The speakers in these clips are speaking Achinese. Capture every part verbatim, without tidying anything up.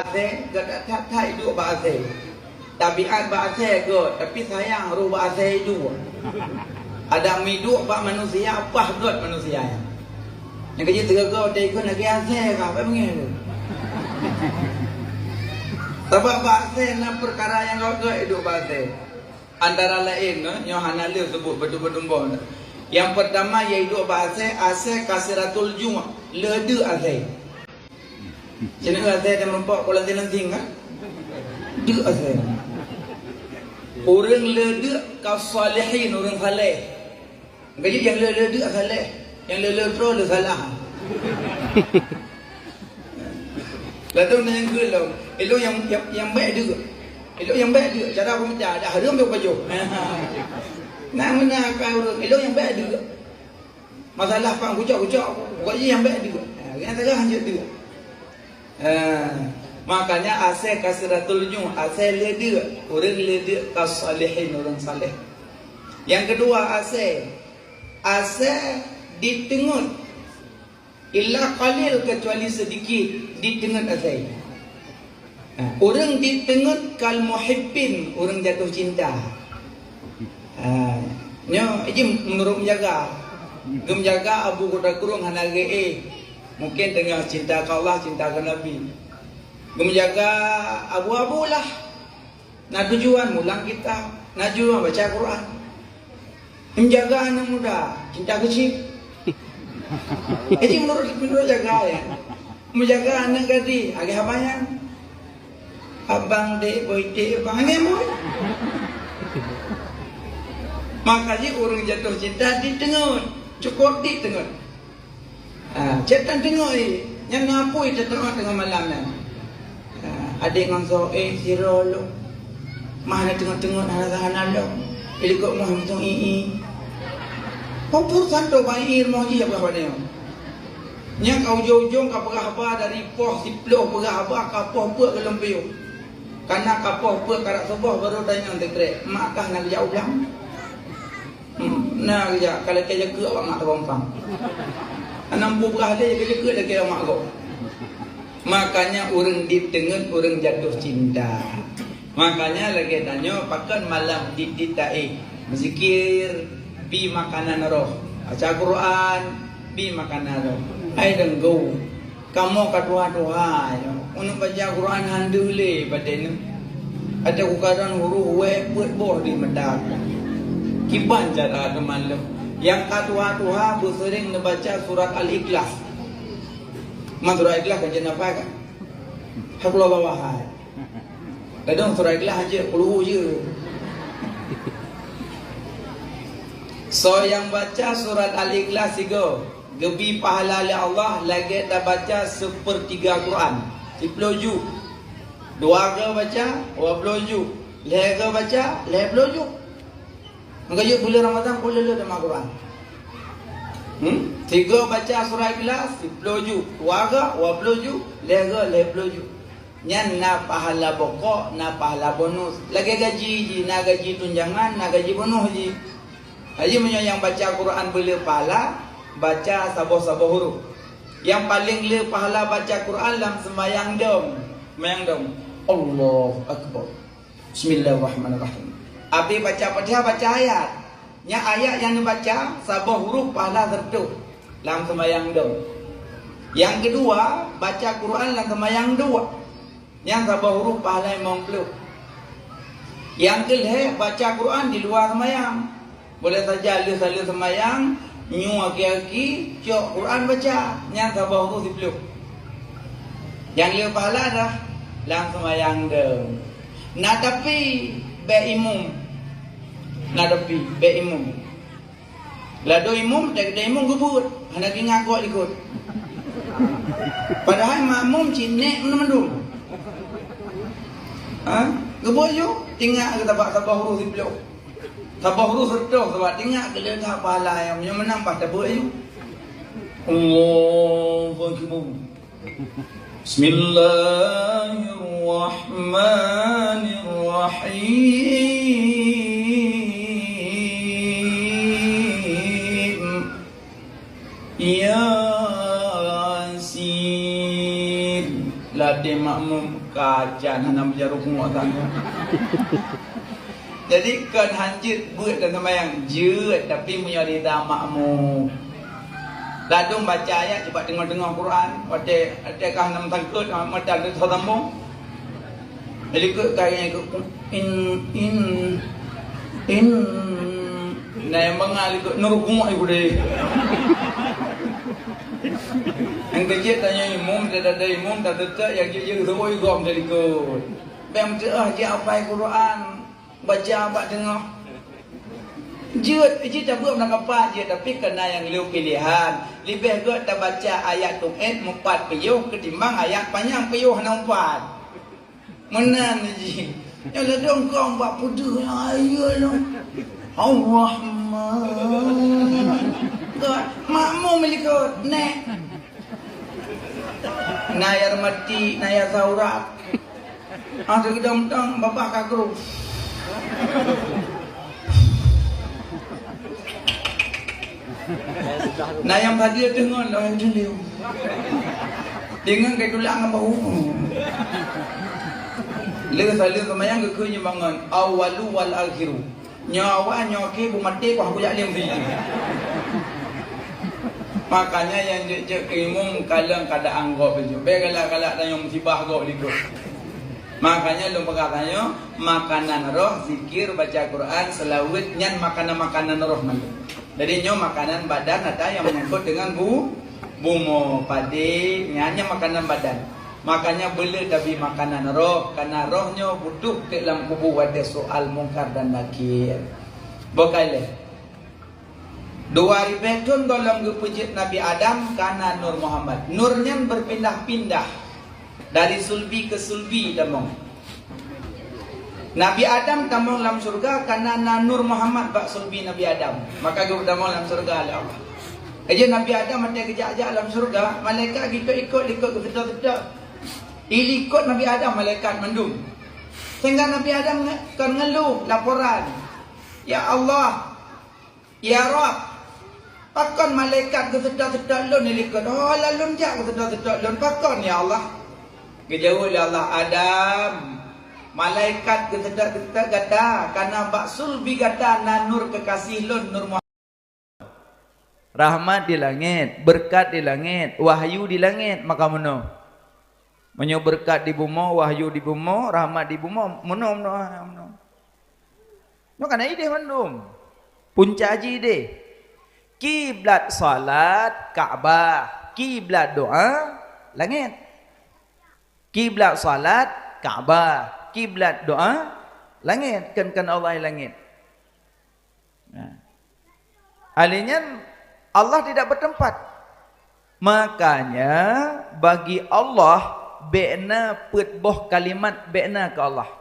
Asèe, gata that-that iduek bak asèe. Tabiat bak asèe göt, tapi sayang roh bak asèe iduek. Adak meuiduek bak manusia, paih göt manusia nyan. Nyang keujeuet teuga-ga watèe ikheun lagèe asèe ka, bèk beungèh lé. Sabab bak asèe na peukara nyang göt-göt iduek bak asèe. Antara laén, eh, nyoe hana lé seubut beutôi-beutôi boh. Nyang peurtama, yaitu bak asèe, asèe kasiratul ju', le deuk asèe. Sineuk asèe dan meureumpok, kulanting-lanting, kan? Deuk asèe. Ureueng le deuk ka salihin, ureueng saleh. Gaji nyang le-le deuk saleh, nyang le-le droe le salah. Lalu na nyang keu lom, ilôn nyang, nyang, nyang bèk deuk. Ilôn nyang bèk deuk, cara peumeuja, dak hareuem dak pajoh. Nah, meunan ka ureueng, ilôn nyang bèk deuk. Masalah pang kucok-kucok, pokok jih nyang bèk deuk. Ha, nyang salah hanjeuet deuk. Ha, makanya asèe kasiratul ju', asèe le deuk, ureueng le deuk ka salihin, ureueng saleh. Nyang keudua, asèe. Asèe diteungeut. Illa qalil, kecuali sedikit diteungeut asèe. Ha, ureueng diteungeut kal muhibbin, ureueng jatuh cinta. Ha, nyoe jih meunurot meujaga. Geumeujaga Abu Kuta Krueng hana geuéh. Mungken teungoh cinta keu Allah, cinta keu Nabi. Geumeujaga abu-abu lah. Na tujuan mulang kitab, na tujuan baca Quran. Menjaga anak muda, cinta keu chip. Jadi menurut, menurut jaga ya. Menjaga anak gadis, agak apa ya? Abang dek, boy dek, abang angin boy. Makanya orang jatuh cinta diteungeut, cukup diteungeut. Ah, cit tan teungoh, eh. Nyan na apui teuteungoh teungoh malam nyan. Ah, adek ngon soe, eh, sidroe lom. Mah na teungoh-teungoh hana hana lom. Ilikot moh meutung i-i. Popur santo bai i rumoh jih apa pada nyoe. Nyan ka ujong-ujong ka peugah haba dari poh siplôh peugah haba ka poh peuet ka lom piôh. Kana ka poh peuet karab suboh baru tanyong teukrek, mak kah na geujak u blang? Hmm, na geujak, ka lakèe jakeuek awak mak teugompang. Hana mupeugah lé, jakeuek-jakeuek lakèe awak mak gob. Makanya ureueng diteungeut, ureueng jatuh cinta. Makanya lagèe tanyoe pakon malam dit-dit taéh. Beuzikir, bi makanan roh. Baca Quran, bi makanan roh. Hai deunggô. Kamoe ka tuha-tuha nyoe, meunyoe baca Quran han deuh lé batée neuh. Watée kukalon huruf wée peuet boh di mata. Kiban cara teuma lom. Nyang ka tuha-tuha beuseuring neubaca surat Al-Ikhlas. Man surat Ikhlas kan jeuet nafai kan? Qul huwallahu ahad. Kadang surat Ikhlas aja, qul hu je. Soe nyang baca surat Al-Ikhlas sigoe, geubri pahala lé Allah lagée tabaca seupeurtiga Quran, siploh ju. Dua goe baca, dua ploh ju. Lhée goe baca, lhée ploh ju. Maka jeuet buleuen Ramadhan, peue le-le teuma Quran. Hmm? Sigoe baca surat Ikhlas, siploh ju. Dua goe, dua ploh ju. Lhée goe, lhée ploh ju. Nyan na pahala bokok, na pahala bonus. Lagée gaji jih, na gaji tunjangan, na gaji bonus jih. Jadi meunyoe nyang baca Quran beule pahala, baca saboh-saboh huruf. Nyang paleng le pahala baca Quran lam seumayang dom. Seumayang dom. Allahu Akbar. Bismillahirrahmanirrahim. Abéh baca Fatihah, baca ayat. Nyan ayat nyang neubaca saboh huruf pahala seureutôh lam seumayang dom. Nyang keudua, baca Quran lam seumayang dua. Nyan saboh huruf pahala limong ploh. Nyang keulhée, baca Quran di luwa seumayang. Boleh saja lheueh saleuem seumayang, nyoe aki-aki cok Quran baca, nyan saboh huruf siploh. Nyang le pahala dah lam seumayang deuh. Na tapi bék imum. Na tapi bék imum. Ladôm imum, dak imum geubuet, hana ingat gob likot. Padahai makmum cit nék mandum-mandum. Ha? Geubuet ju, ingat geutabak saboh huruf siploh. Saboh huruf seureutôh, sabab ingat keu leueh that pahala nyang meunyoe meunang bah tabeuet ju. Allahu Akbar. Bismillahirrahmanirrahim. Yasin. Ladôm makmum, Kaca hana meujaroe pungo tanyoe. Jadi kon hanjeuet beuet dan seumayang, jeuet, tapi meunyoe rida makmum. Ladôm baca ayat, cuba teungoh-teungoh Quran, watèe, watèe ka hana meusangkot, mata teuh sambông. Jadi keu ka in, in, in, na nyang mangat likot, nuruk kumok ibu deh. Nyang keu jeuet tanyoe imum, tada-tada imum, tada-tada nyang jeuet-jeuet rhoi gom dari likot. Bèk meutuah jeuet hafai Quran, baca bak teungoh. Jeuet, jeuet tabeuet meunan kapan jeuet, tapi kana nyang lheueh pilehan. Leubeh gèt tabaca ayat tuet meupat piôh ketimbang ayat panyang piôh hana meupat. Meunan jih. Nyang ladôm kong bak peudeuh nyang ayeue lom. Ar-Rahman. Ka makmum likot, nèk. Na nyang mati, na nyang saurat. Ah, seugedang-gedang babah ka kruh. Na nyang tadi teuh ngon, na nyang teuh liu. Deungon kai tulak ngon bahu. Lheueh saleuem seumayang geukheun nyoe bangon, awwalu wal akhiru. Nyoe awai, nyoe akhé, beumaté, bah kujak lé meusijeue. Makanya nyang jeuet-jeuet keu imum kalon keuadaan gob jih. Bèk galak-galak tanyoe musibah gob likot. Makanya lôn peugah tanyoe, makanan roh, zikir, baca Quran, seulaweuet, nyan makanan-makanan roh mandum. Jadi nyoe makanan badan ata nyang menyangkut dengan bu-, bumoe, padé, nyan, nyan makanan badan. Makanya beuleueh tabri makanan roh, karena roh nyoe butuh teuk lam kubu watèe soal Mungkar dan Nakir. Boh ka ilèe. Dua ribèe thôn gohlom geupeujeuet Nabi Adam kana Nur Muhammad. Nur nyan beupindah-pindah dari sulbi keu sulbi tamong. Nabi Adam tamong lam syeuruga kana na Nur Muhammad bak sulbi Nabi Adam. Maka geupeutamong lam syeuruga lé Allah. Laju Nabi Adam watèe geujak-jak lam syeuruga, malaikat geuikot-ikot likot geuseutôt-seutôt. Ilikot Nabi Adam malaikat mandum. Sehingga Nabi Adam nge-, kon ngeuluh laporan, "Ya Allah, ya Rabb, pakon malaikat geuseutôt-seutôt lôn ilikot? Oh, lôn jak geuseutôt-seutôt lôn, pakon, ya Allah?" Geujaweueb lé Allah, "Adam, malaikat geuseutôt-seutôt gata, kana bak sulbi gata na nur keukaséh lôn, Nur Muhammad." Rahmat di langét, beureukat di langét, wahyu di langét, maka meunoe. Meunyoe beureukat di bumoe, wahyu di bumoe, rahmat di bumoe, meunoe, meunoe, meunoe. Nyoe kana idéh mandum. Punca jih idéh. Kiblat salat, Ka'bah. Kiblat doa, langét. Kiblat salat, Ka'bah. Kiblat doa, langét. Kon, kon Allah langét. Nah. Ahli nyan, Allah tidak bertempat. Makanya, bagi Allah, bèk na peuet boh kalimat bèk na keu Allah.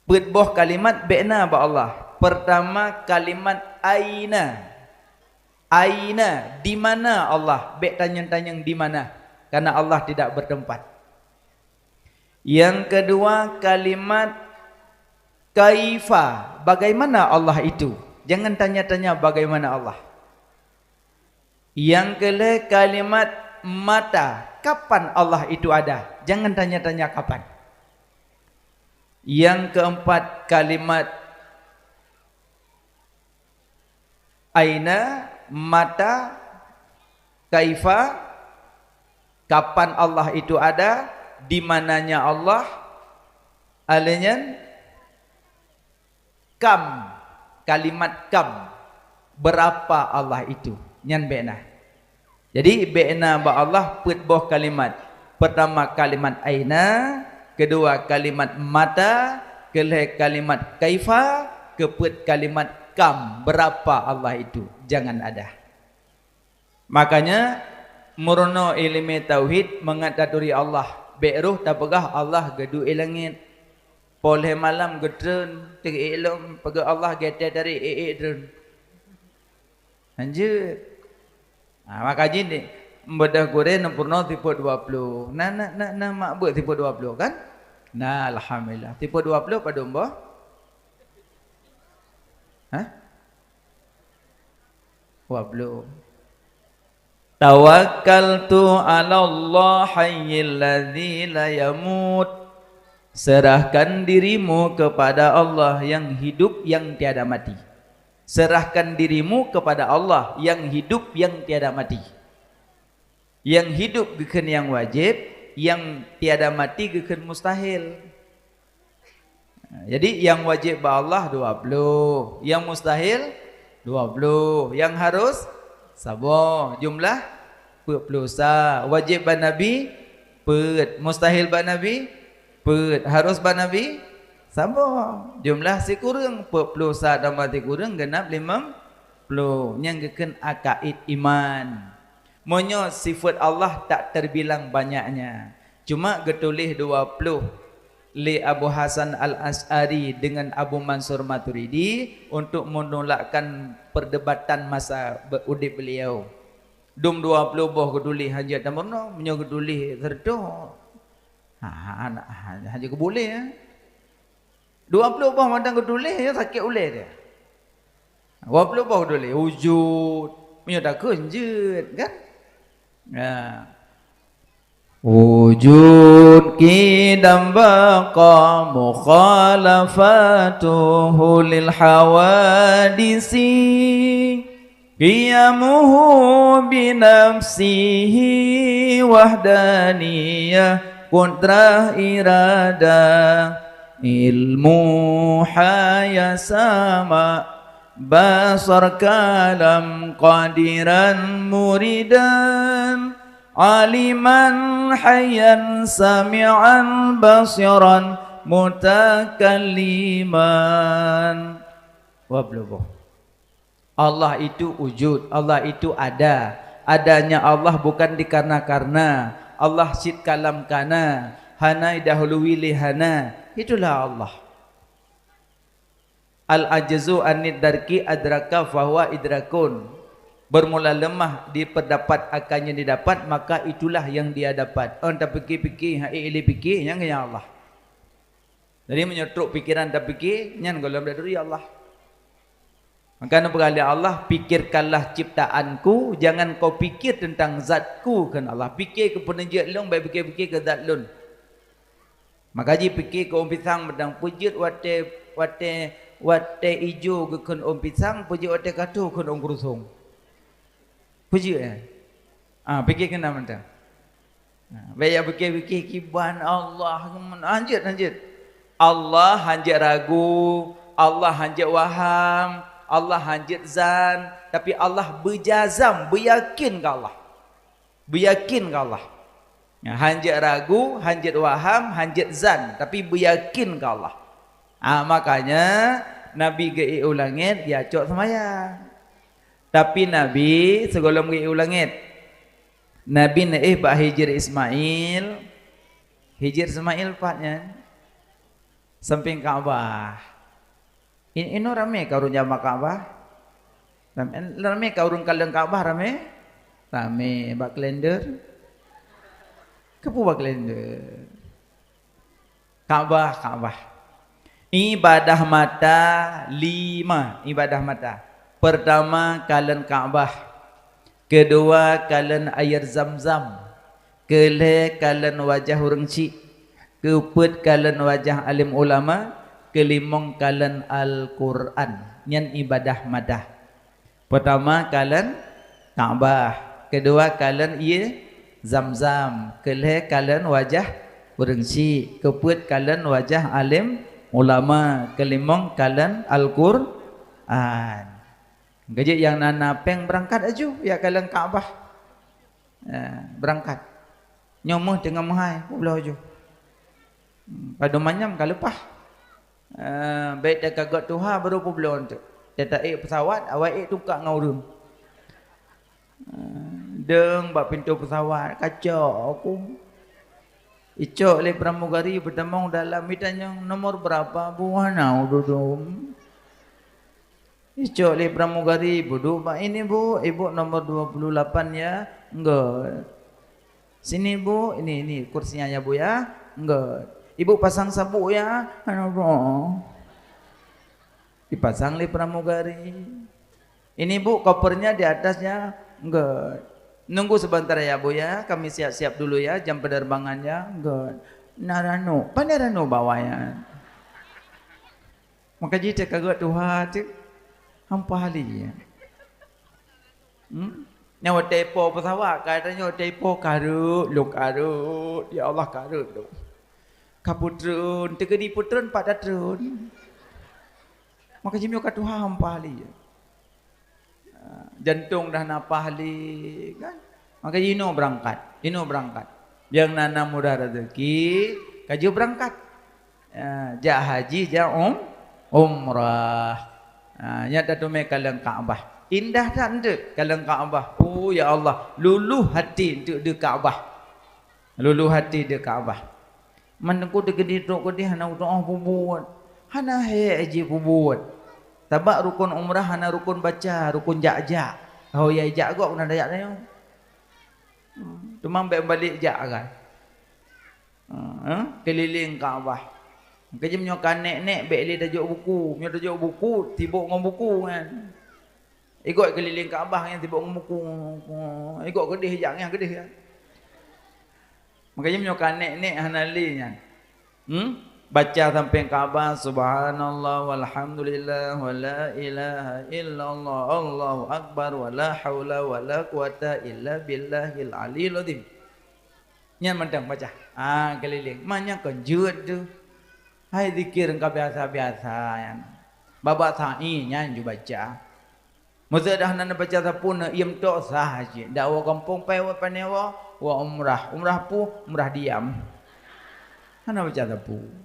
Peuet boh kalimat bèk na bak Allah. Pertama, kalimat aina. Aina, di mana Allah? Bèk tanyong-tanyong di mana. Karena Allah tidak bertempat. Yang kedua, kalimat kaifa, bagaimana Allah itu? Jangan tanya-tanya bagaimana Allah. Yang kelhèe, kalimat mata, kapan Allah itu ada? Jangan tanya-tanya kapan. Yang keempat, kalimat aina, mata, kaifa, kapan Allah itu ada, di mananya Allah, ahli nyan, kam, kalimat kam, berapa Allah itu, nyan bèk na. Jadi, bèk na bak Allah peuet boh kalimat. Pertama kalimat aina, kedua kalimat mata, kelhèe kalimat kaifa, keupeuet kalimat kam, berapa Allah itu, jangan ada. Makanya, meurunoe ileumèe tauhid mangat taturi Allah. Bèk roh tapeugah Allah geuduek i langét. Poh lhèe malam geutreun, teuék lom, peugah Allah geutéh tari ék-ék treun. Hanjeuet. Ha, maka jih ni, beudôh gurèe neupeurunoe sifeut dua ploh. Na, na, na, na mak beuet sifeut dua ploh, kan? Na, alhamdulillah. Sifeut dua ploh padum boh? Hah? Dua ploh. Tawakkaltu 'alallah hayyil ladzi la yamut. Serahkan dirimu kepada Allah yang hidup, yang tiada mati. Serahkan dirimu kepada Allah yang hidup, yang tiada mati. Nyang hidup geukheun nyang wajéb, nyang tiada mati geukheun mustahil. Jadi, nyang wajéb bak Allah dua ploh, nyang mustahil dua ploh, nyang harus saboh, jumlah peuet ploh sa. Wajéb bak Nabi peuet, mustahil bak Nabi peuet, harus bak Nabi saboh, jumlah sikureueng. Peuet ploh sa tambah sikureueng, geunap limong ploh. Nyang geukheun akaid iman. Meunyoe sifeut Allah tak terbilang banyaknya, cuma geutuléh dua ploh lé Abu Hasan Al-Asy'ari dengan Abu Mansur Maturidi untuk menolakkan perdebatan masa be-, udeb beliau. Dum dua ploh boh geutuléh hanjeuet tameurunoe, meunyoe geutuléh sireutoh, ha, ha, ha, hanjeuet geuboleh, ya. Dua ploh boh mantong geutuléh, ya, sakét ulée dia. Dua ploh boh geutuléh, wujud. Meunyoe takheun jeuet, kan? Ya. Wujud qidam baqa mukhalafatuhu lil hawadisi. Qiyamuhu bi nafsihi wahdaniyah, qudrah iradah, ilmu haya sama, basar kalam qadiran muridan, aliman hayyan sami'an basiran mutakalliman. Wablubo. Allah itu wujud, Allah itu ada. Adanya Allah bukan dikarena-karena. Allah cit kalam kana, hana idahului lé hana. Itulah Allah. Al-ajzu anid darki adraka fahuwa idrakun. Bermula lemah di pendapat akan yang didapat, maka itulah yang dia dapat. Ôn tapikir-pikir, hai ilée pikir, nyang keu Allah. Jadi, meunyoe trok pikiran tapikir, nyan gohlom dak turi Allah. Maka neupeugah lé Allah, "Pikirkanlah ciptaanku, jangan kau pikir tentang zatku," kheun Allah. "Pikir keu peuneujeuet lôn, bèk pikir-pikir keu zat lôn." Maka jipikir keu ôn pisang mantong, peujeuet watèe, watèe, watèe ijo geukheun ôn pisang, peujeuet watèe ka tho kheun ôn keurusong. Peujeuet, eh? Ah, pikir keunan mantong. Nah, bèk jak pikir-pikir kiban Allah, hanjeuet, hanjeuet. Allah hanjeuet ragu, Allah hanjeuet waham, Allah hanjeuet zan, tapi Allah beujazam, beuyakin keu Allah. Beuyakin keu Allah. Ya, hanjeuet ragu, hanjeuet waham, hanjeuet zan, tapi beuyakin keu Allah. Ah, makanya Nabi geuék u langét, geucok seumayang. Tapi Nabi sigohlom geuék u langét, Nabi neuéh bak Hijir Ismail. Hijir Ismail pat nyan? Sampéng Ka'bah. In-, inoe ramé ka ureueng jamak Ka'bah? Ramé, ramé ka ureueng kalon Ka'bah, ramé? Ramé bak kalender. Keupeue bak kalender? Ka'bah, Ka'bah. Ibadah mata lima, ibadah mata. Pertama, kalon Ka'bah. Keudua, kalon air Zam-Zam. Keulhèe, kalon wajah ureueng chik. Keupeuet, kalon wajah além ulama. Keulimong, kalon Al-Qur'an. Nyan ibadah mata. Pertama, kalon Ka'bah. Keudua, kalon ié Zam-Zam. Keulhèe, kalon wajah ureueng chik. Keupeuet, kalon wajah além ulama. Keulimong, kalon Al-Qur'an. Keujeuet nyang na-na péng beurangkat laju, jak kalon Ka'bah. Eh, beurangkat. Nyoe meuh teungoh meuhai, peubloe laju. Hmm, padum manyam ka leupah. Eh, bèk teuka göt tuha baru peubloe eunteuk. Teuta ék peusawat, awai ék tuka ngon ureueng. Eh, deueng bak pintoe peusawat, kacok aku. Icok lé pramugari, peutamong dalam, itanyong, "Nomor berapa, Bu?" "Hana ududum." Icok lé pramugari, "Duek bak ini, Bu. Ibu nomor dua puluh lapan, ya." "Enggak." "Sini, Bu. Ini, ini kursinya, ya, Bu, ya." "Enggak." "Ibu pasang sabuk, ya." "Hana, Bu." Dipasang lé pramugari. "Ini, Bu, kopernya di atasnya." "Enggak." Nunggu sebentar ya, Bu, ya. Kami siap-siap dulu ya, jam penerbangan ya. Good. Na ranup. Pane ranup bak awak nyan? Maka jih teuka gét tuha teuh. Hampa lé ya. Hmm? Nyoe watèe ipo pesawat, ka tanyoe watèe ipo kareuet, lôn kareuet. Ya Allah, kareuet lôn. Ka peutreun, teukeudi peutreun pat tatreun. Maka jih meunyoe ka tuha hampa lé ya. Ah, jantong dah na paih lé, kan? Maka inoe beurangkat, inoe beurangkat. Nyang na, na mudah raseuki, ka jeuet beurangkat. Ah, jak haji, jak um-, umrah. Ah, nyan tateumé kalon Ka'bah. Indah that eunteuk kalon Ka'bah. Oh, ya Allah, luluh até eunteuk di Ka'bah. Luluh até di Ka'bah. Man teungku teukeudi trok keudeh hana utoh peubuet. Hana hék jih peubuet. Sabab rukun umrah hana rukun baca, rukun jak-jak. Ho yai jak gob keunan jak tanyoe. Hmm, teuma bèk balek jak kan. Hmm, eh, keulileng Ka'bah. Keujeuem nyoe ka nèk-nèk bèk lé tajok buku. Meunyoe tajok buku, sibok ngon buku kan. Igob keulileng Ka'bah nyan sibok ngon buku. Igob keudeh jak nyan keudeh kan. Makajih meunyoe ka nèk-nèk hana lé nyan. Hmm? Baca sampéng Ka'bah, "Subhanallah walhamdulillah wa la ilaha illallah, Allahu akbar, wa la haula wa la quwata illa billahil aliyil azim." Nyan mantong baca. Ah, keulileng. Man nyan kon jeuet teuh. Hai zikir ka biasa-biasa nyan. Babak sa'i nyan ju baca. Meuseudah hana baca sapeue na iem tok sah cit. Dak woe gampông pai woe pané woe, woe umrah. Umrah peue? Umrah diam. Hana baca sapeue.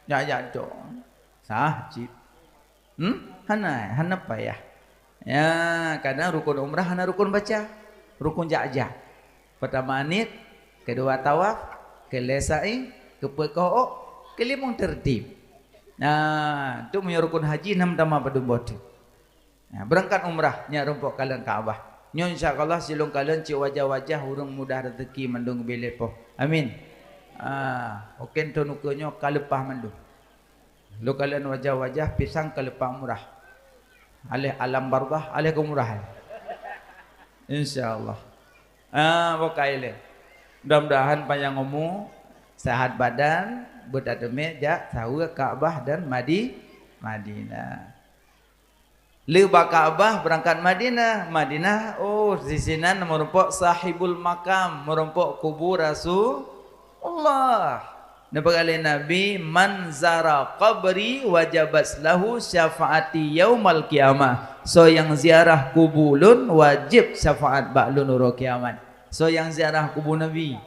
Jak-jak tok. Sah cit. Hmm? Hana, hana payah. Ya, kadang rukun umrah hana rukun baca. Rukun jak-jak. Pertama niet, kedua tawaf, keulhèe sa'i, keupeuet keuhok, keulimong tertib. Nah, tu meunyoe rukun haji nam tamah padum boh teuk. Nah, beurangkat umrah nyan rumpok kalon Ka'bah. Nyoe insya Allah silôn kalon cit wajah-wajah ureuëng mudah rezeki mandum geubri lé Po. Amin. Ah, oke, thon ukeue nyoe ka leupah mandum. Lôn kalon wajah-wajah pisang ka leupah murah. Aléh alam barzakh, aléh keu murah. Insya Allah. Ah, bukai lé. Mudah-mudahan panjang umu, sehat badan, beutateumé jak saweue Ka'bah dan Madi-, Madinah. Le bak Ka'bah beurangkat Madinah. Madinah, oh, disinan meurumpok sahibul makam, meurumpok kubu Rasulullah. Neupeugah lé Nabi, "Man zara qabri wajabat lahu syafaati yaumal qiyamah." Soe nyang ziarah kubu lôn, wajéb syafaat bak lôn uroe kiamat. Soe nyang ziarah kubu Nabi.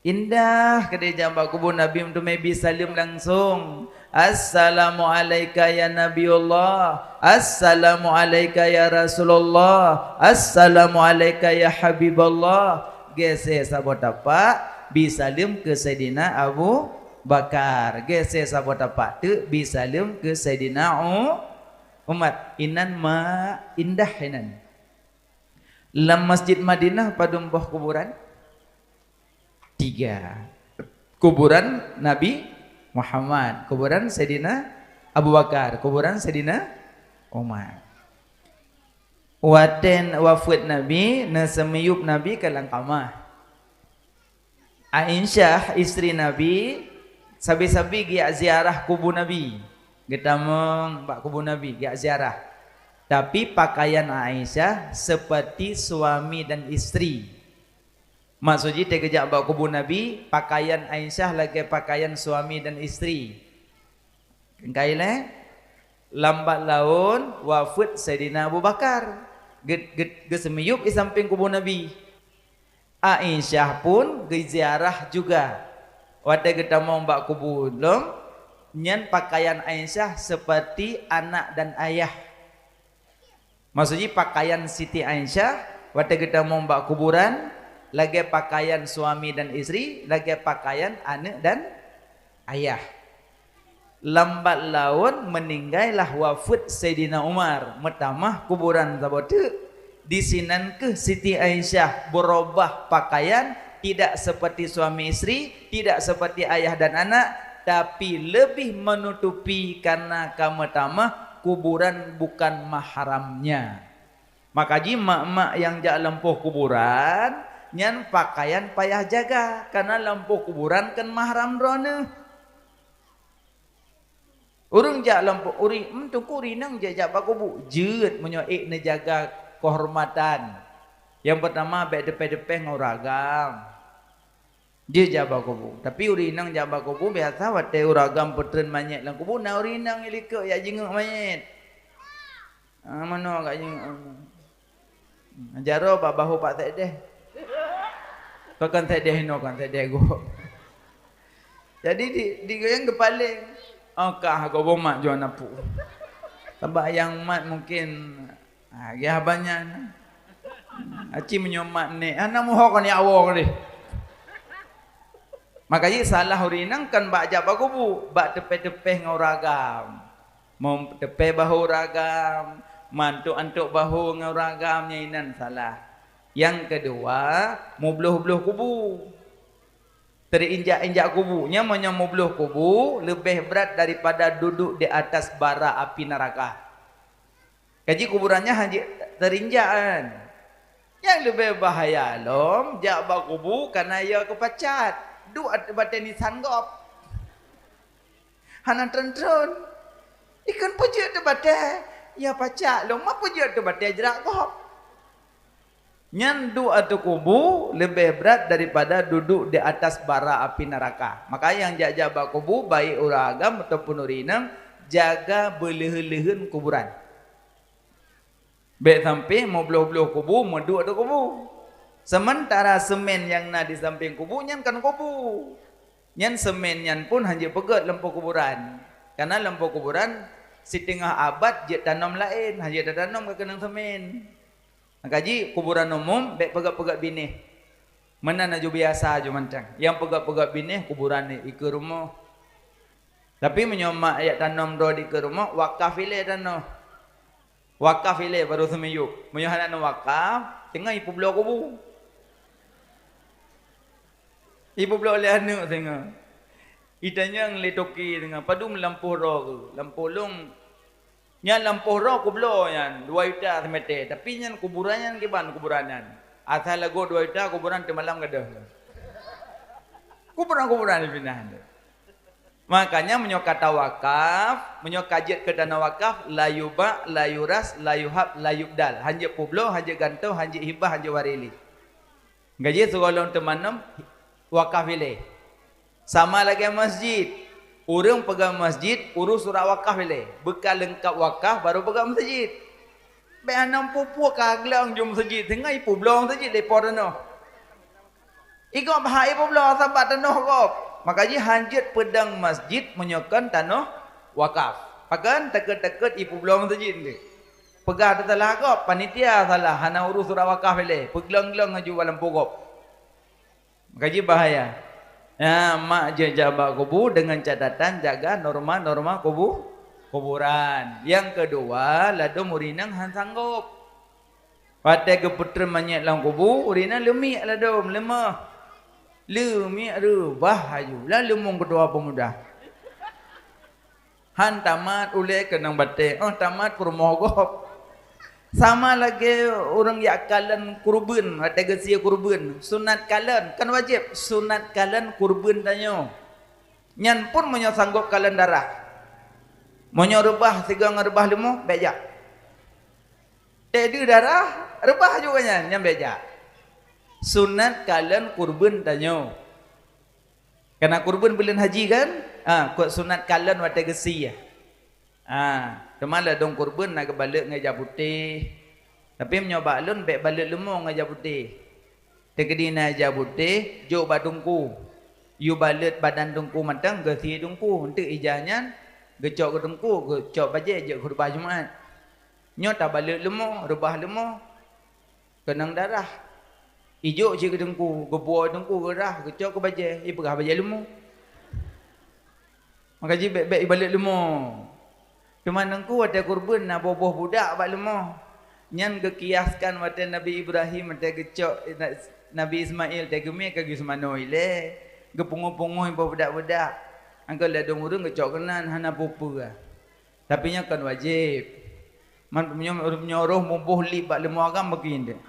Indah keudeh jak bak kubu Nabi meuteumé bi saleuem langsong. "Assalamu'alaika ya Nabiullah. Assalamu'alaika ya Rasulullah. Assalamu'alaika ya Habiballah." Geusé saboh tapak, bi saleuem keu Saidina Abu Bakar. Geusé saboh tapak teuk, bi saleuem keu Saidina U-, Umar. Inan ma indah inan. Lam Masjid Madinah padum boh kuburan? Tiga. Kuburan Nabi Muhammad, kuburan Saidina Abu Bakar, kuburan Saidina Umar. Watèe wafeuet Nabi, neuseumiyueb Nabi ka lam kama. Aisyah, istri Nabi, sabe-sabe geujak ziarah kubu Nabi. Geutamong bak kubu Nabi, geujak ziarah. Tapi pakaian Aisyah seperti suami dan istri. Maksud jih, teugeujak bak kubu Nabi, pakaian Aisyah lagèe pakaian suami dan istri. Keukai lé, lambat laun wafeuet Saidina Abu Bakar. Ge-, ge-, geuseumiyueb di sampéng kubu Nabi. Aisyah pun geuziarah juga. Watèe geutamong bak kubu lom, nyan pakaian Aisyah seperti anak dan ayah. Maksud jih, pakaian Siti Aisyah watèe geutamong bak kuburan, lagèe pakaian suami dan istri, lagèe pakaian aneuk dan ayah. Lambat laun meuninggai lah wafeuet Saidina Umar, meutamah kuburan saboh teuk. Disinan kheueh Siti Aisyah beurubah pakaian, tidak seperti suami istri, tidak seperti ayah dan anak, tapi lebih menutupi karena ka meutamah kuburan bukan mahramnya. Maka jih mak-mak nyang jak lampôh kuburan, nyan pakaian payah jaga, kareuna lampôh kuburan kon mahram droeneuh. Ureuëng jak lampôh, ureuëng, "Em, Teungku, ureuëng inong jak, jak bak kubu." Jeuet meunyoe ék neujaga keuhormatan. Nyang peurtama, bék teupéh-teupéh ngon ureuëng agam. Jeuet jak bak kubu. Tapi ureuëng inong jak bak kubu, biasa watée ureuëng agam peutreun manyét lam kubu, na ureuëng inong nyang likot jak jingeuk manyét. Ah, meunoe ka jingeuk. Jaroe bak bahô Pak Sekdes. Pakon sekdes inoe, kon sekdes gob. Jadi di, di nyang geupaléng, "Oh, kah gob mak juan apuk." Sabab nyang mat mungkin, ah, geuh banyan. Aci meunyoe mat nek, hana muho kon ya Allah deh. Maka jih salah ureuëng inong kon bak jak bak kubu, bak teupéh-teupéh ngon ureuëng agam. Meuteupéh bahô ureuëng agam, meuantok-antok bahô ngon ureuëng agam, nyan inan salah. Nyang keudua, mubloh-bloh kubu. Teuinjak-injak kubu. Nyan meunyoe mubloh kubu, leubeh brat daripada duduk di atas bara api neuraka. Kaji kuburan nyan hana jeuet teuinjak kan. Nyang leubeh bahaya lom, jak bak kubu kana ya keupacat. Duek ateueh batée nisan gob. Hana treun-treun. Ikheun peujeuet teuh batée, ya pacak lom, ma peujeuet teuh batée jrak gob. Nyan duek ateueh kubu leubeh brat daripada duduk di atas bara api neuraka. Maka nyang jak-jak bak kubu, baik ureuëng agam ataupun ureuëng inong, jaga beuleuheun-leuheun kuburan. Bék sampoe meubloh-bloh kubu, meuduek di kubu. Seumeuntara seumén nyang na di sampéng kubu nyan kon kubu. Nyan seumén nyan pun hana jeuet peugét lampôh kuburan. Kareuna lampôh kuburan siteungoh abad jeuet tanom laén, hana jeuet tatanom ka keunong seumén. Maka jih kuburan umum bék peugét-peugét binéh. Meunan aju biasa aju mantong. Nyang peugét-peugét binéh kuburan di keue rumoh. Tapi meunyoe mak jak tanom droe di keue rumoh, wakaf ilée tanoh. Wakaf ilée barô seumiyueb. Meunyoe hana neuwakaf, teungoh ipeubloe kubu. Ipeubloe lé aneuëk teungoh. Itanyong lé toke teungoh, "Padum lampôh droe keuh?" "Lampôh lôn, nyan lampôh droe kubloe nyan dua juta seumeter, tapi nyan kuburan nyan kiban kuburan nyan. Asai lagot dua juta, kuburan teumalam gadôh." Kuburan-kuburan dipinah. Makanya meunyoe ka tawakaf, meunyoe ka jeuet keu dana wakaf, la yuba', la yuras, la yuhab, la yubdal. Hana jeuet peubloe, hana jeuet gantoe, hana jeuet hibah, hana jeuet warili. Gaji sigohlom teumanom wakaf ilée. Sama lagée masjid. Ureuëng peugah masjid, urus surat wakaf ilée. Beukah leungkap wakaf, baru peugah masjid. Bék hana peue-peue ka gleueng jeuem masjid, teungoh ipeubloe masjid lé po tanoh. Igob hai peubloe sabab tanoh gob. Maka jih hana jeuet peudong masjid meunyoe kon tanoh wakaf. Pakon? Takot-takot ipeubloe masjid nyoe. Peugah teusalah gob, panitia salah, hana urus surat wakaf ilée, peuglong-glong laju bak lampôh gob. Maka jih bahaya. Nah, mak jeuet jak bak kubu deungon catatan jaga norma-norma kubu, kuburan. Nyang keudua, ladôm ureuëng inong hana sanggob. Watée geupeutreun manyét lam kubu, ureuëng inong leumiek ladôm, leumoh. Leumiek reubah laju, lam leumong keutua peumuda. Han tamat ulée keunong batée, óh tamat peurumoh gob. Sama lagée ureuëng jak kalon kureubeuen, watée geusie kureubeuen, sunat kalon, kon wajéb, sunat kalon kureubeuen tanyoe. Nyan pun meunyoe sanggob kalon darah. Meunyoe reubah sigoe ngon reubah leumoh, bék jak. Tée deuh darah, reubah juga nyan, nyan bék jak. Sunat kalon kureubeuen tanyoe. Kana kureubeuen buleuen haji kan? Ha, kot sunat kalon watée geusie. Ha, teuma ladôm kureubeuen na geubalot ngon ija putéh. Tapi meunyoe bak lôn bék balot leumo ngon ija putéh. Teukeudi na ija putéh, jok bak teungku. Yue balot badan teungku mantong, geusie teungku. Eunteuk ija nyan geucok keu teungku, geucok bajée jeuet khutubah Jumat. Nyoe tabalot leumo, reubah leumo. Keunong darah. Ijok cit keu teungku, geupuwoe teungku keu darah, geucok keu bajée, ipeugah bajée leumo. Maka jih bék-bék ibalot leumo. Teuma teungku watée kureubeuen na boh-boh budak bak leumo. Nyan geukiaskan watée Nabi Ibrahim watée geucok Nabi Ismail teuh geumé ka geuseumeung ilée, geupungoh-pungoh boh budak-budak. Angkon ladôm ureuëng geucok keunan hana peue-peue. Tapi nyan kon wajéb. Man meunyoe, meunyoe roh muboh lip bak leumô agam bagi indeh.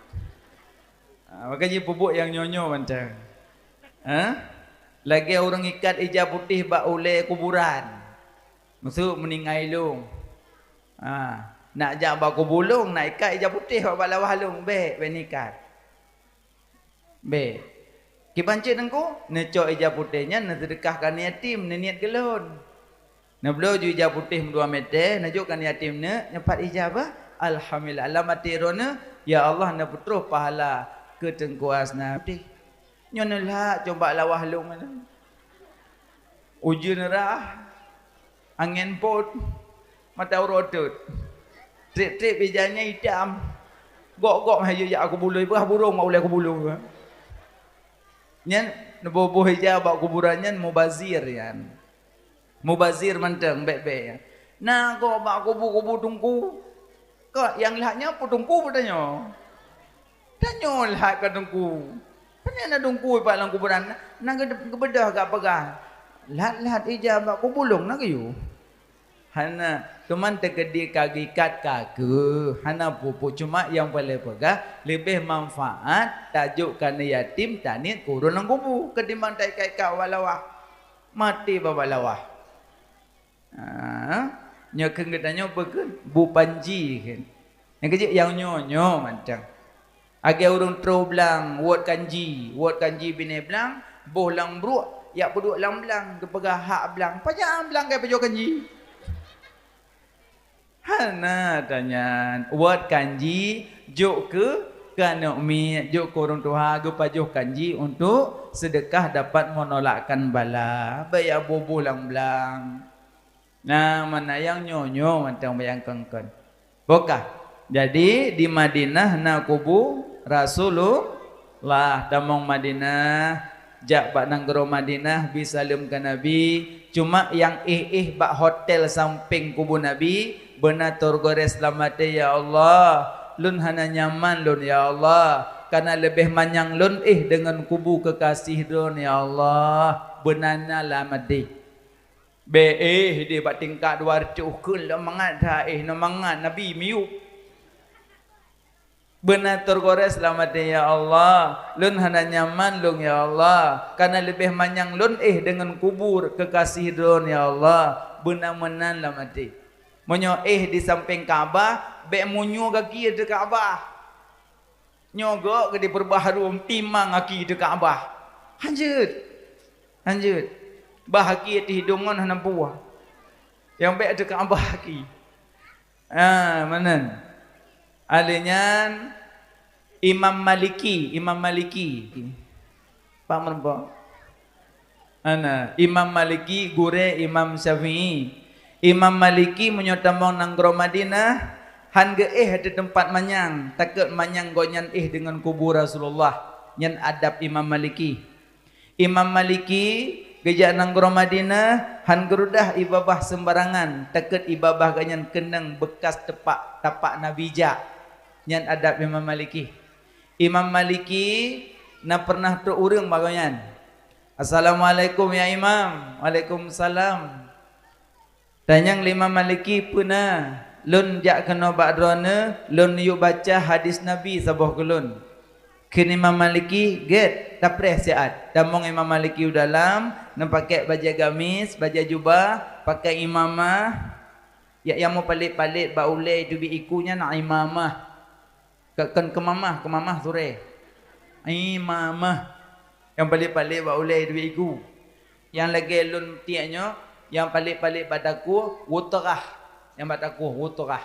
Ha, maka jih peubuet nyang nyoe-nyoe mantong. Ha? Lagée ureuëng ikat ija putéh bak ulée kuburan. Maksud meuninggai lông. Ha, nak jak bak kubu lông, nak ikat ija putéh bak, bak lawah lông, bék, bék nikat. Bék. Kiban cit teungku, neucok ija putéh nyan neuseudeukah keu aneuk yatim, neuniet keu lôn. Neubloe ju ija putéh meudua mètè, neujok keu aneuk yatim neuk, neupat ija bah. Alhamdulillah, lam até droeneuh, ya Allah, neupeutroh pahala keu Teungku Hasna putéh. Nyoe neulhak cok bak lawah lông nyan. Ujeuen rhah, angén pôt, mata uroe teuet. Trép-trép ija nyan itam. Gok-gok meuhai jak kubu lông, ipeugah burông bak ulée kubu lông. Nyan neuboh-boh ija bak kuburan nyan mubazir nyan. Mubazir mantong, bék-bék nyan. Na gok bak kubu-kubu teungku. Ka nyang lhak nyan peue teungku peutanyoe? Tanyoe lhak ka teungku. Pane na teungku bak lam kuburan, na geubeudôh gak peugah, "Lhat-lhat ija bak kubu lông na geuyue." Hana, teuma teukeudi ka geuikat ka keuh, hana peue-peue. Cuma nyang paleng peugah, leubeh manfaat tajok keu aneuk yatim, taniet keu ureuëng lam kubu, ketimbang taikat-ikat bak lawah. Maté bak lawah. Ha, nyoe kheun geutanyoe peue kheun? Bu panji kheun. Nyang keujeuet nyang nyoe-nyoe mantong. Lagée ureuëng troh blang, wot kanji, wot kanji binéh blang, boh lam bruek, jak peuduek lam blang, geupeugah hak blang. Pajan blang ka pajoh kanji? Hana tanyan. Wot kanji, jok keu, keu aneuk miet, jok keu ureuëng tuha, geupajoh kanji untuk seudeukah dapat menolakkan bala. Bék jak boh-boh lam blang. Nah, mana nyang nyoe-nyoe mantong bayang kongkon. Bukah. Jadi, di Madinah na kubu Rasulullah. Tamong Madinah, jak bak nanggroe Madinah, bi saleuem keu Nabi. Cuma nyang éh-éh bak hotel sampéng kubu Nabi, beuna teugores lam até, "Ya Allah, lôn hana nyaman lôn, ya Allah. Kana leubeh manyang lôn éh deungon kubu keukasih droen, ya Allah." Beuna na lam até. Bék éh di bak tingkat dua reutôh kheun lom mangat that éh, nyoe mangat Nabi miyueb. Beuna teugores lam até, "Ya Allah, lôn hana nyaman lôn, ya Allah, kana leubeh manyang lôn éh deungon kubu keukasih droen, ya Allah." Beuna meunan lam até. Meunyoe éh di sampéng Ka'bah, bék meunyoe gaki ateueh Ka'bah. Nyoe gok keu dipeurubah harôm, timang aki teuh Ka'bah. Hanjeuet. Hanjeuet. Bah aki ateueh hidông ngon hana buah. Nyang bék teuh Ka'bah aki. Ah, meunan. Alèh nyan Imam Maliki, Imam Maliki. Pak meureumpok. Ana, Imam Maliki, gurèe Imam Syafi'i. Imam Maliki meunyoe tamong nanggroe Madinah, han geuéh ateueh teumpat manyang, takot manyang gobnyan éh deungon kubu Rasulullah. Nyan adab Imam Maliki. Imam Maliki geujak nanggroe Madinah, han geurudah ié babah seumbarangan, takot ié babah gobnyan keunong beukas tepak, tapak Nabi jak. Nyan adab Imam Maliki. Imam Maliki na peureunah trok ureuëng bak gobnyan. "Assalamualaikum ya Imam." "Waalaikumsalam." Tanyong lé Imam Maliki, "Peue na?" "Lôn jak keunoe bak droeneuh, lôn neuyue baca hadis Nabi saboh keu lôn." Kheun Imam Maliki, "Gét, tapreh siat." Tamong Imam Maliki u dalam, neupaké bajée gamis, bajée jubah, paké imamah, jak nyang meupalet-palet bak ulée teubiet iku nyan imamah. Ka-, kon keumamah, keumamah surée. Imamah. Nyang palet-palet bak ulée teubiet iku. Nyang lagée lôn tiek nyoe, nyang palet-palet bak takue, wutrah. Nyang bak takue, wutrah.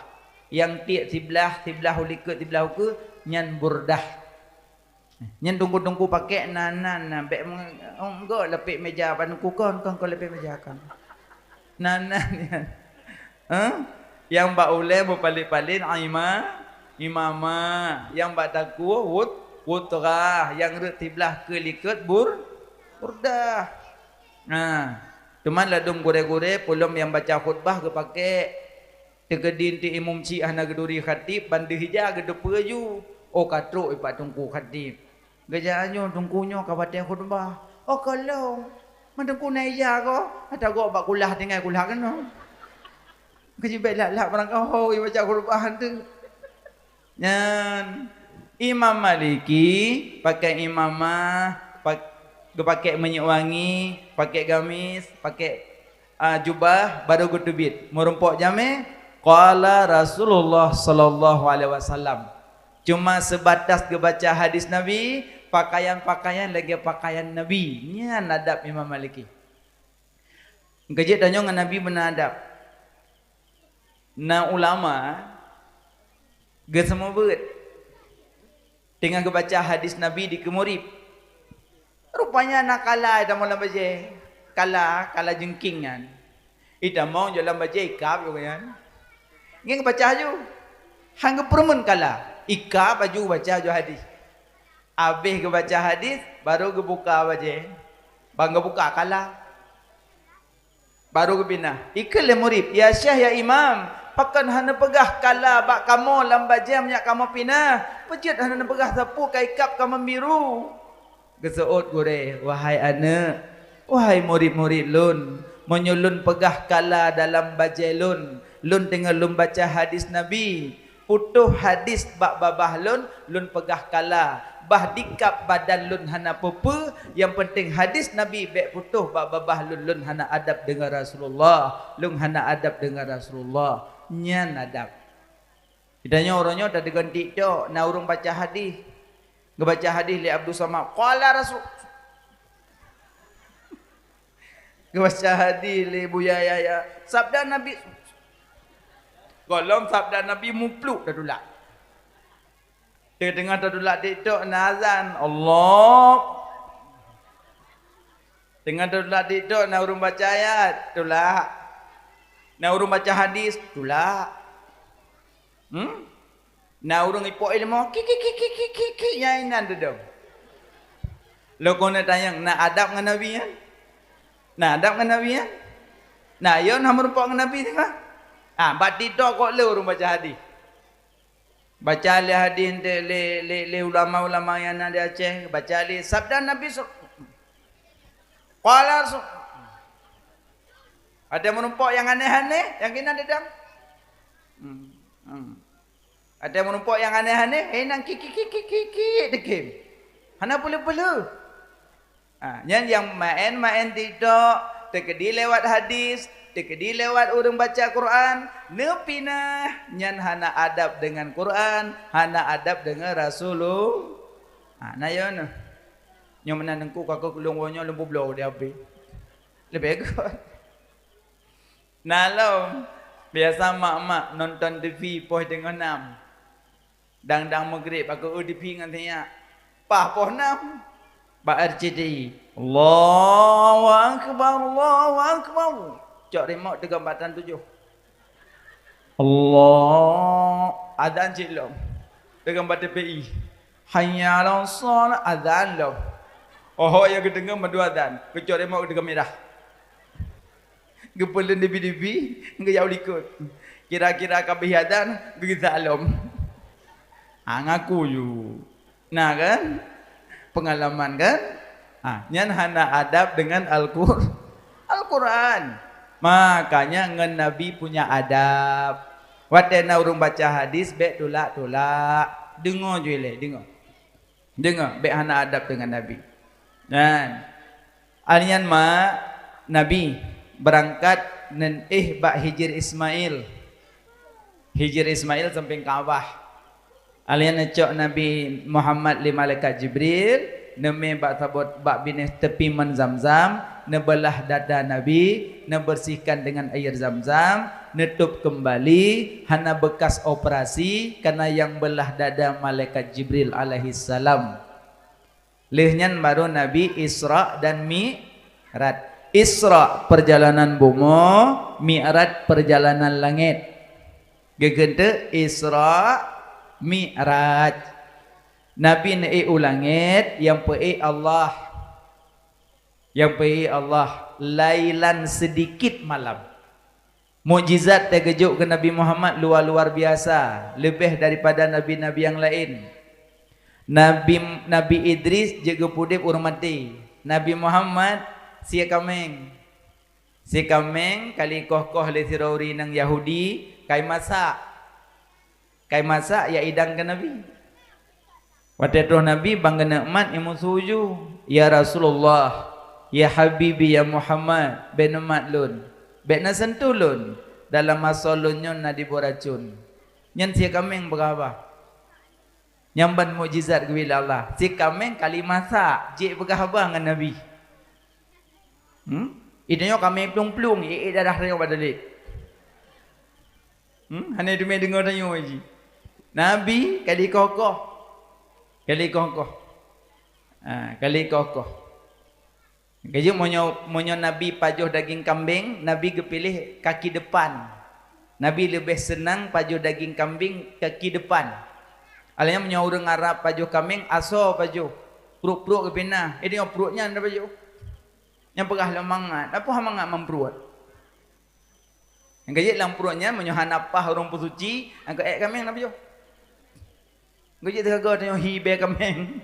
Nyang tiek siblah, siblah u likot, siblah ukeue, nyan burdah. Nyan teungku-teungku paké nan, nan, nan. Bék meng-, oh, enggak, leupek meja, ban ku kon, kon, kon leupek meja kon. Nan, nan, nyan. Hah? Nyang bak ulée meupalet-palet, ima-, imamah. Nyang bak takue, wut-, wutrah. Nyang rot siblah keu likot, bur-, burdah. Nah, teuma ladôm gurée-gurée, peulom nyang baca khutbah geupaké. Teukeudi eunteuk imum chik hana geuturi khatib, ban deuh ija geuteupeue ju. Oh, ka trok ipat teungku khatib. Geujak nyoe teungku nyoe ka watée khutbah. Oh, ka lom. Man teungku na ija ko? Ata gok bak kulah tinggai kulah keunoe. Keujibai lak-lak barangkaho baca khutbah tu. Nyan Imam Maliki pakai imamah, pak-, geupakai minyeuk wangi, pakai gamis, pakai, ah, jubah, baru geuteubiet. Meurumpok jamé, qala Rasulullah sallallahu alaihi wasallam. Cuma sebatas geubaca hadis Nabi, pakaian-pakaian lagée pakaian Nabi. Nyan adab Imam Maliki. Keujeuet tanyoe ngon Nabi beuna adab. Na ulama geuseumeubeuet teungoh geubaca hadis Nabi dikeue murit. Rupanya na kala itamong lam bajée. Kala, kala jeungking nyan. Itamong jok lam bajée ikab jok nyan. Ngieng baca laju. Han geupeureumeun kala. Ikab laju baca laju hadis. Abéh geubaca hadis, baru geubuka bajée. Ban geubuka kala. Baru geupinah. Ikheun lé murit, "Ya Syekh, ya Imam, pakon hana peugah kala bak kamoe lam bajée meunyo kamoe pinah? Peujeuet hana neupeugah sapeue ka ikab kamoe biru?" Geuseuôt gurée, "Wahai aneuëk, wahai murit-murit lôn, meunyoe lôn peugah kala dalam bajée lôn, lôn teungoh lôn baca hadis Nabi, putôh hadis bak babah lôn, lôn peugah kala. Bah dikab badan lôn hana peue-peue, nyang peunteng hadis Nabi bék putôh bak babah lôn, lôn hana adab deungon Rasulullah, lôn hana adab deungon Rasulullah." Nyan adab. Geutanyoe uroe nyoe tadeungon TikTok, na ureuëng baca hadis. Geubaca hadis lé Abdul Samad. Qala Rasul. Geubaca hadis lé Buya Yahya. Sabda Nabi. Gohlom sabda Nabi mupluk tatulak. Teungoh-teungoh tatulak TikTok na azan. Allah. Teungoh tatulak TikTok na ureuëng baca ayat, tulak. Na ureuëng baca hadis, tulak. Hmm? Na ureuëng ipok ilmu, ki, ki, ki, nyang inan teudong. Lôn keuneuk tanyong, na adab ngon Nabi nyan? Na adab ngon Nabi nyan? Na, yo na meurumpok ngon Nabi teungoh? Ah, bak TikTok kok le ureuëng baca hadis. Baca lé hadis lé, lé, lé ulama-ulama nyang na di Aceh, baca lé sabda Nabi sa-, qala sa-, ada meurumpok nyang aneh-aneh, nyang keunan teudong. Hmm, hmm. Ada meurumpok nyang aneh-aneh, eh, nang ki, ki, ki, ki, ki, ki, deukem. Hana peuleu-peuleu. Ha, nyan nyang maén-maén TikTok, teukeudi lewat hadis, teukeudi lewat ureuëng baca Quran, neupinah, nyan hana adab deungon Quran, hana adab deungon Rasulullah. Ha, na yo nyoe. Nyoe meunan teungku ka keu lôn woe nyoe lôn peubloe di H P. Leubeh gét. Na lom, biasa mak-mak nonton T V poh teungoh nam. Dang-dang meugreb, aku eu T V ngon sinyak. Paih poh nam. Bak R C T I. Allahu Akbar, Allahu Akbar. Cok remote teugam bak tan tujoh. Allah. Azan cit lom. Teugam bak T P I. Hayya 'alas shalah, azan lom. Oho, ya geudeungoe madu azan. Keucok remote geudeungoe mirah. Geupeuleuen dibi-dibi, geuyue likot. Kira-kira ka beuh azan, geugisa lom. Ha, ngaku ju. Nah kan? Pengalaman kan? Ha, nyan hana adab dengan Al-Qur-, Al-Quran. Makanya ngon Nabi punya adab. Watée na ureuëng baca hadis, bék tulak-tulak. Deungoe ju ilée, deungoe. Deungoe, bék hana adab deungon Nabi. Nyan. Alnyan ma Nabi beurangkat ngon éh bak Hijir Ismail. Hijir Ismail sampéng Ka'bah. Alnyan neucok Nabi Muhammad lé malaikat Jibril, neumé bak sabot bak binéh teupi mon Zamzam, neubeulah dada Nabi, neubersihkan dengan air Zamzam, neutôb keumbali, hana beukas operasi, kana nyang beulah dada malaikat Jibril alaihissalam. Lheueh nyan baru Nabi Isra dan Mi'raj. Isra perjalanan bumoe, Mi'raj perjalanan langét. Geukheun teuk Isra Mi'raj. Nabi neuék u langét, nyang peuék Allah. Nyang peuék Allah, lailan sedikit malam. Mukjizat teugeujok keu Nabi Muhammad luar-luar biasa, leubeh daripada nabi-nabi nyang laén. Nabi, Nabi Idris jeuet geupeuudeb ureuëng maté. Nabi Muhammad sie kaméng. Sikameng ka likoh-koh lé sidroe ureuëng nyang Yahudi, kai masak. Kai masak ya idang keu Nabi. Watée troh Nabi ban geuneuk mat, imeusu ju, "Ya Rasulullah, ya Habibi, ya Muhammad, bék neumat lôn, bék neuseuntuh lôn, dalam asoe lôn nyoe na diboh racun." Nyan sikameng peugah haba. Nyang ban mukjizat geubri lé Allah. Sikameng ka lheueh masak, jeuet peugah haba ngon Nabi. Hmm? Itu nyoe kameng plueng-plueng, ié darah tanyoe bak dalek. Hmm? Hana teumé deungoe tanyoe ji. Nabi ka likoh-koh. Ka likoh-koh. Ha, ka likoh-koh. Keujeuet meunyoe, meunyoe Nabi pajoh daging kambeng, Nabi geupiléh kaki depan. Nabi leubeh seunang pajoh daging kambeng kaki depan. Alanya meunyoe ureuëng Arab pajoh kameng, asoe pajoh. Pruet-pruet geupinah. Eh, deungoe pruet nyan pajoh. Nyang peugah lom mangat. Apa mangat lam pruet? Nyang keujeuet lam pruet nyan, meunyoe hana paih ureuëng peusuci, nyang keu ék kameng na pajoh. Keujeuet teugaga tanyoe hi bée kameng.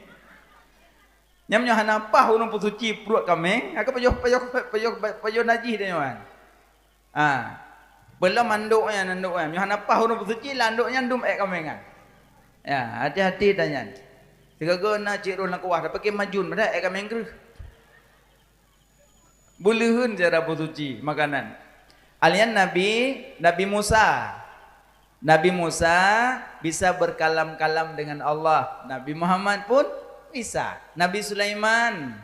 Nyan meunyoe hana paih ureuëng peusuci pruet kameng, nyang keu pajoh, pajoh, pajoh, pajoh najih tanyoe kan. Ha. Peulom andok nyan, andok nyan. Meunyoe hana paih ureuëng peusuci, lam andok nyan dum ék kameng kan. Ya, hati-hati tanyan. Teugaga na cit roh lam kuah, tapi ke majun, padahai ék kameng kreueh. Beuleuheun cara peusuci makanan. Alian Nabi, Nabi Musa. Nabi Musa bisa berkalam-kalam dengan Allah. Nabi Muhammad pun bisa. Nabi Sulaiman,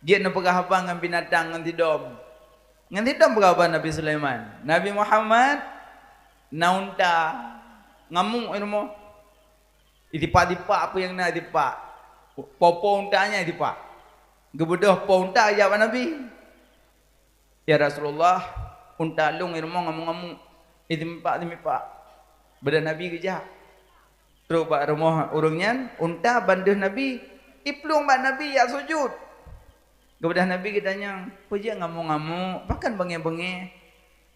jeuet neupeugah haba ngon binatang, ngon sidom. Ngon sidom peugah haba Nabi Sulaiman. Nabi Muhammad na unta. Ngamuk i rumoh. Itipak-tipak apa nyang na itipak. Po-po unta nyan itipak. Geubeudôh po unta geujak bak Nabi. "Ya Rasulullah, unta lôn i rumoh ngamuk-ngamuk. Iteumipak-teumipak." Beudôh Nabi geujak. Trok bak rumoh ureuëng nyan, unta ban deuh Nabi. Iplueng bak Nabi jak sujut. Geubeudôh Nabi geutanyong, "Peue jeuet ngamuk-ngamuk? Pakon beungéh-beungéh?"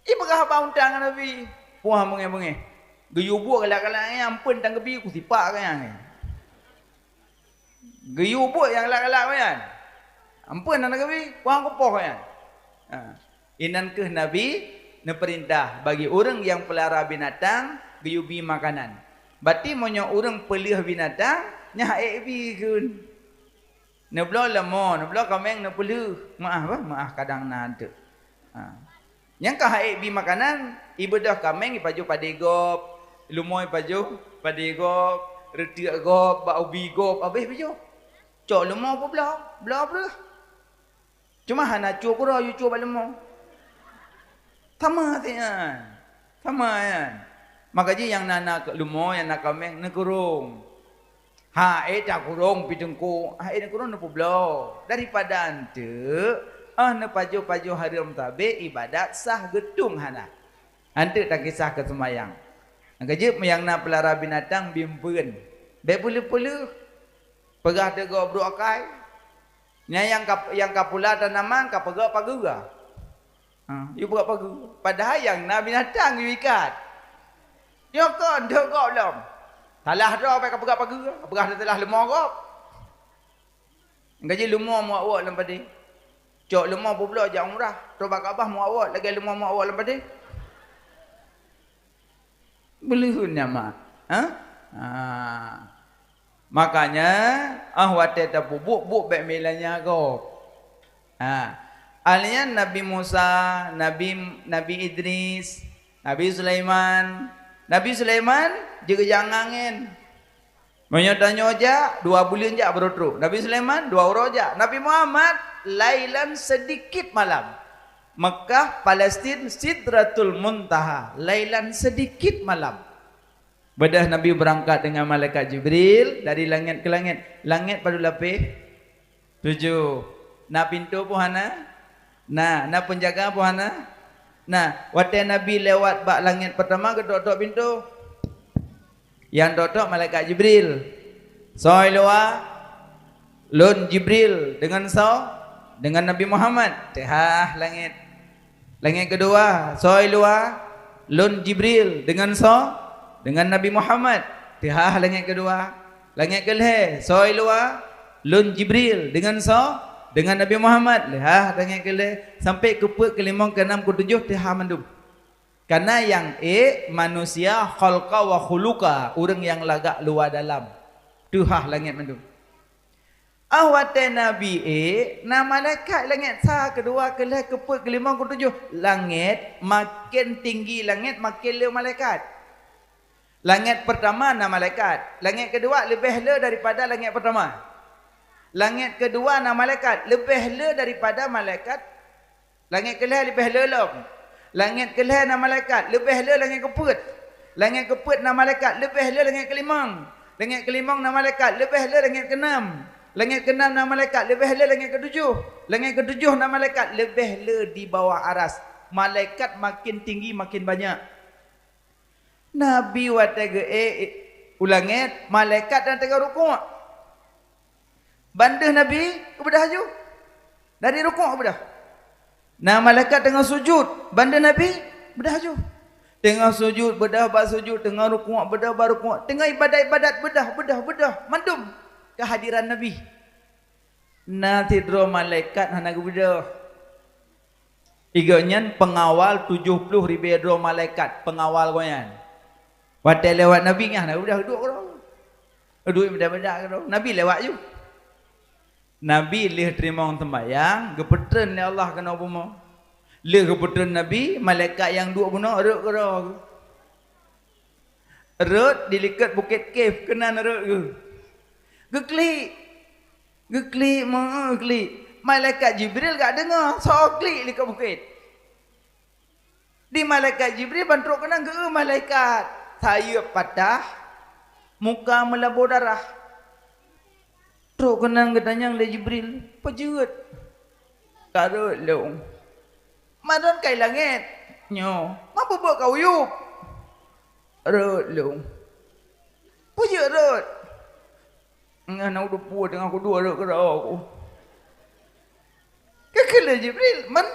Ipeugah haba unta ngon Nabi. Puah beungéh-beungéh. Geuyue buet galak-galak nyan, amphon tan geubi kusipak keu nyan. Geuyue buet nyang galak-galak nyan. Amphon tan geubi, puah kupoh nyan. Ha. Inan kheueh Nabi neupeurintah bagi ureuëng nyang peulara binatang geuyue bi makanan. Bati meunyoe ureuëng peuleueh binatang, nyan hak ék bi kheun. Neubloe leumô, neubloe kaméng neupeuleueh. Meuáh bah, meuáh kadang na teuk. Ha. Nyang ka hak ék bi makanan, ibeudôh kaméng ipajoh padé gob, leumô ipajoh padé gob, reutiek gob, bak ubi gob, abéh pajoh. Cok leumô peubloe, bloe peuleueh. Cuma hana cue keudroe, yue cue bak leumô. Sama siat nyan. Sama nyan. Maka jih nyang na, na leumô, nyang na kaméng, neukurong. Ha, ék takurong pih teungku, ha, ék neukurong neupeubloe. Daripada eunteuk, ah, neupajoh-pajoh hareuem sabé ibadat sah geutung hana. Eunteuk takisah keu seumayang. Nyang keujeuet meunyoe na peulara binatang bimpeuen. Bék peuleueh-peuleueh. Peugah teuk gob brok akai. Nyan nyang ka, nyang ka pula tanaman ka peugah pageue. Ha, yue peugah pageue. Padahai nyang na binatang yue ikat. Nyoe kon deuh gob lom. Salah droe bèk ka peugah pageue, peugah teulah leumô gob. Gaji leumô meuwot-wot lam padé. Cok leumô peubloe jak umrah, trok bak Ka'bah meuwot-wot lagèe leumô meuwot-wot lam padé. Beuleuheun nyan mak. Ha? Ha. Makanya, ah, watèe tapeubuet, buet bèk meulanya gob. Ha. Alian Nabi Musa, Nabi, Nabi Idris, Nabi Sulaiman. Nabi Sulaiman jeuet jak angén. Meunyoe tanyoe jak, dua buleuen jak baru trok. Nabi Sulaiman, dua uroe jak. Nabi Muhammad, lailan sedikit malam. Mekah, Palestin, Sidratul Muntaha. Lailan sedikit malam. Beudôh Nabi beurangkat deungon malaikat Jibril dari langét keu langét. Langét padum lapéh? Tujoh. Na pintoe peue hana? Na. Na peunjaga peue hana? Na. Watèe Nabi lewat bak langét peurtama, geutok-tok pintoe. Nyang tok-tok malaikat Jibril. "Soe i luwa?" "Lôn Jibril." "Deungon soe?" "Deungon Nabi Muhammad." Teuhah langét. Langét keudua, "Soe i luwa?" "Lôn Jibril." "Deungon soe?" "Deungon Nabi Muhammad." Teuhah langét keudua. Langét keulhèe, "Soe i luwa?" "Lôn Jibril." "Deungon soe?" Deungon Nabi Muhammad, lhah deungon keulhèe, sampai keupeuet, keulimong, keunam, keutujoh, teuhah mandum. Kana nyang ék manusia khalqa wa khuluqa, ureuëng nyang lagak luwa dalam. Teuhah langét mandum. Ah watée Nabi ék, na malaikat langét sa, keudua, keulhèe, keupeuet, keulimong, keutujoh. Langét, maken tinggi langét, maken le malaikat. Langét peurtama na malaikat. Langét keudua leubeh le daripada langét peurtama. Langét keudua na malaikat, leubeh le daripada malaikat. Langét keulhèe leubeh le lom. Langét keulhèe na malaikat, leubeh le langét keupeuet. Langét keupeuet na malaikat, leubeh le langét keulimong. Langét keulimong na malaikat, leubeh le langét keunam. Langét keunam na malaikat, leubeh le langét keutujoh. Langét keutujoh na malaikat, leubeh le di bawah aras. Malaikat maken tinggi maken banyak. Nabi watée geuék u langét, malaikat dan teungoh rukuk. Bandeuh Nabi geubeudôh aju. Dari rukuk geubeudôh. Na malaikat teungoh sujud, bandeuh Nabi beudôh aju. Teungoh sujud, beudôh bak sujud, teungoh rukuk, beudôh bak rukuk, teungoh ibadat-ibadat, beudôh, beudôh, beudôh, mandum keuhadiran Nabi. Na sidroe malaikat hana geubeudôh. Gobnyan peungawal tujoh ploh ribée droe malaikat, peungawal gobnyan. Watée lewat Nabi nyan, na udah duek keudroe. Duek beda-beda keudroe. Nabi lewat ju. Nabi lheueh teurimong seumbahyang, geupeutreun lé Allah keunoe bumoe. Lheueh geupeutreun Nabi, malaikat nyang duek bunoe rhot keudroe. Rhot di likot Bukét Kif keunan rhot geuh. Geuklik. Geuklik, meu-, geuklik. Malaikat Jibril ka deungoe, soe klik likot bukét. Di malaikat Jibril ban trok keunan geu-eu malaikat. Sayeuep patah, muka meulabô darah. Trok keunan geutanyong lé Jibril, "Peue jeuet?" "Ka rhot lôn." "Meunan kai langét nyoe, ma peue buet ka uyueb?" "Rhot lôn." "Peue jeuet rhot?" "Ngon aneuk dupue teungoh kuduek rhot keudroe ku." Geukheun lé Jibril, men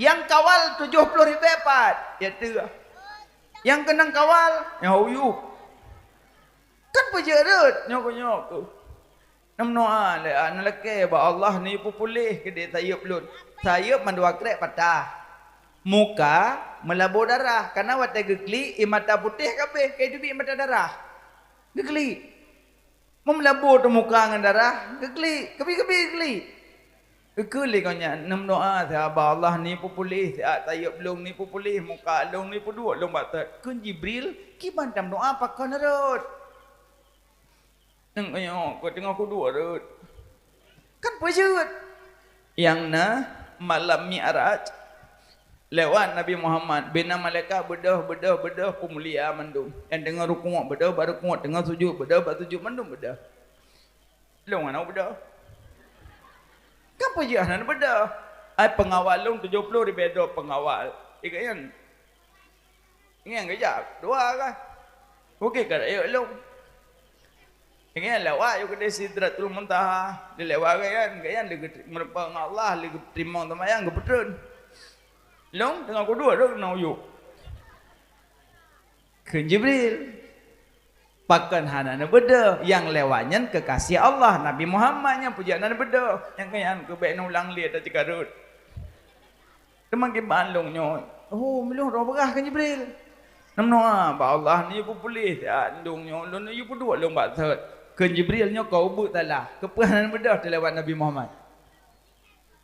nyang kawal tujoh ploh ribée pat, ya teuh. Nyang keunong kawal, nyoe uyueb. Kan peue jeuet rhot, nyoe ku, nyoe ku. Neumeudoá lé aneuk lakée bak Allah, neuyue peupuléh keudeh sayeuep lôn. Sayeuep mandua krek patah. Muka meulabô darah, kana watée geuklik, ie mata putéh ka abéh, ka teubiet mata darah. Geuklik. Meulabô teumuka ngon darah, geuklik, keubi-keubi geuklik. Geukheun lé gobnyan, neumeudoá siat bak Allah, neuyue peupuléh siat sayeuep lôn, neuyue peupuléh muka lôn, neuyue peuduek lôn bak sot. Kheun Jibril, "Kiban tameudoá pakon rhot?" "Nyoe, ku teungoh kuduek rhot." Kan peue jeuet? Nyang na malam Mi'raj, lewat Nabi Muhammad, bina malaikat beudôh, beudôh, beudôh, peumulia mandum. Nyang teungoh rukuk beudôh bak rukuk, teungoh sujud beudôh bak sujud, mandum beudôh. Lôn hana beudôh. Kan peue jeuet hana beudôh? Ai peungawal lôn tujoh ploh ribée droe peungawal. Ikeu nyan. Nyan geujak dua kan. Bukét ka rayeuk lôn. Nyan lewat yue keudeh Sidratul Muntaha, dilewat gobnyan, gobnyan lé geumeureumpok ngon Allah, lé geuteurimong seumayang, geupeutreun. Lôn teungoh kuduek rhot keunoe uyueb. Kheun Jibril, "Pakon hana neubeudôh? Nyang lewat nyan keukasih Allah, Nabi Muhammad nyan peue jeuet hana neubeudôh? Nyang keu nyan keuh bék neulang lé ata ceukarot." Teuma kiban lôn nyoe, "Oh, meulôn roh beurah," kheun Jibril. "Neumeudoá bak Allah neuyue peupuléh siat lôn nyoe, lôn neuyue peuduek lôn bak sot." Kheun Jibril, "Nyoe ka ubeuet salah, keupeue hana neubeudôh teulewat Nabi Muhammad?"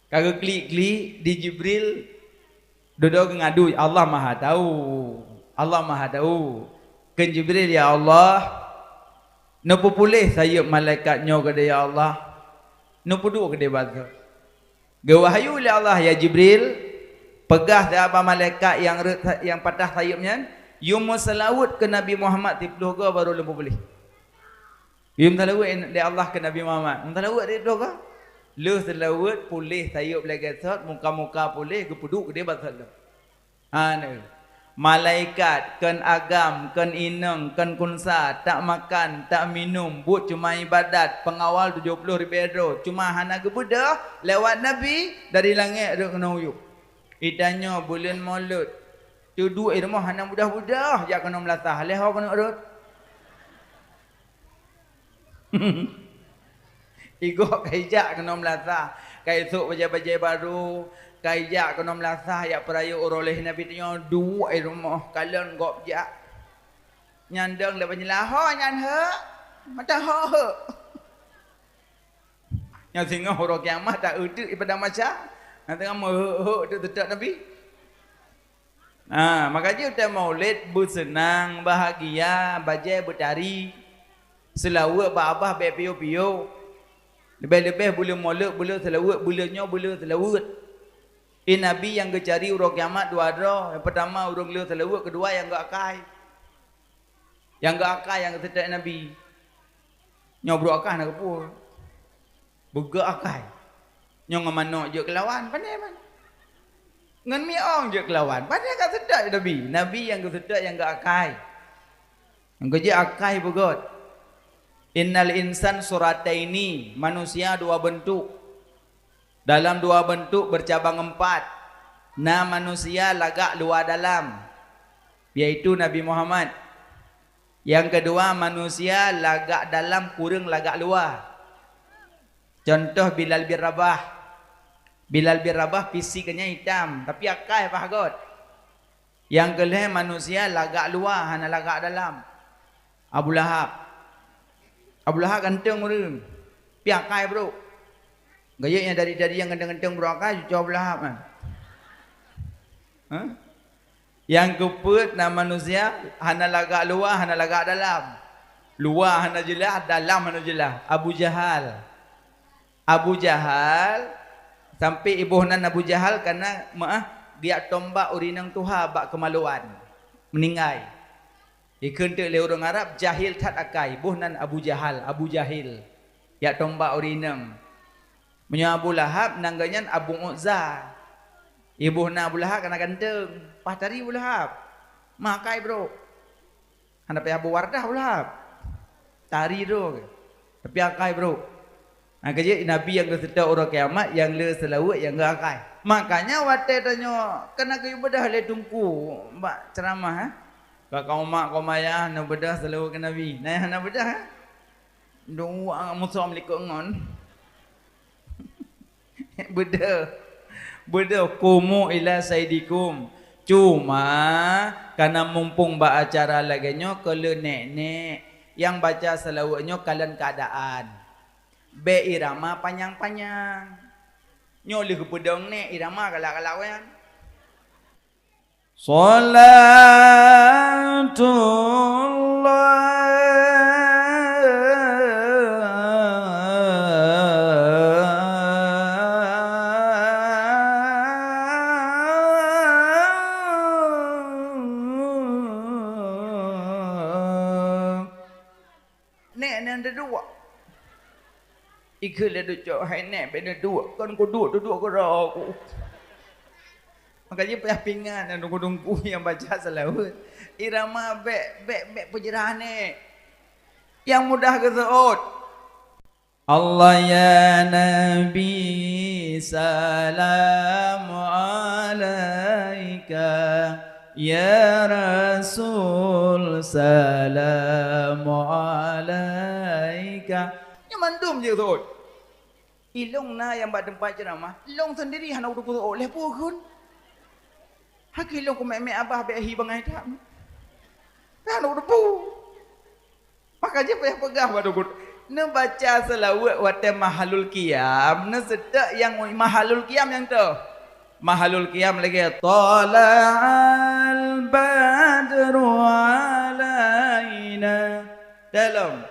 Ka geuklik-klik di Jibril, dudoe geungadu, "Allah Maha Tahu, Allah Maha Tahu." Kheun Jibril, "Ya Allah, neupeupuléh sayeuep malaikat nyoe keudeh, ya Allah, neupeuduek keudeh bak sot." Geuwahyu lé Allah, "Ya Jibril, peugah siat bak malaikat nyang rhot sa-, nyang patah sayeuep nyan, yue meuseulaweuet keu Nabi Muhammad siploh goe barô lôn peupuléh." Yue meuseulaweuet lé Allah keu Nabi Muhammad. Meuseulaweuet di dua goe. Lheueh seulaweuet puléh sayeuep lagée sot, muka-muka puléh, geupeuduek keudeh bak sot lom. Hana. Malaikat, kon agam, kon inong, kon kunsa, tak makan, tak minum, buet cuma ibadat, peungawal tujoh ploh ribée droe, cuma hana geubeudôh lewat Nabi dari langét rhot keunoe uyueb. Geutanyoe buleuen Maulud, teuduek i rumoh hana mudah-mudah jak keunoe meulasah, lheueh ho keuneuk rhot. Igoe ka ijak keunoe meulasah, ka isôk bajèe-bajèe barô, ka ijak keunoe meulasah jak peurayeuk uroe lhèe Nabi tanyoe duek i rumoh kalon gob jak. Nyan dong lé banyeulaho nyan heuek, mata ho heuek. Nyan singoh uroe kiamat ta-eu teuk i padang mahsyar, nyan teungoh meuheuek-heuek teuk seutôt Nabi. Ha, maka jih watèe Maulid beuseunang, bahagia, bajèe beutari, seulaweuet bak babah bèk piôh-piôh. Leubeh-leubeh buleuen Maulid, buleuen seulaweuet, buleuen nyoe buleuen seulaweuet. Di Nabi nyang geucari uroe kiamat dua droe, nyang peurtama ureueng le seulaweuet, keudua nyang geuakai. Nyang geuakai nyang geuseutôt Nabi. Nyoe brôk akai hana geupeue. Beugöt akai. Nyoe ngon manök jeuet keulawan, pandai man. Ngon miong jeuet keulawan, pandai ka seutôt Nabi. Nabi nyang geuseutôt nyang geuakai. Nyang keujeuet akai beugöt. Innal insan surataini, manusia dua beuntuk. Dalam dua beuntuk beucabang empat. Na manusia lagak luwa dalam, yaitu Nabi Muhammad. Nyang keudua, manusia lagak dalam kureueng lagak luwa. Cuntoh Bilal bin Rabah. Bilal bin Rabah fisik geuh nyan itam, tapi akai paih göt. Nyang keulhèe manusia lagak luwa, hana lagak dalam. Abu Lahab. Abu Lahab ganteng ureueng, tapi akai brôk. Geuh nyan dari-dari nyang ganteng-ganteng brôk akai, cucoe Abu Lahab nyan. Hah? Nyang keupeuet na manusia hana lagak luwa, hana lagak dalam. Luwa hana jeulaih, dalam hana jeulaih. Abu Jahal. Abu Jahal, sampai iboh nan Abu Jahal kana meu'ah geujak tombak ureueng inong tuha bak keumaluan, meuninggai. Ikheun teuk lé ureueng Arab, jahil that akai, boh nan Abu Jahal, Abu Jahil. Jak tombak ureueng inong. Meunyoe Abu Lahab, nan geuh nyan Abu Uzza. Iboh nan Abu Lahab kana ganteng, paih tari Abu Lahab. Meuakai brôk. Hana payah beuwardah Abu Lahab. Tari droe geuh. Tapi akai brôk. Nah, keujeuet Nabi nyang geuseutôt uroe kiamat, nyang le seulaweuet, nyang geuakai. Makanya watèe tanyoe kana geuyue beudôh lé teungku bak ceuramah, eh. Ka kaum mak, kaum ayah, neubeudôh seulaweuet keu Nabi. Nah, hana beudôh, eh. Dua musoh meulikot ngon. Beudôh. Beudôh, qumu ila sayyidikum. Cuma, kana mumpung bak acara lagèe nyoe, keu le nèk-nèk nyang baca seulaweuet nyoe kalon keuadaan. Bèk irama panyang-panyang. Nyoe lheueh geupeudong nèk, irama galak-galak nyan. Shalatullah. Nèk nyan teuduek. Ikheun lé ducok, "Hai nèk, bèk neuduek, kon kuduek, duduek keudroe ku." Maka jih payah pingan ngon teungku-teungku nyang baca seulaweuet. Irama bèk, bèk, bèk peujeurah nèk. Nyang mudah geuseuôt. Allah ya Nabi, salam alaika. Ya Rasul, salam alaika. Nyan mandum jeuet seuôt. Ilôn na nyang bak teumpat ceuramah, lôn sendiri hana kuteupeu seuôt lé peue kheun. Haki lôn kumèk-mèk abah bèk hi bangai that. Hana kuteupeu. Maka jih payah peugah bak teungku, neubaca seulaweuet watèe mahalul qiyam, neuseutôt nyang mahalul qiyam nyang toh. Mahalul qiyam lagèe, "Tala'al badru alaina." Dalam,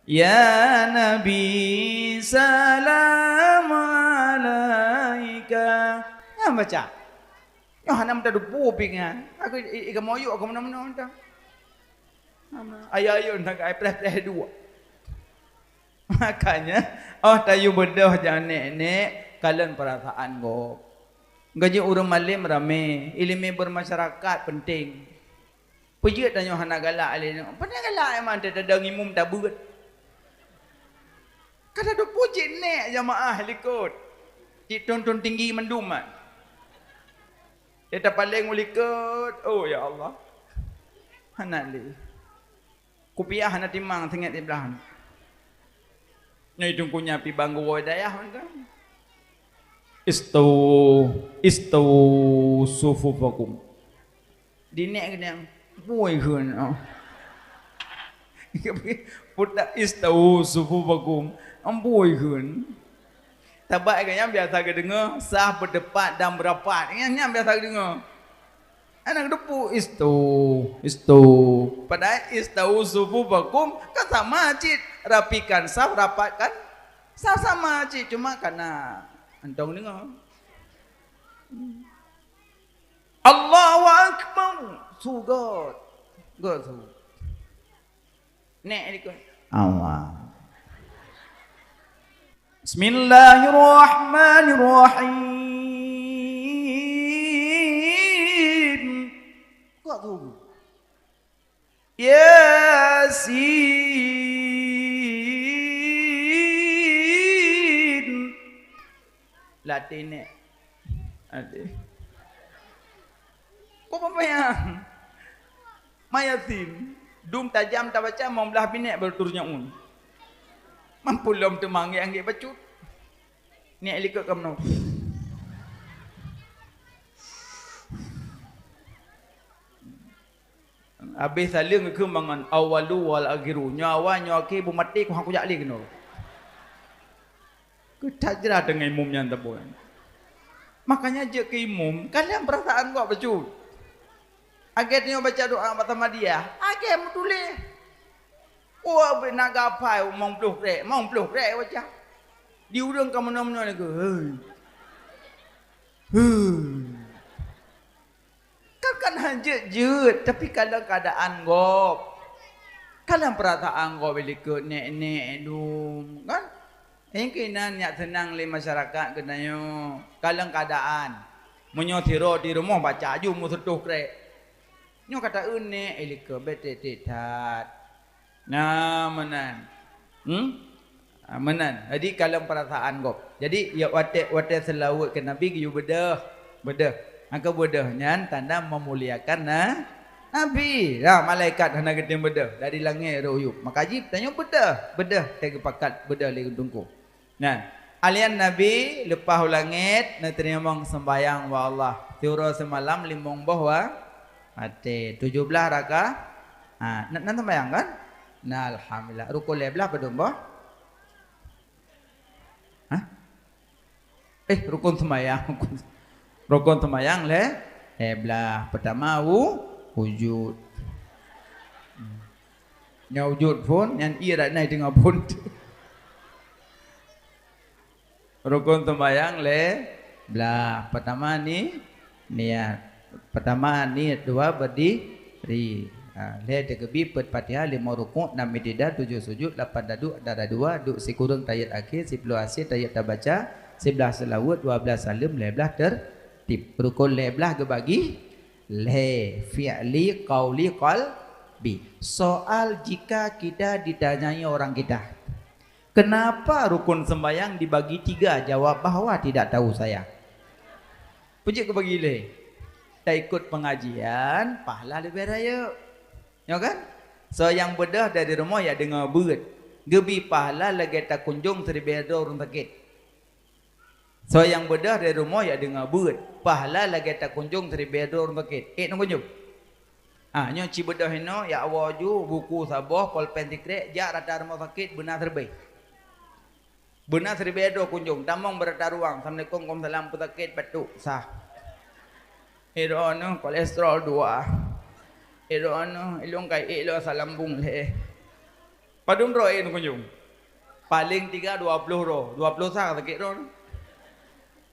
"Ya Nabi, salam alaika." Nyan baca. Nyoe hana meuteupeu pingan. Aku i, i, i kamoe yuk, aku meunoe-meunoe mantong. Ayo-ayo nak ai preh-preh dua. Makanya, oh tayue beudôh jak nèk-nèk kalon peurasaan gob. Gaji ureueng malém ramé, ileumèe bermasyarakat penting. Peujeuet tanyoe hana galak lé nyoe. Pane galak emang teudeung imum tabeuet. Ka tateupeu cit nèk jamaah likot. Cit tuntun tinggi mandum mat. Dia tapaleng u likot. Oh ya Allah. Hana lé. Kupiah hana timang singet siblaih. Nyoe teungku nyan pi bang geuwoe dayah mantong. Istawu, istawu sufufakum. Di nek keudang, "Ampui kheun, oh." Putak, "Istawu sufufakum." "Ampui kheun." Tabak nyan biasa geudeungoe, saf, beutepat dan beurapat. Nyan, nyan biasa geudeungoe. Aneuk depu, "Istu, istu." Padahai "Istawu sufufakum" kan sama cit. Rapikan saf, rapatkan saf, sama cit. Cuma kana antong deungoe. "Allahu Akbar." Su göt. Göt su. Nek likot. Allah. Bismillahirrahmanirrahim. Kok tu? Yasin. Latih nek. Latih. Kok payah? Ma Yasin, dum tajam tabaca, mong blah binék baru turun nyaun. Mampu lom teuma anggék-anggék bacut. Niek likot ka meunoe. Abéh saleueng geukheun mangat, "Awwalu wal akhiru." Nyoe awai, nyoe akhé, beumaté, kuhah kujak lé keunoe. Keutajra teungoh imum nyan teupeu. Makanya jeuet keu imum, kalon peurasaan gob bacut. Lagèe tanyoe baca doa bak Samadiyah, lagèe meutuléh. Oh, bèk na gapai, limong ploh krek, limong ploh krek baca. Di ureueng ka meunoe-meunoe lagèe, "Hei. Hei." Kan, kan han jeuet-jeuet, tapi kalon keuadaan gob. Kalon peurasaan gob, likot nek-nek dum, kan? Nyang keunan nyak seunang lé masyarakat geutanyoe, kalon keuadaan. Meunyoe sidroe di rumoh baca aju meuseutôh krek. Nyoe ka ta-eu nek, eh, likot bèk tek-tek that. Nah, meunan. Hmm? Ah, meunan. Jadi, kalon peurasaan gob. Jadi, ya, watèe, watèe seulaweuet keu Nabi geuyue beudôh. Beudôh. Maka beudôh nyan tanda meumuliakan na-, Nabi. Nah, malaikat hana geutem beudôh. Dari langèt rôh yub. Maka jih tanyoe beudôh. Beudôh, teuka geupakat beudôh lé Teungku. Nyan, alian Nabi leupah u langèt, neuteurimong seumbahyang bak Allah. Siuroe seumalam limong boh wa-, watèe, tujoh blaih raka-, ha, na, na seumbahyang kan? Na, alhamdulillah. Rukon lhèe blaih padum boh? Hah? Eh, rukon seumbahyang. Rukon seumbahyang lhèe, lhèe blaih. Peutama wu-, wujud. Nyoe wujud phôn, nyan ie dak na teungoh phôn. Rukon seumbahyang lhèe blaih. Peutama ni-, niat. Peutama niet, dua berdiri. Ha, lhèe teukeubie, peuet Fatihah, limong rukuk, nam itidal, tujoh sujud, lapan taduek, dara dua, duek sikureueng tahiyat akhé, siploh asyé tahiyat tabaca, siblaih seulaweuet, dua blaih saleuem, lhèe blaih tertib. Rukon lhèe blaih geubagi lhèe, fi'li, qauli, qalbi. Soal jika kita ditanyai orang kita, "Kenapa rukun sembahyang dibagi tiga?" Jawab bahwa tidak tahu saya. Peue jeuet geubagi lhèe? Taikot pengajian, pahala leubeh rayeuk. Nyoe kan? Soe nyang beudôh dari rumoh jak deungoe beuet, geubri pahala lagèe takunjong siribèe droe ureueng sakét. Soe nyang beudôh dari rumoh jak deungoe beuet, pahala lagèe takunjong siribèe droe ureueng sakét. Ék neukunjong? Ah, nyoe ci beudôh inoe, jak woe ju, buku saboh, polpen sikrek, jak rata rumoh sakét, beuna siribèe. Beuna siribèe droe kunjong, tamong beurata ruang, "Assalamualaikum, waalaikumsalam, peue sakét?" "Batuk." "Sah." "Eh, droeneuh, kolesterol dua." "Eh, droeneuh, ilôn ka ék lôn asam lambung lhèe." Padum droe ék neukunjong? Paleng tiga dua ploh droe. Dua ploh sah sakét droe.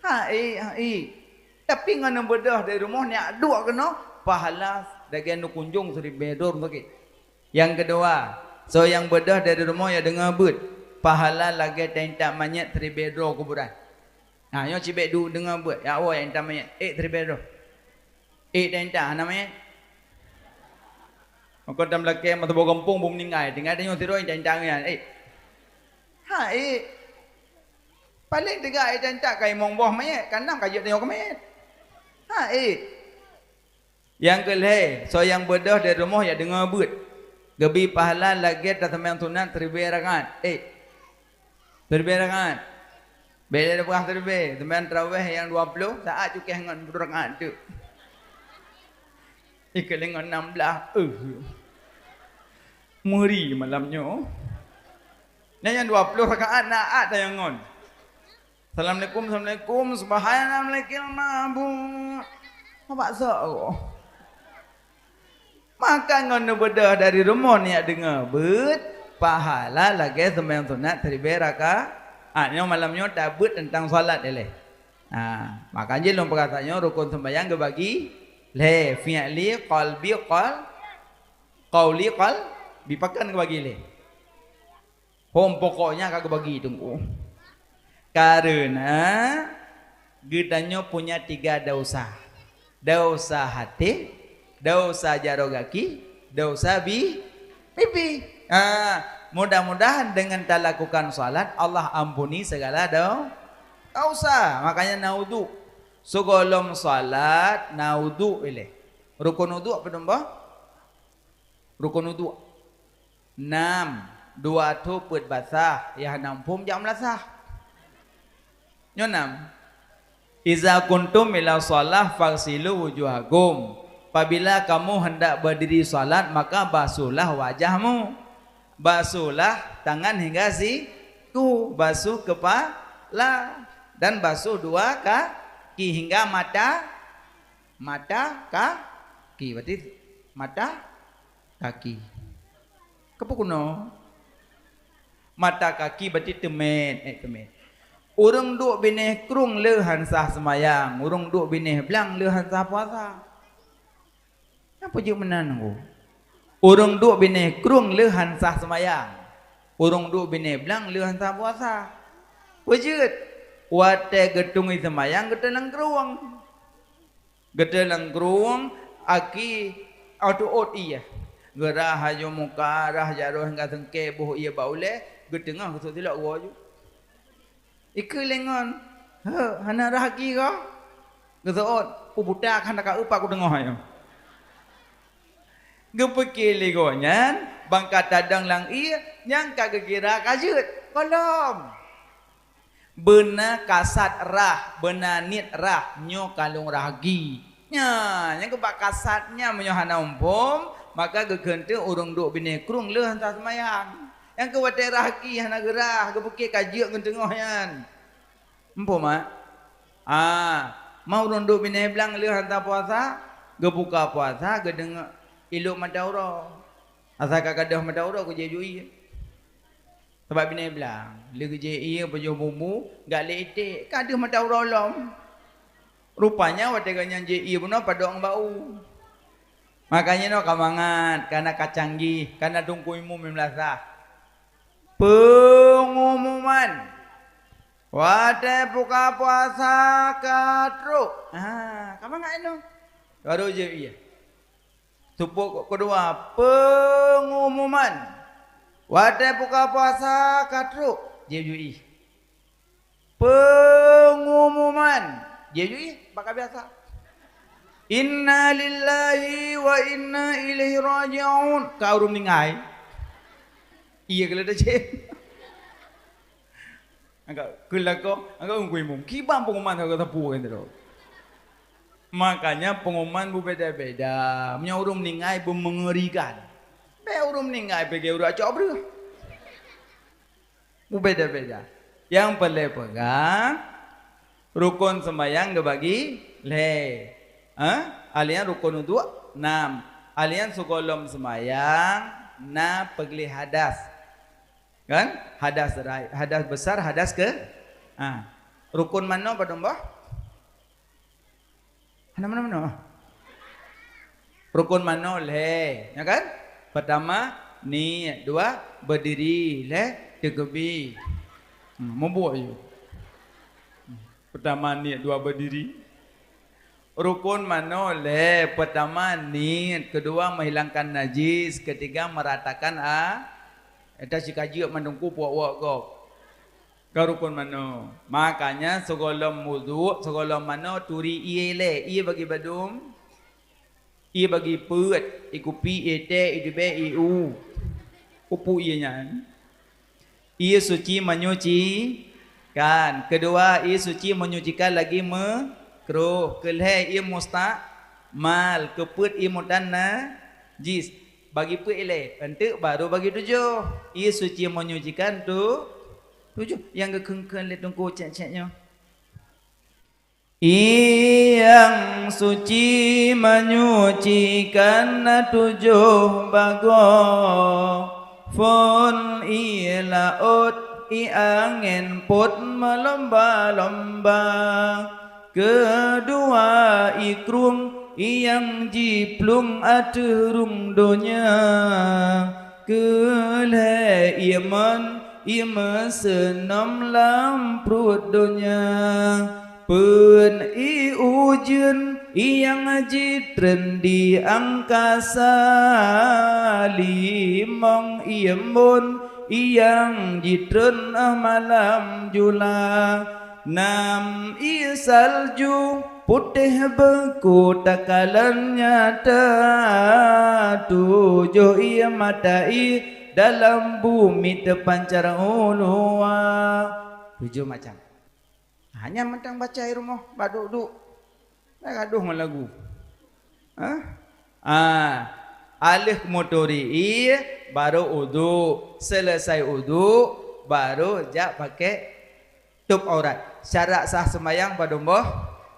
Ha ék, ha ék. Tapi ngon neubeudôh dari rumoh neujak duek keunoe, pahala lagèe neukunjong siribèe droe ureueng sakét. Nyang keudua, soe nyang beudôh dari rumoh jak deungoe beuet, pahala lagèe taintat manyét siribèe droe kuburan. Ha, nyoe cibèk duek deungoe beuet, jak woe jak intat manyét, ék siribèe droe. Ék taintat hana manyét. Maka tam lakèe meutuboh gampông beu meuninggai, tinggai tanyoe sidroe intat-intat nyan, ék. Ha ék. Paleng teuga ék taintat ka limong boh manyét, ka nam ka jeuet tanyoe keu manyét. Ha ék. Nyang keulhèe, soe nyang beudôh dari rumoh jak deungoe beuet, geubri pahala lagèe taseumayang sunat siribèe rakaat. Ék. Siribèe rakaat. Bèk lé leubeh siribèe, seumbahyang tarawih nyang dua ploh, saát cukéh ngon siribèe rakaat teuk. Ikeu lé ngon nam blah, eh. Meuri malam nyoe. Nyan nyang dua ploh rakaat na at nyang ngon. Assalamualaikum, assalamualaikum, subhanal malikil ma'bud. Abak sok. Maka ngon neubeudôh dari rumoh neujak deungoe, beuet pahala lagèe seumbahyang sunat siribèe rakaat. Nyoe malam nyoe tabeuet teuntang salat ilèe. Ha, maka jih lôn peugah tanyoe rukon seumbahyang geubagi lhèe, fi'li, qalbi, qal-, qauli, qalbi, pakon geubagi lhèe. Hom pokoknya ka geubagi teungku. Karena geutanyoe punya tiga dosa. Dosa haté, dosa jaroe gaki, dosa bi-, pipi. Ha, mudah-mudahan dengan talakukan salat, Allah ampuni segala do-, dosa. Makanya na udhu. Sigohlom salat, na udhu ilèe. Rukon udhu apa nyan, bah? Rukon udhu. Nam, dua tho peuet basah, nyang hana muphom jak meulasah. Nyoe nam. Iza kuntum ila shalah faghsilu wujuhakum. Apabila kamu hendak berdiri salat, maka basuhlah wajahmu. Basuhlah tangan hingga siku, basuh kepala, dan basuh dua kaki hingga mata, mata kaki. Berarti mata kaki. Keupeue keunoe? Mata kaki berarti teumèt, eh, teumèt. Ureueng duek binéh krueng le han sah seumayang, ureueng duek binéh blang le han sah puasa. Nyan peue jeuet meunan, Teungku? Ureueng duek binéh krueng le han sah seumayang, ureueng duek binéh blang le han sah puasa. Peue jeuet? Watèe geutueng ie seumayang, geuteulangkrueng. Geuteulangkrueng, aki, ateuôt ie. Geurah aju muka, rah jaroe hingga seungkèe, boh ie bak ulèe, geuteungoh geusut silop geuwoe ju. Ikeu lé ngon, "Heuh, hana rah aki kah?" Geuseuôt, "Peue buta, hana ka eu pat kuteungoh nyoe." Geupeuké lé gobnyan, ban ka tadong lam ie, nyan ka geukira ka jeuet. Gohlom. Beuna kasat rah, beuna niet rah, nyoe ka lôn rah aki. Nyan, nyang keuh bak kasat nyan meunyoe hana muphom, maka geukheun teuk ureueng duek binéh krueng le han sah seumayang. Nyang keuh watèe rah aki hana geurah, geupeuké ka jeuet ngon teungoh nyan. Muphom, mak? Ah, ma ureueng duek binéh blang le han sah puasa, geubuka puasa, geudeungoe ilop mata uroe. Asai ka gadôh mata uroe, geujép ju ie. Sabab binéh blang, lé geujép ie, pajoh bumbu, gak lé iték, ka deuh mata uroe lom. Rupanya watèe gobnyan jép ie bunoe padub ngon bak u. Makanya nyoe ka mangat, kana ka canggih, kana teungku imum meulasah. Peungumuman. Watèe buka puasa ka trok. Ha, ka mangat nyoe. Baru jép ie. Teupok keudua, peungumuman. Watèe buka puasa ka trok, jép ju ie. Peungumuman, jép ju ie, bak ka biasa. Inna lillahi wa inna ilaihi raji'un. Ka ureueng meuninggai. Ie keuh lé tajép. Angkat keu lakoe, angkat ureueng kuimum. Kiban pengumuman ka sapu kan tu. Makanya pengumuman beubeda-beda. Meunyoe ureueng meuninggai beumeungerikan. Bèk ureueng meuninggai pike ureueng acok breuh. Beubeda-beda. Nyang peureulèe peugah, rukon seumayang geubagi lhèe. Ha? Alian rukon udhu nam. Alian sigohlom seumayang na peugleh hadas. Kan? Hadas rai-, hadas besar, hadas ke-, ha. Rukon manoe padum boh? Hana manoe-manoe. Rukon manoe lhèe, ya kan? Pertama, niet, dua, berdiri, lhèe, teukeubie. Hmm, mubuet yue. Pertama niet, dua berdiri. Rukon manoe lhèe, pertama niet, kedua menghilangkan najis, ketiga meratakan a-, ata sikajeuek mandum ku puwok-wok gob. Ka rukon manoe. Makanya sigohlom wudhu, sigohlom manoe turi ie lé, ie bagi badum, ie bagi peuet, ie kupi, ie teh, ie dibèe, ie u. Upu ie nyan. Ie suci menyucikan. Keudua, ie suci menyucikan lagi meukruh. Keulhèe, ie mustakmal. Keupeuet, ie mutan najis. Bagi peuet ilèe, eunteuk baru bagi tujoh. Ie suci menyucikan tu tujoh. Nyang geukheun-kheun lé Teungku cék-cék nyoe. Ie nyang suci menyucikan na tujoh bagoe, phon ie laôt, ie angén pôt meulomba-lomba. Keudua ie krueng, ie nyang jiplueng ateueh rhueng donya. Keulhèe ie mon, ie meuseunom lam pruet donya. Peuet ie ujeuen, ie nyang jitreun di angkasa. Limong ie embôn, ie nyang jitreun malam jula. Nam ie salju, putéh beuko takalon nyata. Tujoh ie mata ie dalam bumi teupancar u luwa. Tujoh macam. Ha, nyan mantong baca i rumoh, bak duek-duek. Dah gadoh ngon lagu. Ha? Ah, aleuh meuturi ie, baru uduk. Seuleusai uduk, baru jak pakék tôb aurat. Syarat sah seumayang padum boh?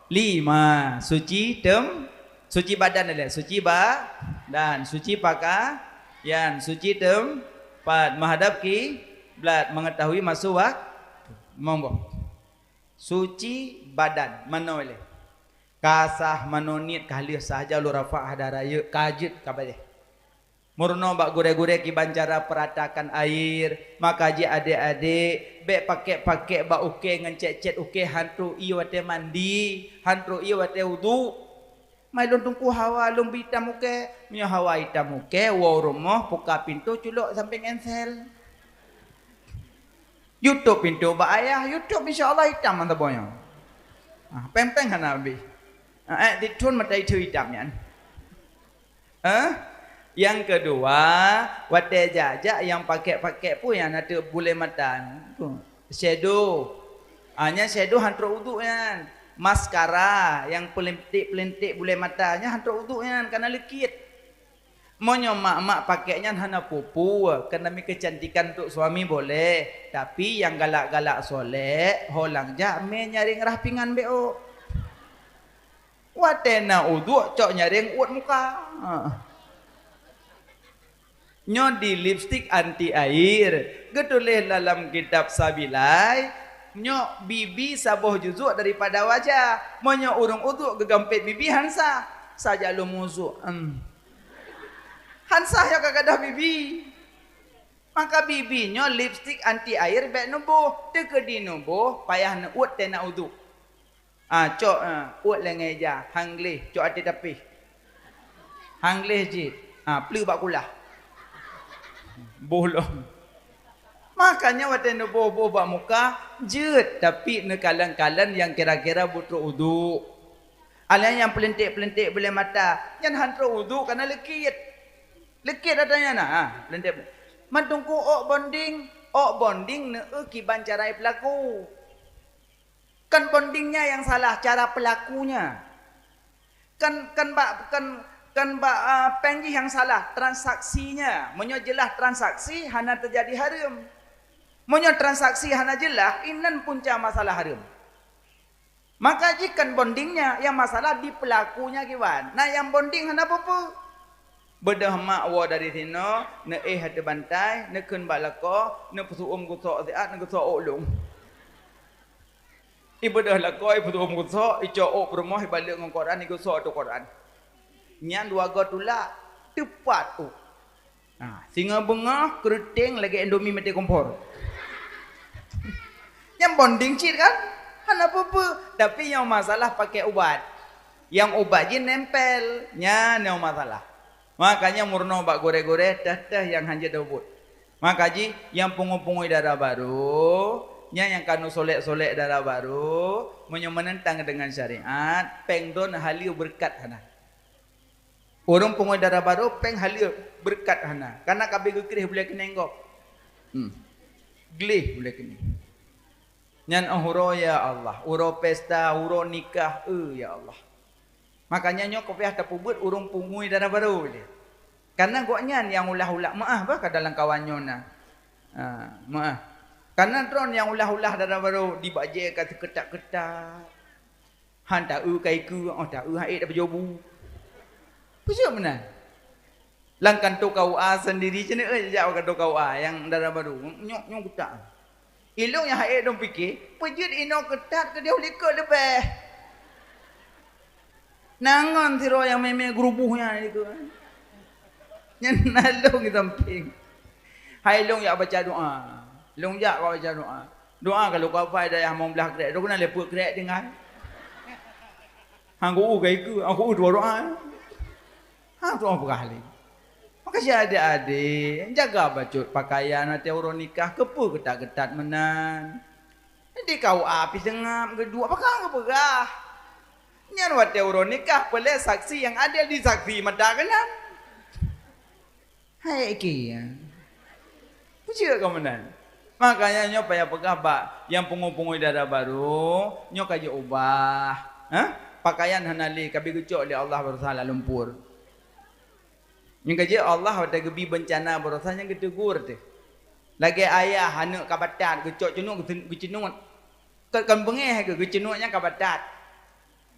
Lima. Suci tem-, suci badan ilèe. Suci badan, suci pakaian, suci teumpat, meuhadab kiblat, mengetahui masu wak-, mong boh. Suci badan, manoe lé. Ka sah manoe niet ka lheueh sah, jak lôn rafa' hada rayeuk, ka jeuet ka baleh. Meurunoe bak gurée-gurée kiban cara peratakan air, maka jih adék-adék, bék pakék-pakék bak ukée ngon cét-cét ukée han trok ie watée mandi, han trok ie watée uduk. Mai lôn teungku hawa lôn bri itam ukée, meunyoe hawa itam ukée, woe u rumoh, puka pintoe, culok sampéng ensel. Yue tôb pintoe bak ayah, yue tôb insya Allah itam mantong boh nyoe. Ah, péng-péng hana habéh. Ah, ék dithon mata itheue itam nyan. Eh? Nyang keudua, watée jak-jak nyang pakék-pakék peue nyang na teuk bulée mata? Shadow. Ah, nyan shadow han trok uduk nyan. Maskara nyang peulinték-peulinték bulée mata nyan han trok uduk nyan, ka na leukit. Meunyoe mak-mak pakék nyan hana peue-peue, keuneumi keucantikan untuk suami boleh, tapi nyang galak-galak solék, ho lam jak mé nyaréng rhah pingan bék. Watée na uduk cok nyaréng uet muka. Ha. Nyoe di lipstik anti air, geutuléh lam kitab Sabilai, nyoe bibi saboh juzuk daripada wajah. Meunyoe ureuëng uduk geugampét bibi han sah, saja lom uduk. Em. Han sah nyoe ka gadôh bibi. Maka bibi nyoe lipstik anti air bék neuboh, teukeudi neuboh payah neuuet teuh na uduk. Ah, cok, ah, uet lé ngon ija, han gleh, cok até tapéh. Han gleh jih, ah, pleuk bak kulah. Boh lom. Makanya watée neuboh-boh bak muka, jeuet, tapi neukalon-kalon nyang kira-kira beutrok uduk. Alah nyang peulinték-peulinték bulée mata, nyan han trok uduk, ka na leukit. Leukit ata nyan na, ha, peulinték. Mantong ku ôk bonding, ôk bonding neueu kiban cara peulaku. Kon bondingnya yang salah, cara pelakunya. Kon, kon bak, kon, kon bak, ah, péng jih yang salah, transaksinya. Meunyoe jeulaih transaksi, hana teujadi hareuem. Meunyoe transaksi hana jeulaih, inan punca masalah hareuem. Maka jih kon bondingnya, yang masalah di pelakunya kiban. Nah, yang bonding hana peue-peue. Beudôh mak woe dari sinoe, neuéh ateueh bantai, neukheun bak lakoe, neupeuseu'uem geusok siat, neugeusok ôk lôn. Ibeudôh lakoe, ipeuseu'uem geusok, icok ôk peurumoh, ibalek ngon koran, igeusok ateueh koran. Nyan dua goe tulak, teupat ôk. Ha, singoh beungoh, keureuteng lagée Indomie maté kompor. Nyang bonding cit kan? Hana peue-peue. Tapi nyang masalah pakai ubat. Nyang ubat jih nempel. Nyan nyang masalah. Makanya meurunoe bak gurée-gurée, teuh-teuh nyang hanjeuet ubit. Maka jih, nyang pungo-pungo dara barô, nyang, nyang ka neusolek-solek dara barô, meunyoe meunentang deungon syariat, péng droen haleue beureukat hana. Ureuëng pungo dara barô péng haleue beureukat hana, kana ka abéh geukreh bulée keuneuk gob. Hmm. Gleh ulée keunoe. Nyan óh uroe, ya Allah, uroe pesta, uroe nikah, eh, ya Allah. Makanya nyoe ka payah tapeubuet ureuëng pungui dara barô lé. Karena gobnyan nyang ulah-ulah, meuáh bah ka dalam kawan nyoe na. Ha, meuáh. Karena droe nyang ulah-ulah dara barô, dibajée ka teuketat-ketat. Han taeu ka ikeue, oh, taeu han ék tapeujobu. Peue jeuet meunan? Lam kantô K U A sendiri cit, eh, jak kantô K U A nyang dara barô. Nyoe, nyoe kutak. Ilôn nyang han ék lôn pike, peue jeuet inoe keutat keudeh likot leubeh. Na ngon sidroe nyang mé-mé geuruboh nyan dikeue. Nyan na lôn di sampéng. Hai lôn jak baca doa. Lôn jak baca doa. Doa ka lôn kafai dayah mong blaih krek. Lôn keunan lé peuet krek tinggai. Han geu-u ka ikeue, han geu-u dua doa. Ha, tu'oh peugah lé. Maka si adék-adék, jaga bacut pakaian watée uroe nikah, keupeue keutat-keutat meunan. Di K U A pih seungab geuduek, pakon geupeugah. Nyan watée uroe nikah, peulée saksi nyang adil disaksi mata keunan. Hai, iki, ya. Peue jeuet ka meunan. Makanya nyoe payah peugah bak nyang pungui-pungui dara barô, nyoe ka jiubah. Ha? Pakaian hana lé, ka bi geucok lé Allah baroesa lam lumpur. Nyang ka jeuet Allah watée geubi beuncana baroesa nyan geuteugur teuh. Lagée ayah aneuëk ka batat geucok ceunuek geucen-, geuceunuek. Kon, kon beungéh geu-, geuceunuek nyan ka batat.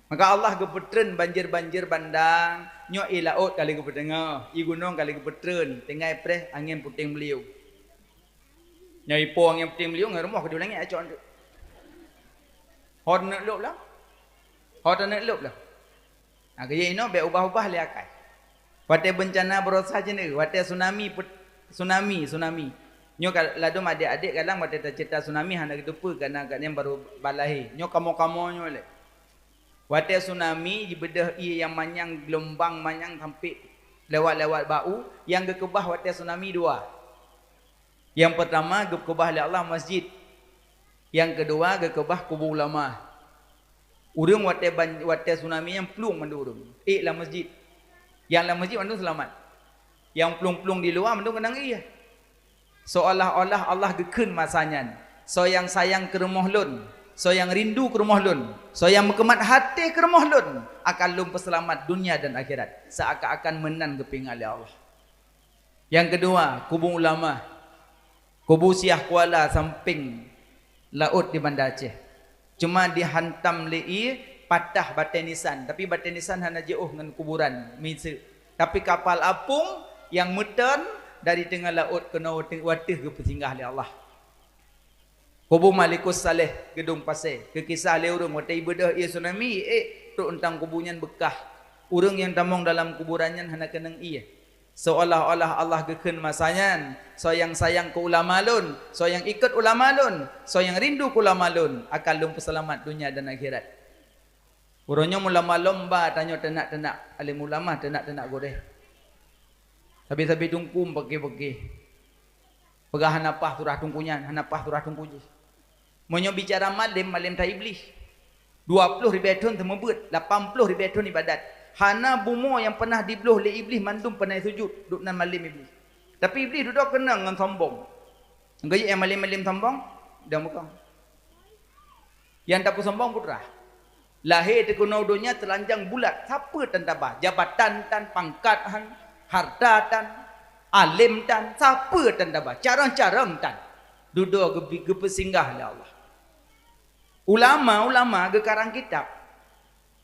Maka Allah geupeutreun banjir-banjir bandang, nyoe ié laôt ka lheueh geupeuteungoh, ié gunong ka lheueh geupeutreun, tinggai preh angén puténg beuliu. Nyoe ipo angén puténg beuliu ngon rumoh keudua langét acok. Ho taneuk lôb lah. Ho taneuk lôb lah. Nah, keu inoe bék ubah-ubah lé akai. Watée beuncana baroesa cit, watée tsunami, tsunami, tsunami. Nyoe ka ladôm adék-adék kadang watée taceurita tsunami hana geuteupeue karena gobnyan barô balahé. Nyoe kamoe-kamoe nyoe lé. Watée tsunami jibeudôh ié nyang manyang, geulumbang manyang sampai lewat-lewat bak u, nyang geukeubah watée tsunami dua. Nyang peurtama geukeubah lé Allah masjid. Nyang keudua geukeubah kubu ulama. Ureuëng watée ban-, watée tsunami nyan plueng mandum ureuëng. Ék lam masjid. Nyang lam masjid mandum seulamat. Nyang plueng-plueng di luwa mandum keunong ié. Seolah-olah Allah geukheun masa nyan, "Soe nyang sayang keu rumoh lôn, soe nyang rindu keu rumoh lôn, soe nyang meukeumat até keu rumoh lôn, akan lôn peuseulamat dunia dan akhirat." Seakan-akan meunan geupeuingat lé Allah. Nyang keudua, kubu ulama. Kubu Syiah Kuala sampéng laôt di Banda Aceh. Cuma dihantam lé ié, patah batée nisan, tapi batée nisan hana jiôh ngon kuburan miseue. Tapi kapal apung nyang meuteun dari teungoh laôt keunoe watée, watée geupeusinggah lé Allah. Kubu Malikus Saleh, Geudong Pasé, geukisah lé ureuëng watée ibeudôh ié tsunami, ék trok eunteuk kubu nyan beukah. Ureuëng nyang tamong dalam kuburan nyan hana keunong ié. Seolah-olah Allah geukheun masa nyan, "Soe nyang sayang keu ulama lôn, soe nyang ikot ulama lôn, soe nyang rindu keu ulama lôn, akan lôn peuseulamat dunia dan akhirat." Uroe nyoe meulomba-lomba tanyoe teunak-teunak alim ulama, teunak-teunak gurée. Sabe-sabe teungku peuke-peuke. Peugah hana paih surah teungku nyan, hana paih surah teungku jih. Meunyoe bicara malem, malem that Iblih. Dua ploh ribée thon teumeubeuet, lapan ploh ribée thon ibadat. Hana bumoe nyang peunah dibloh lé Iblih mandum peunah sujut, duek nan malem Iblih. Tapi Iblih dudoe keunong ngon sombong. Geuyue nyang malem-malem sombong, dan bukan. Nyang tapeusombong putra. Lahé teukeunoe donya teulanjang bulat, sapeue tan taba, jabatan tan, pangkat han, harta tan, alem tan, sapeue tan taba, carông-carông tan. Dudoe geubi-, geupeusinggah lé Allah. Ulama-ulama geukarang kitab.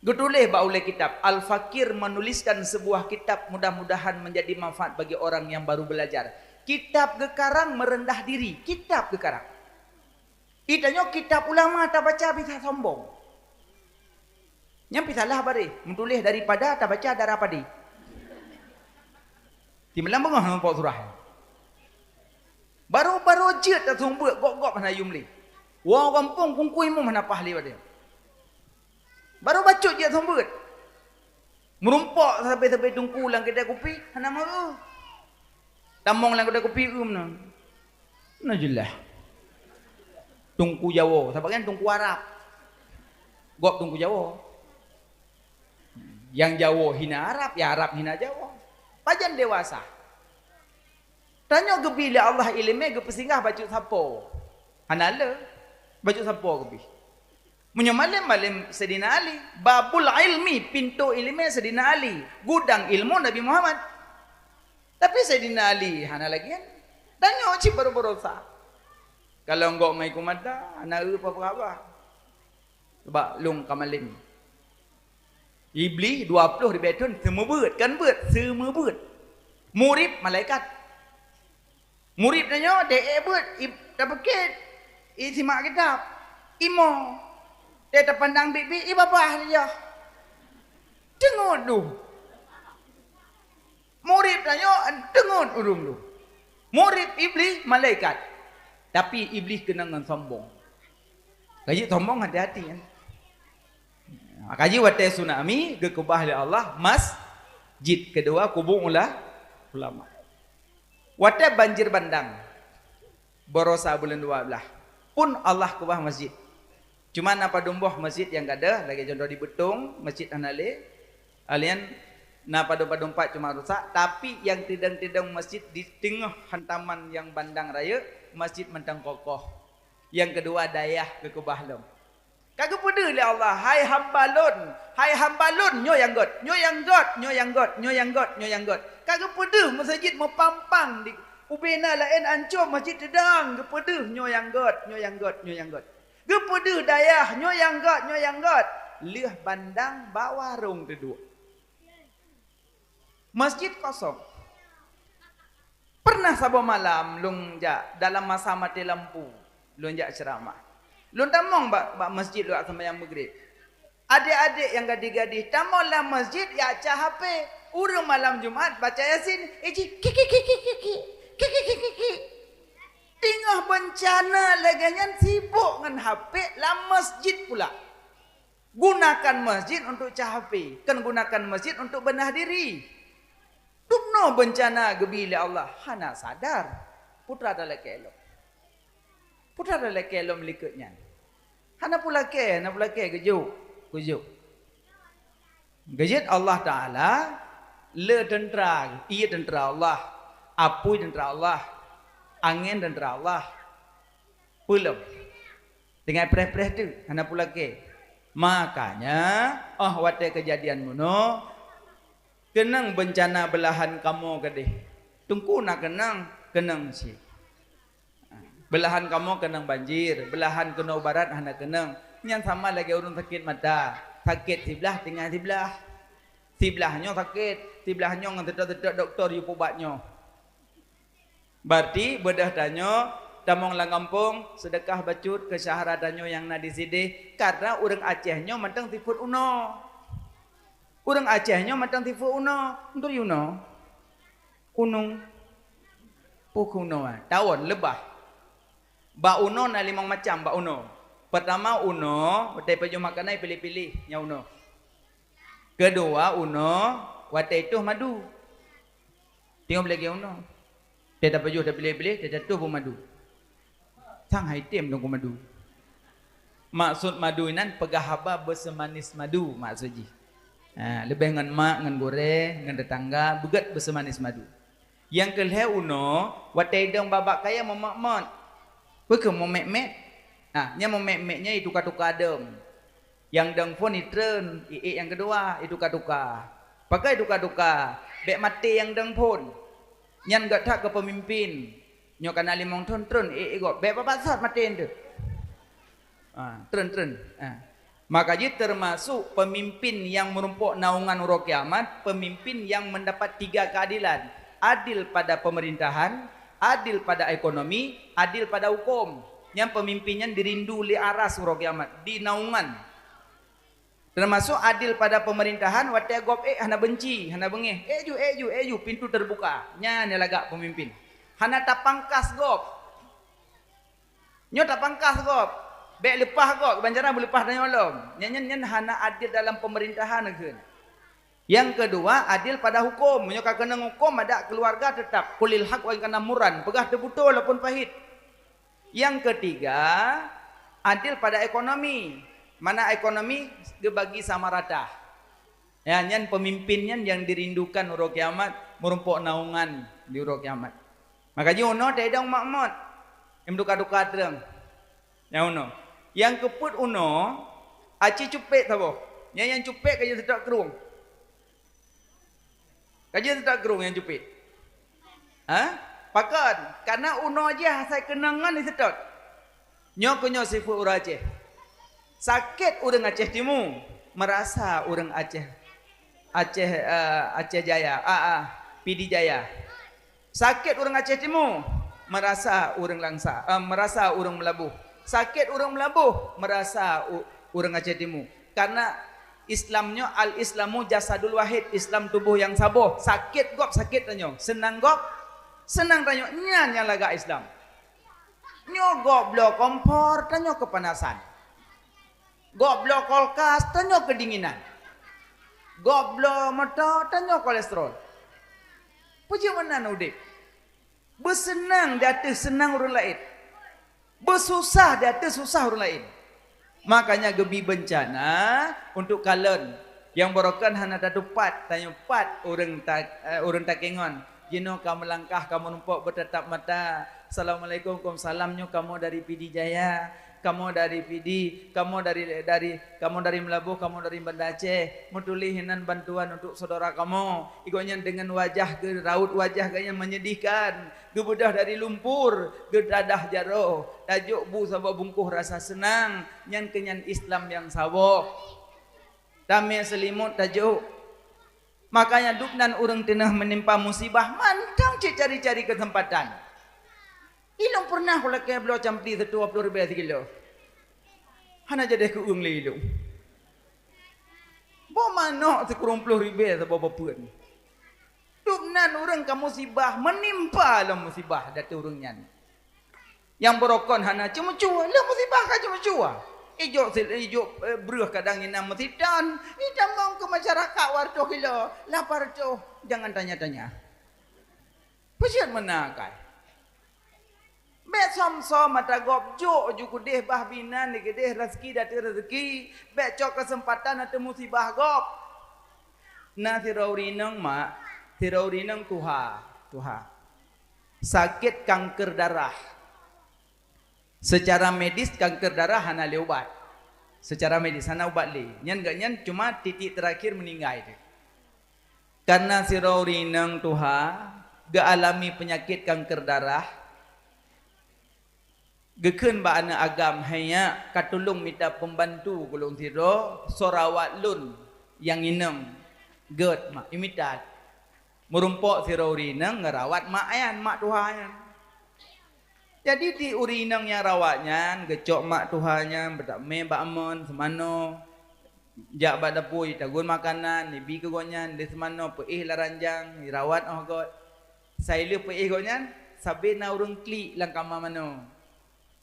Geutuléh bak ulée kitab, Al-Fakir menuliskan sebuah kitab, mudah-mudahan menjadi manfaat bagi orang yang baru belajar. Kitab geukarang merendah diri, kitab geukarang. Ih, tanyoe kitab ulama tabaca bisa sombong. Nyan pih salah bareh, meutuléh daripada tabaca dara padé. Timelang beungoh ngon pok surah. Baru-baru jeuet taseumeubeuet, gob-gob hana yum lé. Woe gampông kungkui mum hana paih lé watée. Baru bacut jeuet seumeubeuet. Meurumpok sabe-sabe teungku lam keudai kupi, hana meu-eu. Tamong lam keudai kupi, eu meunan. Meunan jeulaih. Teungku Jawoe, sabab nyan teungku Arab. Gob teungku Jawoe. Nyang Jawoe hina Arab, ya Arab hina Jawoe. Pajan dewasa. Tanyoe geubi lé Allah iéleumé geupeusinggah bacut sapo. Hana le, bacut sapo keubih. Meunyoe malem, malem Saidina Ali, babul ilmi, pintoe ileumèe Saidina Ali, gudang ilmu Nabi Muhammad. Tapi Saidina Ali hana lagèe nyan. Dan nyoe cit baroe-baroe sa. Kalau enggak ngai kumata, hana eu peue haba. Sebab lôn ka malem. Iblih dua ploh ribèe thôn seumeubeuet, kan beuet, seumeubeuet. Murit malaikat. Murit tanyoe deh ék beuet, i-, tapeuket, isimak kitab, imo. Deh tapandang biet-biet, ibabah saja. Teungeut dum. Murit tanyoe teungeut ureueng dum. Murit Iblih malaikat. Tapi Iblih keunong ngon sombong. Ka jeuet sombong hati-hati, kan? Ka jeuet watèe tsunami geukeubah lé Allah masjid, keudua kubur ula-, ulama. Watèe banjir bandang, barosa buleuen dua blah, pun Allah keubah masjid. Cuma na padum boh masjid nyang gadôh, lagèe contoh di Beutong, masjid hana lé. Laén na padum-padum pat cuma rusak, tapi nyang teudong-teudong masjid di teungoh hantaman nyang bandang rayeuk, masjid mantong kokoh. Nyang keudua dayah geukeubah lom. Ka geupeudeuh lé Allah, "Hai hamba Lôn, hai hamba Lôn, nyoe nyang göt, nyoe nyang göt, nyoe nyang göt, nyoe nyang göt, nyoe nyang göt." Ka geupeudeuh meuseujid meupampang di ubena laén ancô, masjid teudong, geupeudeuh, "Nyoe nyang göt, nyoe nyang göt, nyoe nyang göt." Geupeudeuh dayah, "Nyoe nyang göt, nyoe nyang göt." Lheueh bandang bak warông teuduek. Masjid kosong. Pernah saboh malam lôn jak dalam masa mati lampu, lôn jak ceuramah. Lôn tamong bak, bak masjid lôn jak seumayang Maghrib. Adék-adék nyang gadih-gadih tamong lam masjid jak cah H P. Ureueng malam Jumat baca Yasin, iji kiki kiki kiki, kiki kiki kiki. Teungoh beuncana lagèe nyan sibok ngon H P lam masjid pula. Gunakan masjid untuk cah H P, kon gunakan masjid untuk beunah diri. Dumnoe beuncana geubi lé Allah, hana sadar. Peue teuma talakèe lom. Peue teuma talakèe lom likot nyan. Hana peue lakèe, hana peue lakèe, geujok, geujok. Geujeuet Allah Taala le teuntra, ie teuntra Allah, apui teuntra Allah, angén teuntra Allah. Peue lom. Tinggai preh-preh teuk, hana peue lakèe. Makanya, óh watèe keujadian meunoe, keunong beuncana beulahan kamoe keudeh. Teungku na keunong, keunong cit. Beulahan kamoe keunong banjir, beulahan keunoe barat hana keunong. Nyan sama lagèe ureueng sakét mata. Sakét siblah tinggai siblah. Siblah nyoe sakét, siblah nyoe ngon seutôt-seutôt dokto jipeuubat nyoe. Berarti beudôh tanyoe tamong lam gampông, seudeukah bacut keu syedara tanyoe nyang na di sideh, karena ureueng Aceh nyoe mantong sifeuet unoe. Ureueng Aceh nyoe mantong sifeuet unoe, beutôi unoe. Unong. Peue keuh unoe, eh? Tawon, leubah. Bak unoe na limong macam bak unoe. Peurtama unoe, watèe pajoh makanan piléh-piléh nyang unoe. Keudua unoe, watèe itoh madu. Teungoh lagèe unoe. Teuh tapajoh tapiléh-piléh, teuh tatoh bak madu. Sang hai tem dong keu madu. Maksud madu inan peugah haba beuseumanis madu maksud jih. Ha, leubeh ngon mak, ngon gurèe, ngon teutangga, beugèt beuseumanis madu. Nyang keu lhèe unoe, watèe idong babah kayèe meumat-mat. Peue keuh meumat-mat? Ha, nyang meumat-mat nyan ituka-tuka dong. Nyang dong phôn itreun, iék nyang keudua ituka-tuka. Pakon ituka-tuka? Bèk maté nyang dong phôn. Nyan gèt that keu peumimpin. Nyoe ka na limong thôn treun iék gob. Bèk babah sat maté nyan teuh. Ah, treun, treun. Ah. Maka jih teumasok peumimpin nyang meurumpok naungan uroe kiamat, peumimpin nyang meudapat tiga keuadilan, adil pada peumeurintahan, adil pada ekonomi, adil pada huköm. Nyan peumimpin nyan dirindu lé aras uroe kiamat, di naungan. Teumasok adil pada peumeurintahan, watèe gob ék hana beunci, hana beungéh. Ék ju, ék ju, ék ju, pintoe teubuka. Nyan nyang lagak peumimpin. Hana tapangkas gob. Nyoe tapangkas gob. Bèk leupah gob, ban cara beuleupah tanyoe lom. Nyan, nyan, nyan hana adil dalam peumeurintahan kheun. Nyang keudua, adil pada huköm. Meunyoe ka keunong huköm, adak keuluwarga teutap. Qulil haq wa in kana murran. Peugah teubeutôi walaupun pahit. Nyang keutiga, adil pada ekonomi. Mana ekonomi geubagi sama rata. Ya, nyan peumimpin nyan nyang dirindukan uroe kiamat, meurumpok naungan di uroe kiamat. Maka jih unoe teuidong mak-mak, nyang meutuka-tuka treung. Nyang unoe. Nyang keupeuet unoe, aci cupet saboh. Nyang, nyang cupet ka jeuet seutôt krueng. Ka jeuet seutôt krueng nyang cupet. Ha? Pakon? Karena unoe jih asai keunong ngon diseutôt. Nyoe keuh nyoe sifeuet ureuëng Aceh. Sakét ureuëng Aceh Timu, meurasa ureuëng Aceh, Aceh, eh, Aceh Jaya, ah, ah, Pidie Jaya. Sakét ureuëng Aceh Timu, meurasa ureuëng Langsa, eh, meurasa ureuëng Meulaboh. Sakét ureuëng Meulaboh, meurasa u-, ureuëng Aceh Timu. Karena Islam nyoe, al-Islamu jasadul wahid, Islam tuboh nyang saboh. Sakét gob, sakét tanyoe. Seunang gob, seunang tanyoe. Nyan nyang lagak Islam. Nyoe gob bloe kompor, tanyoe keupanasan. Gob bloe kulkas, tanyoe keudinginan. Gob bloe moto, tanyoe kolesterol. Peue jeuet meunan udeb? Beuseunang di ateueh seunang ureuëng laén. Beususah di ateueh susah ureuëng laén. Makanya geubi beuncana untuk kalon. Nyang barokon hana tatupat, tanyoe pat ureuëng ta-, eh, ureuëng takengon. Jinoe ka meulangkah, ka meurumpok beutatap mata. Assalamualaikum, waalaikumsalam, nyoe kamoe dari Pidie Jaya, kamoe dari Pidie, kamoe dari, dari, kamoe dari Meulaboh, kamoe dari Banda Aceh. Meutuléh inan bantuan untuk syedara kamoe. Gobnyan deungon wajah geu-, raut wajah gobnyan menyedihkan. Geubeudôh dari lumpur, geudadah jaroe. Tajok bu saboh bungkôh rasa seunang. Nyan keuh nyan Islam nyang saboh. Tamé seulimot tajok. Makanya dubnan ureuëng teungoh meunimpa musibah mantong cit cari-cari keuseumpatan. Ilôn peureunah kulakée bloe campli seutuwoe ploh ribée sikilo. Hana jadeh keu-ueng lé ilôn. Boh manok sikureueng ploh ribée saboh bapeuen. Dubnan ureuëng ka musibah, meunimpa lom musibah di ateueh ureuëng nyan. Nyang barokon hana ceumeucue, lheueh musibah ka ceumeucue. Ijok sil-, ijok, eh, breueh kadang inan meusitan, itamong keu masyarakat wareutôh kilo, lapan reutôh, jangan tanya-tanya. Peue jeuet meunan akai? Bék som-som ata gob jok ju keudeh bah binan di keudeh raseuki di ateueh raseuki, bék cok keuseumpatan ateueh musibah gob. Na sidroe ureuëng inong mak, sidroe ureuëng inong tuha, tuha. Sakét kanker darah. Secara medis kanker darah hana lé ubat. Secara medis hana ubat lé. Nyan gobnyan cuma titik terakhir meuninggai teuh. Karena sidroe ureuëng inong tuha geualami peunyakét kanker darah, geukheun bak aneuëk agam, "Hai nyak, ka tulông mita peumbantu keu lôn sidroe, soe rawat lôn nyang inong." "Gét mak," imita. Meurumpok sidroe ureuëng inong ngeurawat mak nyan, mak tuha nyan. Jadi di ureuëng inong nyang rawat nyan geucok mak tuha nyan beutamé bak amon seumanoe, jak bak dapu jitagun makanan, jibi keu gobnyan, lheueh seumanoe peuéh lam ranjang, jirawat óh göt. Sai lheueh peuéh gobnyan, sabe na ureuëng klik lam kama manoe.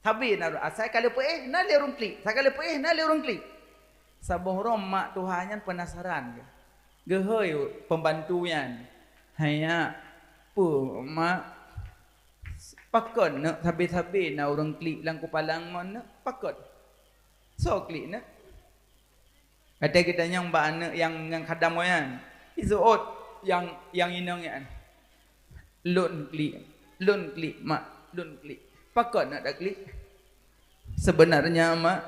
Sabe na ureuëng, asai ka lheueh peuéh na lé ureuëng klik, asai ka lheueh peuéh na lé ureuëng klik. Saboh uroe mak tuha nyan peunasaran geuh. Geuhôi peumbantu nyan, "Hai nyak, peue mak, pakon neuk sabe-sabe na ureuëng klik lam kupala mon neuk? Pakon? Soe klik neuk?" Watée geutanyong bak aneuëk nyang, nyang khadam gobnyan, jiseuôt nyang, nyang inong nyan, "Lôn klik, lôn klik mak, lôn klik." "Pakon neuk taklik?" "Sebenarnya mak,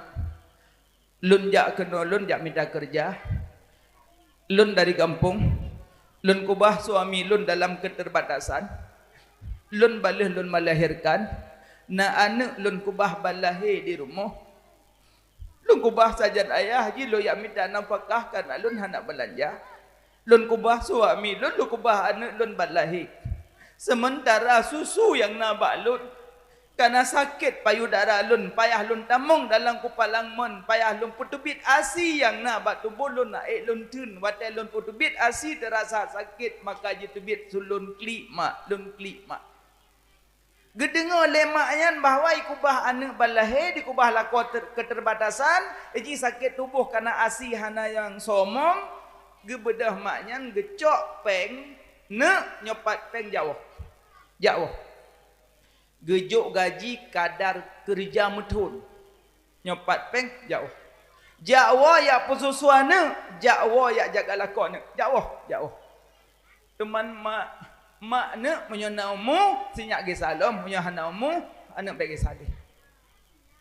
lôn jak keunoe lôn jak mita keureuja. Lôn dari gampông, lôn keubah suami lôn dalam keterbatasan. Lôn ban lheueh lôn melahirkan, na aneuëk lôn keubah ban lahé di rumoh. Lôn keubah sajan ayah jih lôn jak mita nafakah kareuna lôn hana beulanja. Lôn keubah suami lôn, lôn keubah aneuëk lôn ban lahé. Seumeuntara susu nyang na bak lôn, kareuna sakét payudara lôn, payah lôn tamong dalam kupala mon, payah lôn peuteubiet asi nyang na bak tuboh lôn, aék lôn theun. Watée lôn peuteubiet asi teurasa sakét, maka jiteubiet su lôn klik mak, lôn klik mak." Geudeungoe lé mak nyan bahwa jikeubah aneuëk ban lahé, dikeubah lakoe ter-, keuterbatasan, jih sakét tuboh kareuna asi hana nyang somong, geubeudôh mak nyan geucok péng neuk nyoe pat péng jak woe. Jak woe. Geujok gaji kadar keureuja meuthon. Nyoe pat péng, jak woe. Jak woe jak peususu aneuëk, jak woe jak jaga lakoe aneuëk. Jak woe, jak woe. Teuma mak, mak aneuëk meunyoe na umu, si nyak gisa lom, meunyoe hana umu, aneuëk bék gisa deh.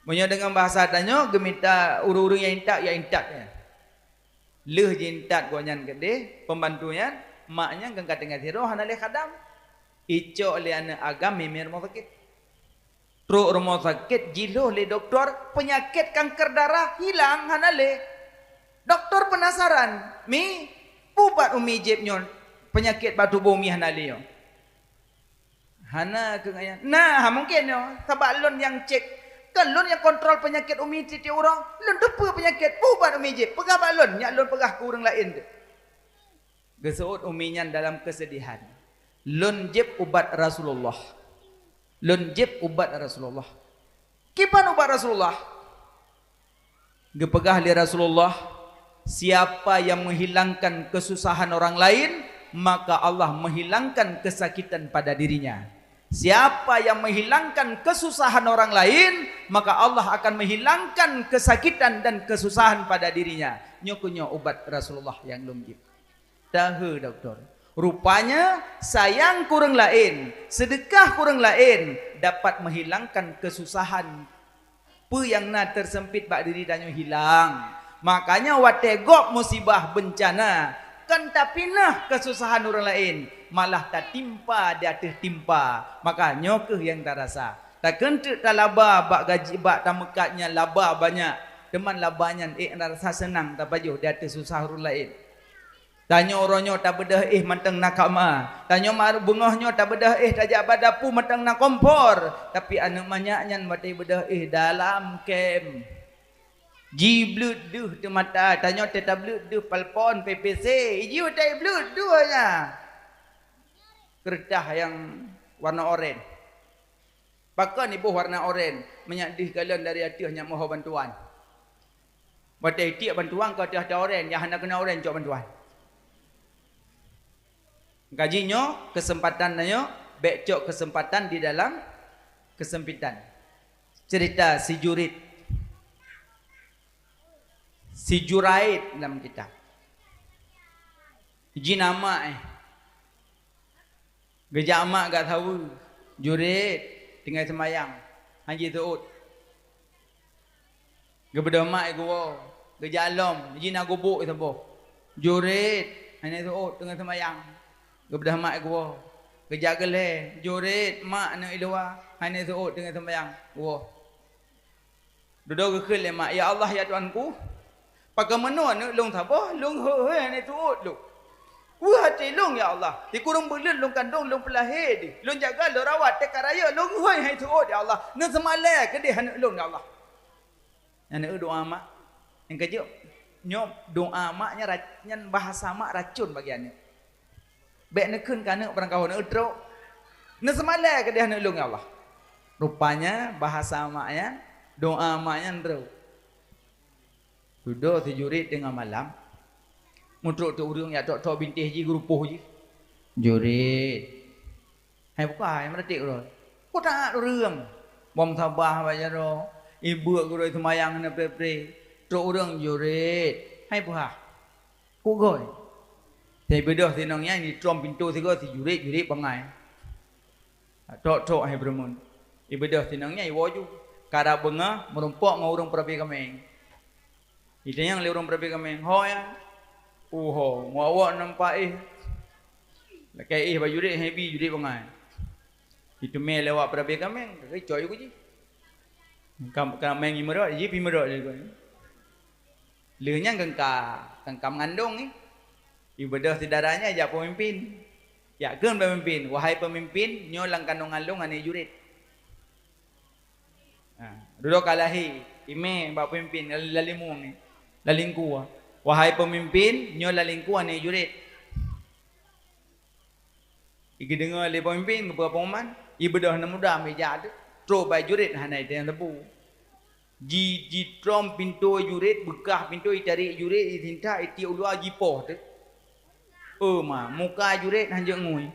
Meunyoe deungon bahasa tanyoe, geumita ureuëng-ureuëng nyang intat, ya intat nyan. Lheueh jiintat gobnyan keudeh, pembantu nyan, mak nyan kan ka tinggai sidroe hana lé khadam. Icok lé aneuëk agam mimé rumoh sakét. Trok rumoh sakét, jilhoh lé dokto, peunyakét kanker darah hilang hana lé. Dokto penasaran, "Mi, peue ubat Umi jieb nyoe, peunyakét bak tuboh Umi hana lé nyoe?" Hana keu ngaya. Nah, ha, mungken nyoe, sabab lôn nyang cek. Kan lôn nyang kontrol peunyakét Umi tieb-tieb uroe. Lôn teupeue peunyakét, peue ubat Umi jieb, peugah bak lôn, nyak lôn peugah keu ureuëng laén teuh. Geuseuôt Umi nyan dalam keusedihan. "Lôn jieb ubat Rasulullah. Lôn jieb ubat Rasulullah." Kiban ubat Rasulullah? Geupeugah lé Rasulullah, "Siapa yang menghilangkan kesusahan orang lain, maka Allah menghilangkan kesakitan pada dirinya. Siapa yang menghilangkan kesusahan orang lain, maka Allah akan menghilangkan kesakitan dan kesusahan pada dirinya." Nyoe keuh nyoe ubat Rasulullah nyang lôn jieb. Tahe dokto. Rupanya, sayang keu ureuëng laén, seudeukah keu ureuëng laén dapat menghilangkan kesusahan. Peue nyang na teuseumpét bak diri tanyoe hilang. Makanya watée gob musibah beuncana, kon tapinah kesusahan ureuëng laén, malah tatimpa di ateueh timpa. Maka nyoe keuh nyang tarasa. Takheun teuk talaba bak gaji, bak tameukat nyan laba banyak, teuma laba nyan ék rasa seunang tapajoh di ateueh susah ureuëng laén. Tanyoe uroe nyoe tabeudôh éh mantong na kama. Tanyoe mar-, beungoh nyoe tabeudôh éh tajak bak dapu mantong na kompor. Tapi aneuëk manyak nyan watée beudôh éh dalam kem. Jibleuet deuh teumata, tanyoe teuh tableuet deuh palpon P P C. Iji watée bleuet deuh nyan. Keureutah nyang warna oren. Pakon iboh warna oren, meunyak deuh kalon dari ateueh nyak meuho bantuan. Watée tiek bantuan ka teuh ata oren, nyang hana keuna oren cok bantuan. Gaji nyoe, keuseumpatan tanyoe, bék cok keuseumpatan di dalam keuseumpitan. Ceurita si Jurit, si Juraid lam kitab. Jih na mak, eh. Geujak mak gak saweue, Jurit, tinggai seumayang, han jiseuôt. Geubeudôh mak geuwoe, geujak lom, jih na gubuk saboh. Jurit, hana seuôt, tinggai seumayang. Geubeudôh mak geuwoe, geujak geuh lhée, Jurit, mak aneuëk i luwa, hana seuôt, tinggai seumayang, woe. Dudoe geukheun lé mak, "Ya Allah, ya Tuhanku, pakon meunoe aneuëk lôn saboh, lôn hôi-hôi hana seuôt lôn. Weueh até lôn, ya Allah, sikureueng buleuen lôn kandong, lôn peulahé deuh, lôn jaga, lôn rawat, teuka rayeuk lôn hôi hana seuôt, ya Allah. Neuseumalée keudeh aneuëk lôn, ya Allah." Nyan doá mak. Nyang keujeuet, nyoe doá mak nyan ra-, nyan bahasa mak racon bagi aneuëk. Bék neukheun keu aneuëk barangkaho neutrok. Neuseumalée keudeh aneuëk lôn, ya Allah. Rupanya bahasa mak nyan, doá mak nyan trok. Dudoe si Jurit teungoh malam, meutrok teuk ureuëng jak trok-trok bintéh jih, geurupoh jih. Jurit. Hai bukai, meuratik uroe. Ku taát ureuëng. Bom sabah bak jaroe, ibeuk gurée seumayang hana pre-pre. Trok ureuëng, Jurit. Hai puhah. Kuk gôi. Teubeudôh sinong nyan, jitrom pintoe sigoe, si Jurit, Jurit bangai. Trok-trok hai peureumeun. Ibeudôh sinong nyan, iwoe ju. Karab beungoh, meurumpok ngon ureuëng peurabe kaméng. Itanyong lé ureuëng peurabe kaméng, "Ho nyan?" "Uho, ngon awak nampak éh. Lakée éh bak Jurit, hai bi Jurit bangai." Iteumé lé awak peurabe kaméng, ka geucok ju keu jih. Ka, kaméng imeurot, jih pih meurot lé geuh. Lheueh nyan geungka, geungka meungandong nyan. Ibeudôh si dara nyan jak peumimpin. Jak kheun peumimpin, "Wahai peumimpin, nyoe lam kandongan lôn aneuëk Jurit." Ha, dudoe ka lahé, imé bak peumimpin, lal-, laleueng mueng nyan, lalingkue. "Wahai peumimpin, nyoe lalingkue aneuëk Jurit." Igeudeungoe lé peumimpin, geupeugah pengumuman, ibeudôh aneuk muda meujak teuk, trok bak Jurit hana itanyong sapeue. Ji-, jitrom pintoe Jurit, beukah pintoe, itarek Jurit, isintak, itiek u luwa, jipoh teuk. Oh ma, muka Jurit hanjeuet ngui.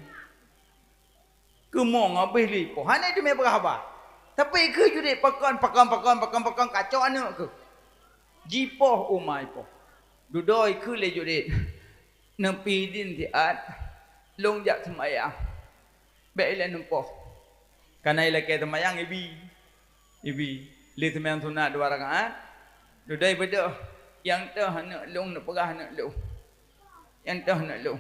Keumong habéh lé ipoh, hana teumé peugah haba. Tapi keu Jurit pakon, pakon, pakon, pakon, pakon, kacok aneuëk keuh. Jipoh, oh ma, ipoh. Dudoe kheun lé Jurit, "Neupidin siat, lôn jak seumayang. Bék ilée neupoh." Kana ilakée seumayang, ibi. Ibi. Lheueh seumayang sunat dua rakaat, dudoe beudôh, nyang toh aneuk lôn, neupeugah aneuk lôn. Nyang toh aneuk lôn.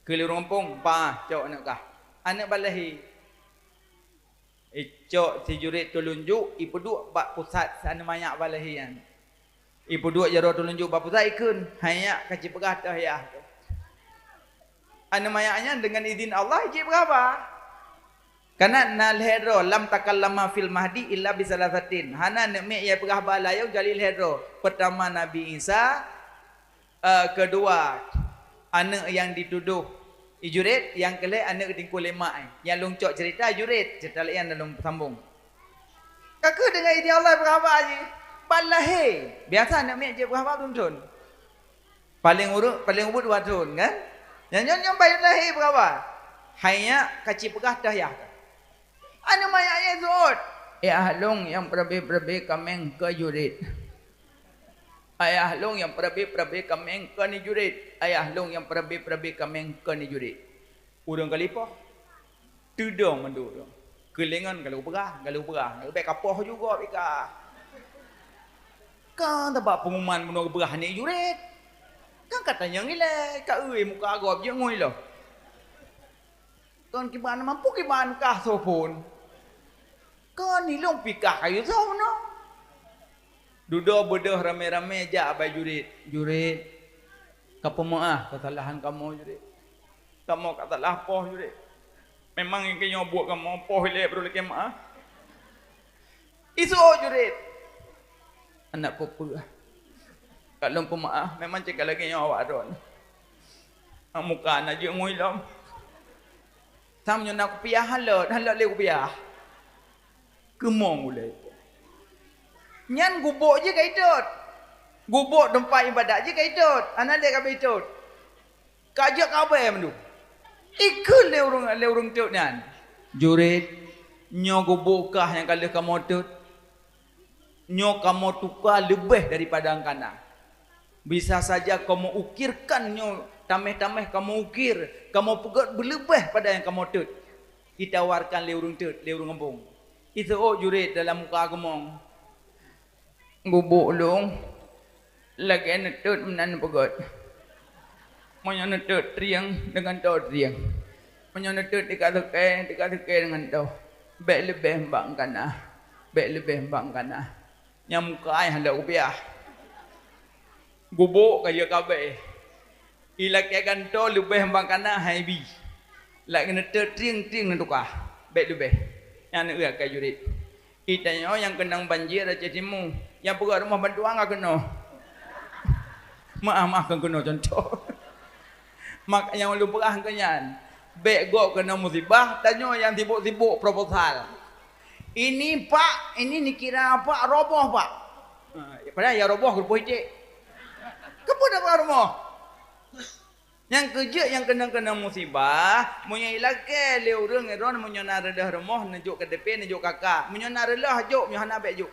Keu lôn rumpong, bah, cok aneuk kah. Aneuk ba lahé. Icok si Juret tulunjuk, ipeuduek bak pusat si aneuk manyak ba lahé nyan. Ipeuduek jaroe tulunjuk bak pusat, ikheun, "Hai nyak, ka ci peugah toh yah." Aneuk manyak nyan deungon idhin Allah jeuet peugah haba. Kana na lhèe droe, "Lam takallama fil mahdi illa bi salasatin." Hana neuk miet nyang peugah haba lam ayong kecuali lhèe droe. Peutama Nabi Isa, eh, keudua aneuk nyang jitudoh i Juret, nyang keulhèe aneuk Teungku Lemak, eh. Nyang lôn cok ceurita Juret, ceurita laén nyang lôn sambong. Ka kheueh deungon idhin Allah peugah haba jih. Ban lahé, biasa aneuk miet jeuet peugah haba lôn thon. Paleng ureueng, paleng ubit dua thon, kan? Nyan nyoe, nyoe ban lahé peugah haba. Hai nyak, ka ci peugah toh yah. Aneuk manyak nyan seuôt. Yah lôn nyang peurabé-peurabé kaméng keu Juret. Ayah lôn nyang peurabé-peurabé kaméng keu ni Juret. Ayah lôn nyang peurabé-peurabé kaméng keu ni Juret. Ureueng ka lipoh. Teudong mandum. Keulengan galak peugah, galak peugah. Bèk ka poh juga bèk ka. Ka tabak pengumuman bunoe peugah ni Juret. Kan ka tanyong ilèe, ka eu muka gob jeuet ngui lom. Kon kiban mampu kiban kah soe phon. Kon ilong pikah kayue soe bunoe. Dudoe beudôh ramé-ramé jak bak Juret. "Juret, kapeumeu'ah keusalahan kamoe, Juret. Kamoe ka salah poh, Juret. Memang nyang keunoe buet kamoe poh ilèe barô lakèe meu'ah." Iseuôt Juret. "Aneuk peue-peue. Ka lôn peumeu'ah, memang cit ka lagèe nyoe awak droeneuh. Muka na jeuet ngui lom. Sam nyoe na kupiah halot, halot lé kupiah." Keumong ulèe. Nyan gubôk jih ka itot. Gubôk teumpat ibadat jih ka itot. Hana lé ka beuitot. Ka jeuet ka abèe mandum. Ikheun lé ureueng, lé ureueng teuk nyan, "Juret, nyoe gubôk kah nyang ka lheueh kamoe tot. Nyoe kamoe tuka leubeh daripada nyang kana. Bisa saja kamoe ukirkan nyoe, taméh-taméh kamoe ukir, kamoe peugöt beuleubeh pada nyang kamoe tot." Itawarkan lé ureueng tot, lé ureueng gampông. Iseuôt Juret dalam muka keumong. "Gubôk lôn lagèe neutot meunan peugöt. Meunyoe neutot trieng, deungon toe trieng. Meunyoe neutot tika seuke, tika seuke deungon toe. Bèk leubeh bak nyang kana. Bèk leubeh bak nyang kana." Nyang muka ai hana kupiah. Gubôk ka jeuet ka abèe. Ilakèe gantoe leubeh bak nyang kana hai bi. Lagèe neutot trieng-trieng neutuka. Bèk leubeh. Nyan eu akai Juret. Itanyoe nyang keunong banjir Aceh Timu, nyang peugöt rumoh bantuan ka keunoe. Meu'ah-meu'ah kon keunoe cuntoh. Maka nyang ulôn peugah keu nyan, bèk gob keunoe musibah, tanyoe nyang sibok-sibok proposal. Ini pak, ini dikira pak roboh pak. Ha, padahai nyang roboh geupeuhicék. Keupeue tapeugah rumoh? Nyang keujeuet nyang keunong-keunong musibah, meunyoe ilakèe lé ureueng droeneuh meunyoe na reuloh rumoh neujok K T P neujok K K. Meunyoe na reuloh jok, meunyoe hana bèk jok.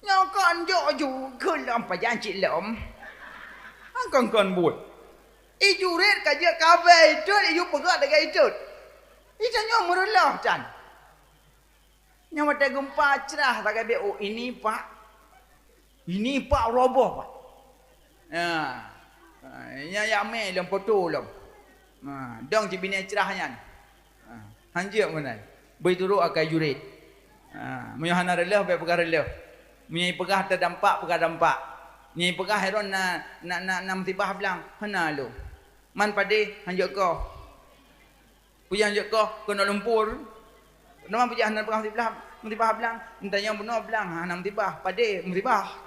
Nyoe kon jok ju keu lom pajan cit lom. Kon-kon buet. I Juret ka jeuet ka abèe itot, i ju peugöt lagèe itot. Itanyoe meureuloh tan. Nyang watèe geumpa crah sagai bèk, "Oh, ini pak, ini pak roboh pak." Ha. Ha, nyan jak mè lom poto lom. Ha, dong cit binéh crah nyan. Ha, hanjeuet meunan. Beuturot akai Juret. Ha, meunyoe hana reuloh bèk peugah reuloh. Meunyoe ipeugah tadampak, peugah dampak. Meunyoe ipeugah heron na, na, na, na musibah blang, hana lom. Man padé hanjeuet koh. Peue nyang jeuet koh keunoe lumpur. Nama peujah hana peugah musibah, musibah blang. Entanyong bunoe blang hana musibah, padé musibah.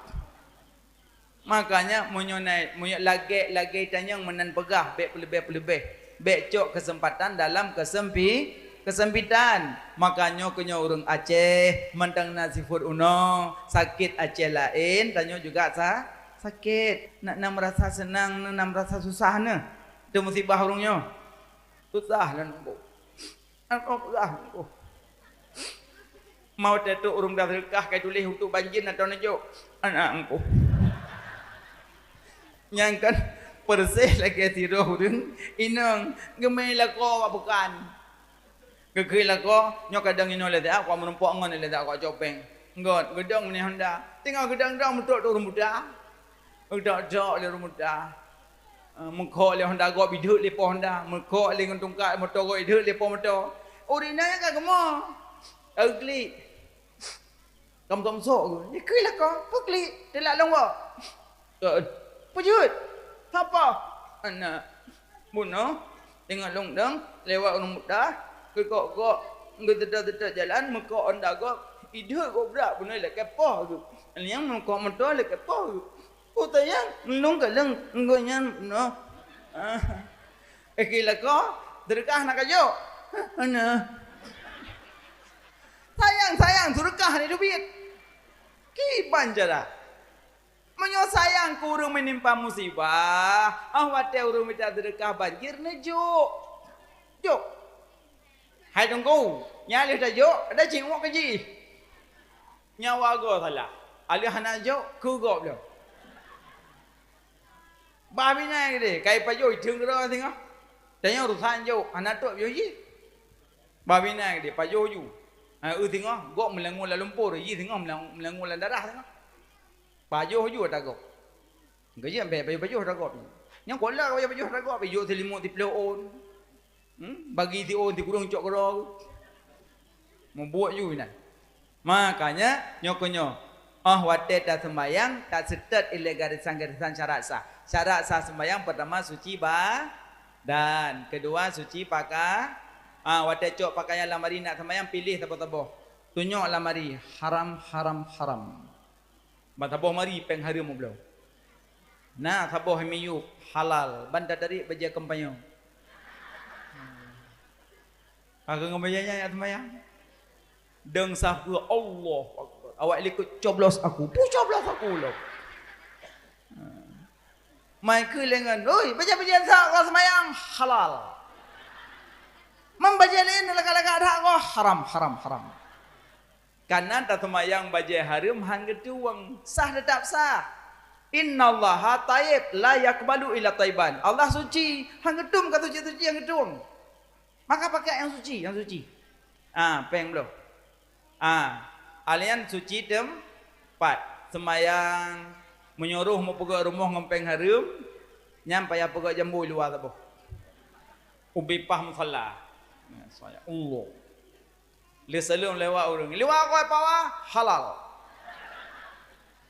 Makanya meunyoe na, meunyoe lagèe-lagèe tanyong meunan peugah, bèk peuleubeh-peuleubeh. Bèk cok keuseumpatan dalam keuseumpi-, keuseumpatan. Makanya keu nyoe ureueng Aceh, mantong na sifeuet unoe, sakét Aceh laén, tanyoe juga sa-, sakét. Na, na meurasa seunang, na, na meurasa susah neuh. Teumusibah ureueng nyoe. Susah lôn nunggu. Aneuk peugah nunggu. Mau teutôk ureueng dah seudeukah ka tuléh untuk banjir atau neujok. Aneuk nunggu. Nyan kan persis lagèe sidroe ureueng inong geumé lakoe bak peukan. Geukheun lakoe, nyoe kadang inong lé siat, kok meurumpok ngon lé siat, kok copeng. Ngon geudong ni Honda. Teungoh geudong-dong meutrok tu ureueng buta. Geudok-dok lé ureueng buta. Eh, meukok lé Honda gob ideuek lé po Honda. Meukok lé ngon tungkat moto gob ideuek lé po moto. Ureueng inong nyan ka geumoe. Ka geuklik. Ka meusom-som geuh. Ikui lakoe. Peue klik. Teulak lôn woe. Peujeuet. Sapa? Aneuk. Bunoe. Teungoh lôn dong, lewat ureueng buta, geukok-kok, geuteutôt-teutôt jalan, meukok Honda gob, ideuek gob brat bunoe lakèe poh geuh. Nyang meukok moto lakèe poh geuh. Peue tanyong, lôn kalon, gobnyan bunoe. Ah. Ikui lakoe, seudeukah na kajok. Hana. Sayang, sayang, seudeukah ni teubiet. Kiban cara. Meunyoe sayang keu ureueng meunimpa musibah, óh watèe ureueng mita seudeukah banjir, neujok. Jok. Hai Teungku, nyan lheueh tajok, ada cit uek keu jih. Nyawa goe salah. Alheuh hana jok, keu gob lom. Bah mina geude, kai pajoh itheun keudroe singoh. Tanyoe urusan jok, hana trok pajoh jih. Bah mina geude, pajoh ju. Ha, eu singoh, gob meulangue lam lumpur, jih singoh meulang-, meulangue lam darah singoh. Pajoh ju ata gob. Geujak bèk pajoh-pajoh ata gob. Nyang kuala pajoh-pajoh ata gob, ijok seulimut siploh ôn. Hmm? Bagi si ôn sikureueng cok keudroe. Mubuet ju inan. Makanya, nyoe keuh nyoe. Óh watèe taseumayang, taseutôt ilèe garésan-garésan syarat sah. Syarat sah seumayang, peurtama suci badan, keudua suci paka-, ah, watèe cok pakaian lamari nak seumayang, piléh saboh-saboh. Tunyok lamari, haram, haram, haram. Ban saboh mari péng hareuem ubloe. Na saboh miyueb halal, ban tatarék bajèe kompanyong. Ka keuh ngon bajèe nyan jak seumayang. Dong sah keu Allahu Akbar. Awak likot coblos aku. Puh coblos aku lom. Mai keu lengan, "Oi, bajèe-bajèe sa ka seumayang halal. Mam bajèe laén lagak-lagak that ko haram, haram, haram." Kana taseumayang bajèe hareuem han geutueng, sah teutap sah. Innallaha thayyib la yaqbalu illa thayyiban. Allah suci, han geutueng ka suci-suci nyang geutueng. Maka pakai nyang suci, nyang suci. Ah, péng bloe. Ah, alian suci teumpat. Seumayang, meunyoe roh meupeugöt rumoh ngon péng hareuem, nyan payah peugöt jambo i luwa saboh. Ubé paih musala. Ya Allah. Lé saleuem lewat ureueng. Liwat koi pawa, halal.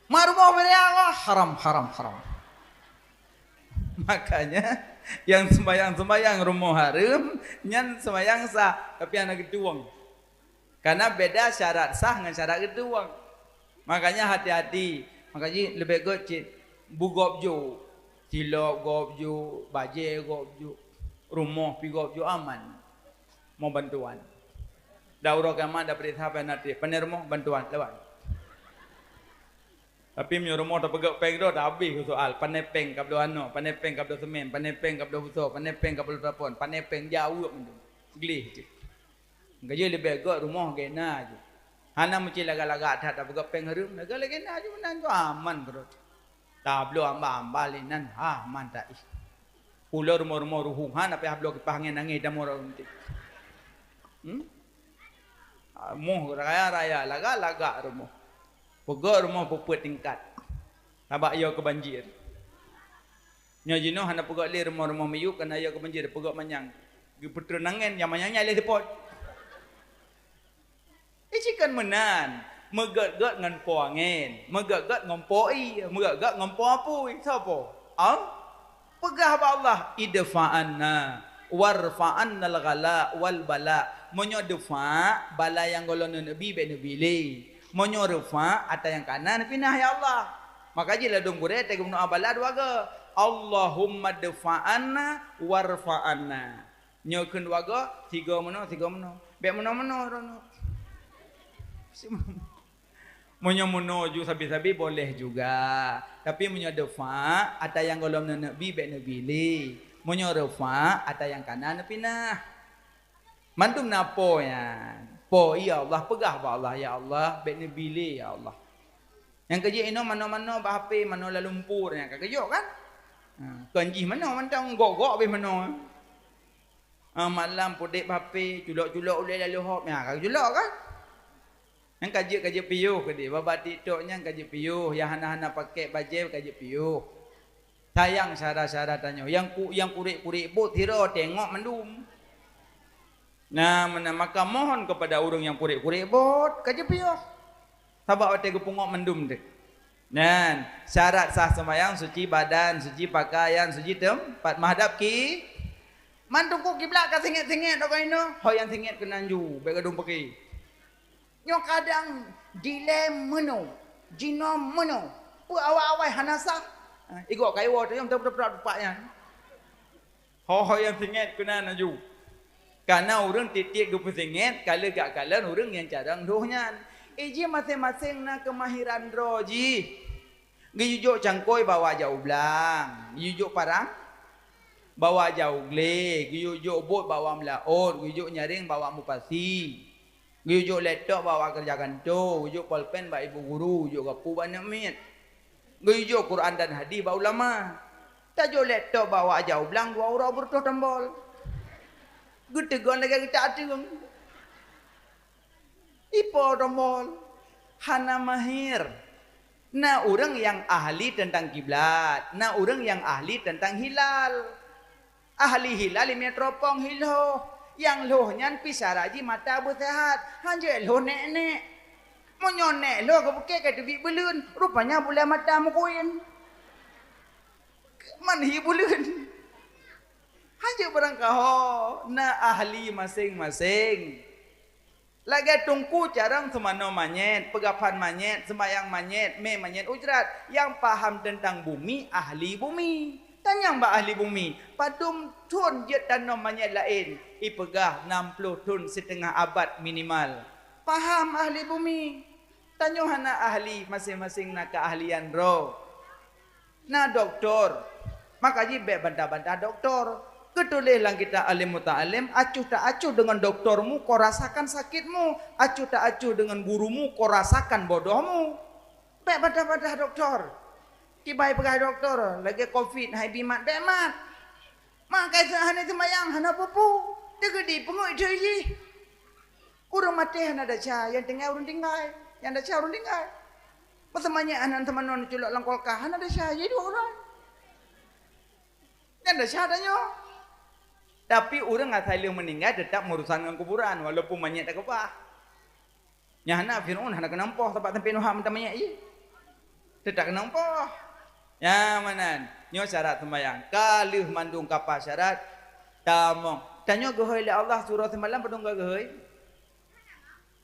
Marumoh meuriah koi, haram, haram, haram. Makanya, nyang seumayang-seumayang rumoh hareuem, nyan seumayang sah, tapi hana geutueng. Karena beda syarat sah ngon syarat geutueng. Makanya hati-hati. Makanya leubeh göt cit beugob jok. Silop gob jok, bajèe gob jok, rumoh pi gob jok, aman. Mo bantuan. Da uroe kiamat da peuriksa pai na trép. Pane rumoh bantuan lewat. Tapi meunyoe rumoh tapeugöt péng droe, dah habéh soal. Pane péng ka bloe anok, pane péng ka bloe seumén, pane péng ka bloe buso, pane péng ka bloe telepon, pane péng jaweueb mandum. Gleh cit. Ka jeuet leubeh göt rumoh gena jih. Hana meusti lagak-lagak that tapeugöt péng hareuem, lagak lagèe na jih meunan tu aman keudroe. Tabloe amba-amba lé nan, ha, man taih. Pulo rumoh-rumoh ruhueng, hana payah bloe kipah angén, angén damoe rot runté. Hmm? Ah, moh raya-raya, lagak-lagak rumoh. Peugöt rumoh peuet tingkat. Sabab yo keu banjir. Nyoe jinoe hana peugöt lé rumoh-rumoh miyueb, kana yo keu banjir, peugöt manyang. Geupeutreun angén, nyang manyang nyan lé seupôt. Ih, ci kon meunan. Meugöt-göt ngon po angén, meugöt-göt ngon po ie, meugöt-göt ngon po apui. Soe po? Al-, peugah bak Allah, "Idfa anna, warfa annal ghala wal bala." Meunyoe deufa, bala nyang gohlom neuneuk bi, bèk neubi lé. Meunyoe reufa, atra nyang kana neupinah, ya Allah. Maka jih ladôm gurèe teuka meudoa bala dua goe, "Allahumma dfa anna, warfa anna." Nyoe kheun dua goe, sigoe meunoe, sigoe meunoe. Bèk meunoe-meunoe droeneuh. Meunyoe meunoe ju sabe-sabe boleh juga. Tapi meunyoe deufa, atra nyang gohlom neuneuk bi bèk neubi lé. Meunyoe reufa, atra nyang kana neupinah. Mandum na po nyan. Po, ya Allah, peugah bak Allah, "Ya Allah, bèk neubi lé, ya Allah." Nyang keujeuet inoe manoe-manoe bak H P, manoe lam lumpur nyan ka geujok kan? Ha, kon jih manoe mantong, gok-gok habéh manoe. Ha, malam pudek bak H P, culok-culok ulèe lalu hop, nyan ka geujulok kan? Nyang ka jeuet, ka jeuet piôh keudeh. Babah TikTok nyan ka jeuet piôh. Nyang hana-hana pakai bajée ka jeuet piôh. Sayang syedara-syedara tanyoe. Nyang ku-, nyang kurek-kurek bot sidroe teungoh mandum. Nah, meunan maka mohon kepada ureuëng nyang kurek-kurek bot, ka jeuet piôh. Sabab watée geupeungoh mandum teuh. Nyan, syarat sah seumayang, suci badan, suci pakaian, suci teumpat, meuhadab ki-, man teungku kiblat ka singét-singét, dok inoe, ho nyang singét keunan ju, bék gadong peuki. Nyoe kadang dilée meunoe, jinoe meunoe, peue awai-awai hana sah. Ha, igok kayue tu nyang teuprap-prap tupak nyan. Ho-ho nyang singét keunan laju. Kana ureuëng tieb-tieb geupeusingét, ka lheueh gak kalon ureuëng nyang carông lhôh nyan. Eh, jih maséng-maséng na keumahiran droe jih. Geuyue jok cangkôi bawa jak u blang, geuyue jok parang bawa jak u glé, geuyue jok bot bawa meulaôt, geuyue jok nyaréng bawa mupasi. Geuyue jok laptop bak keureuja kantô, geuyue jok polpen bak ibu guru, geuyue jok gapu bak aneuk miet. Geuyue jok Quran dan hadis bak ulama. Tajok laptop bak awak jak u blang dua uroe beureutôh tombol. Geuteugon lagée geutak ateueng. Ipo tombol. Hana mahir. Na ureuëng nyang ahli teuntang kiblat, na ureuëng nyang ahli teuntang hilal. Ahli hilal imeutropong hi lhôh. Nyang lhôh nyan pih syarat jih mata beuseuhat. Hanjeuet lhôh nék-nék. Meunyoe nék lhôh geupeukée ka teubiet buleuen, rupanya buleuen mata meukuén. Man hi buleuen. Hanjeuet barang kaho, na ahli maséng-maséng. Lagée teungku carông seumanoe manyét, peugaphan manyét, seumayang manyét, mé manyét ujrat, nyang paham teuntang bumi, ahli bumi. Tanyong bak ahli bumi, padum thon jeuet tanom manyét laén, ipeugah nam ploh thon siteungoh abad minimal. Paham ahli bumi. Tanyoe hana ahli, maséng-maséng na keuahlian droe. Na doktor, maka jih bék bantah-bantah doktor. Geutuléh lam kitab Alim Muta'alim, "Acuh tak acuh deungon doktormu, kau rasakan sakitmu. Acuh tak acuh deungon gurumu, kau rasakan bodohmu." Bék bantah-bantah doktor. Kibai peugah doktor, lagée covid hai bi mat, bék mat. Mak kai hana seumayang, hana pupu. Teugeudi peungui jih. Ureuëng maté hana desya, nyang tinggai ureuëng tinggai, nyang desya ureuëng tinggai. Masa manyét hana teumanoe neuculok lam kulkas, hana desya, jih dua ureuëng. Nyang desya tanyoe. Tapi ureuëng asai lheueh meuninggai teutap meurusan ngon kuburan, walaupun manyét takeubah. Nyang hana Fir'aun hana keunong poh sabab sampoe Nuha meutamanyét jih. Teutap keunong poh. Nyang meunan, nyoe syarat seumayang. Ka lheueh mandum kapa syarat, tamong. Tanyoe geuhôi lé Allah surah seumalam padum ka geuhôi?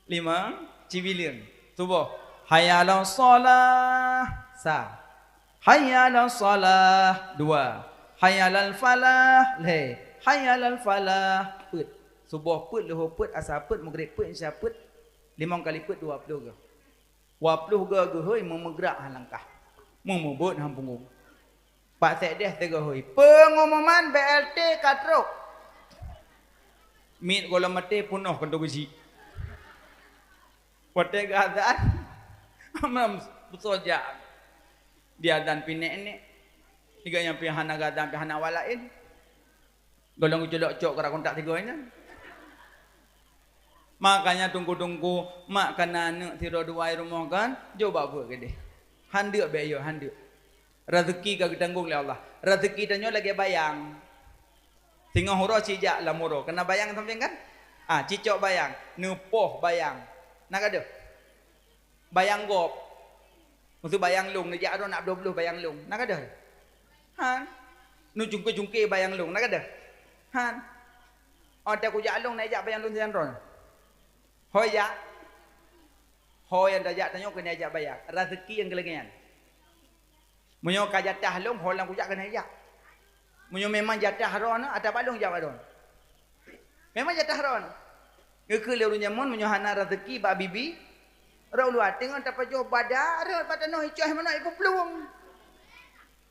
Limong, cibileung. Suboh. Hayya 'alas shalah. Sa. Hayya 'alas shalah. Dua. Hayya 'alal falah. Lhée. Hayya 'alal falah. Peuet. Suboh peuet, luhô peuet, asa peuet, meugreb peuet, isya peuet. Limong kali peuet, dua ploh goe. Dua ploh goe geuhôi meumeugrak han langkah. Meumeubeuet han punggong. Pak Sekdes teuga hôi, "Peungumuman B L T ka trok." Miet gohlom maté peunoh kantô geuchik. Watée geuazan, mam beusojak. Diazan pih nék-nék. Tiga nyang pih hana geuazan pih hana awak laén. Gohlom geuculok cok keu kontak tiga nyan. Makanya teungku-teungku, mak kana aneuk sidroe dua i rumoh kan, jok bak buet keudeh. Handeuk bék yo, handeuk. Rezeki ka geutanggong lé Allah. Rezeki tanyoe lagée bayang. Singoh uroe sijak lam uroe. Kana bayang sampéng kan? Ah, cicok bayang, neupoh bayang. Na ka deuh? Bayang gob. Meusu bayang lông, neujak droe nak dua ploh bayang lông. Na ka deuh? Han. Neucungke-cungke bayang lông. Na ka deuh? Han. Oh, teu kujak lông, neujak bayang lông sinan droe. Hôi jak. Hôi nyang tajak tanyoe keuneuk jak bayang. Rezeki nyang keuleungian. Meunyoe ka jatah lông, ho lam kujak keuneuk jak. Meunyoe memang jatah droeneuh, ata bak lông jak bak droeneuh. Memang jatah droeneuh. Geukheun lé ureuëng jameun, meunyoe hana rezeki bak bibi, rot luwa teungoh tapajoh bada, rot bak tanoh icoh manok ipuplueng.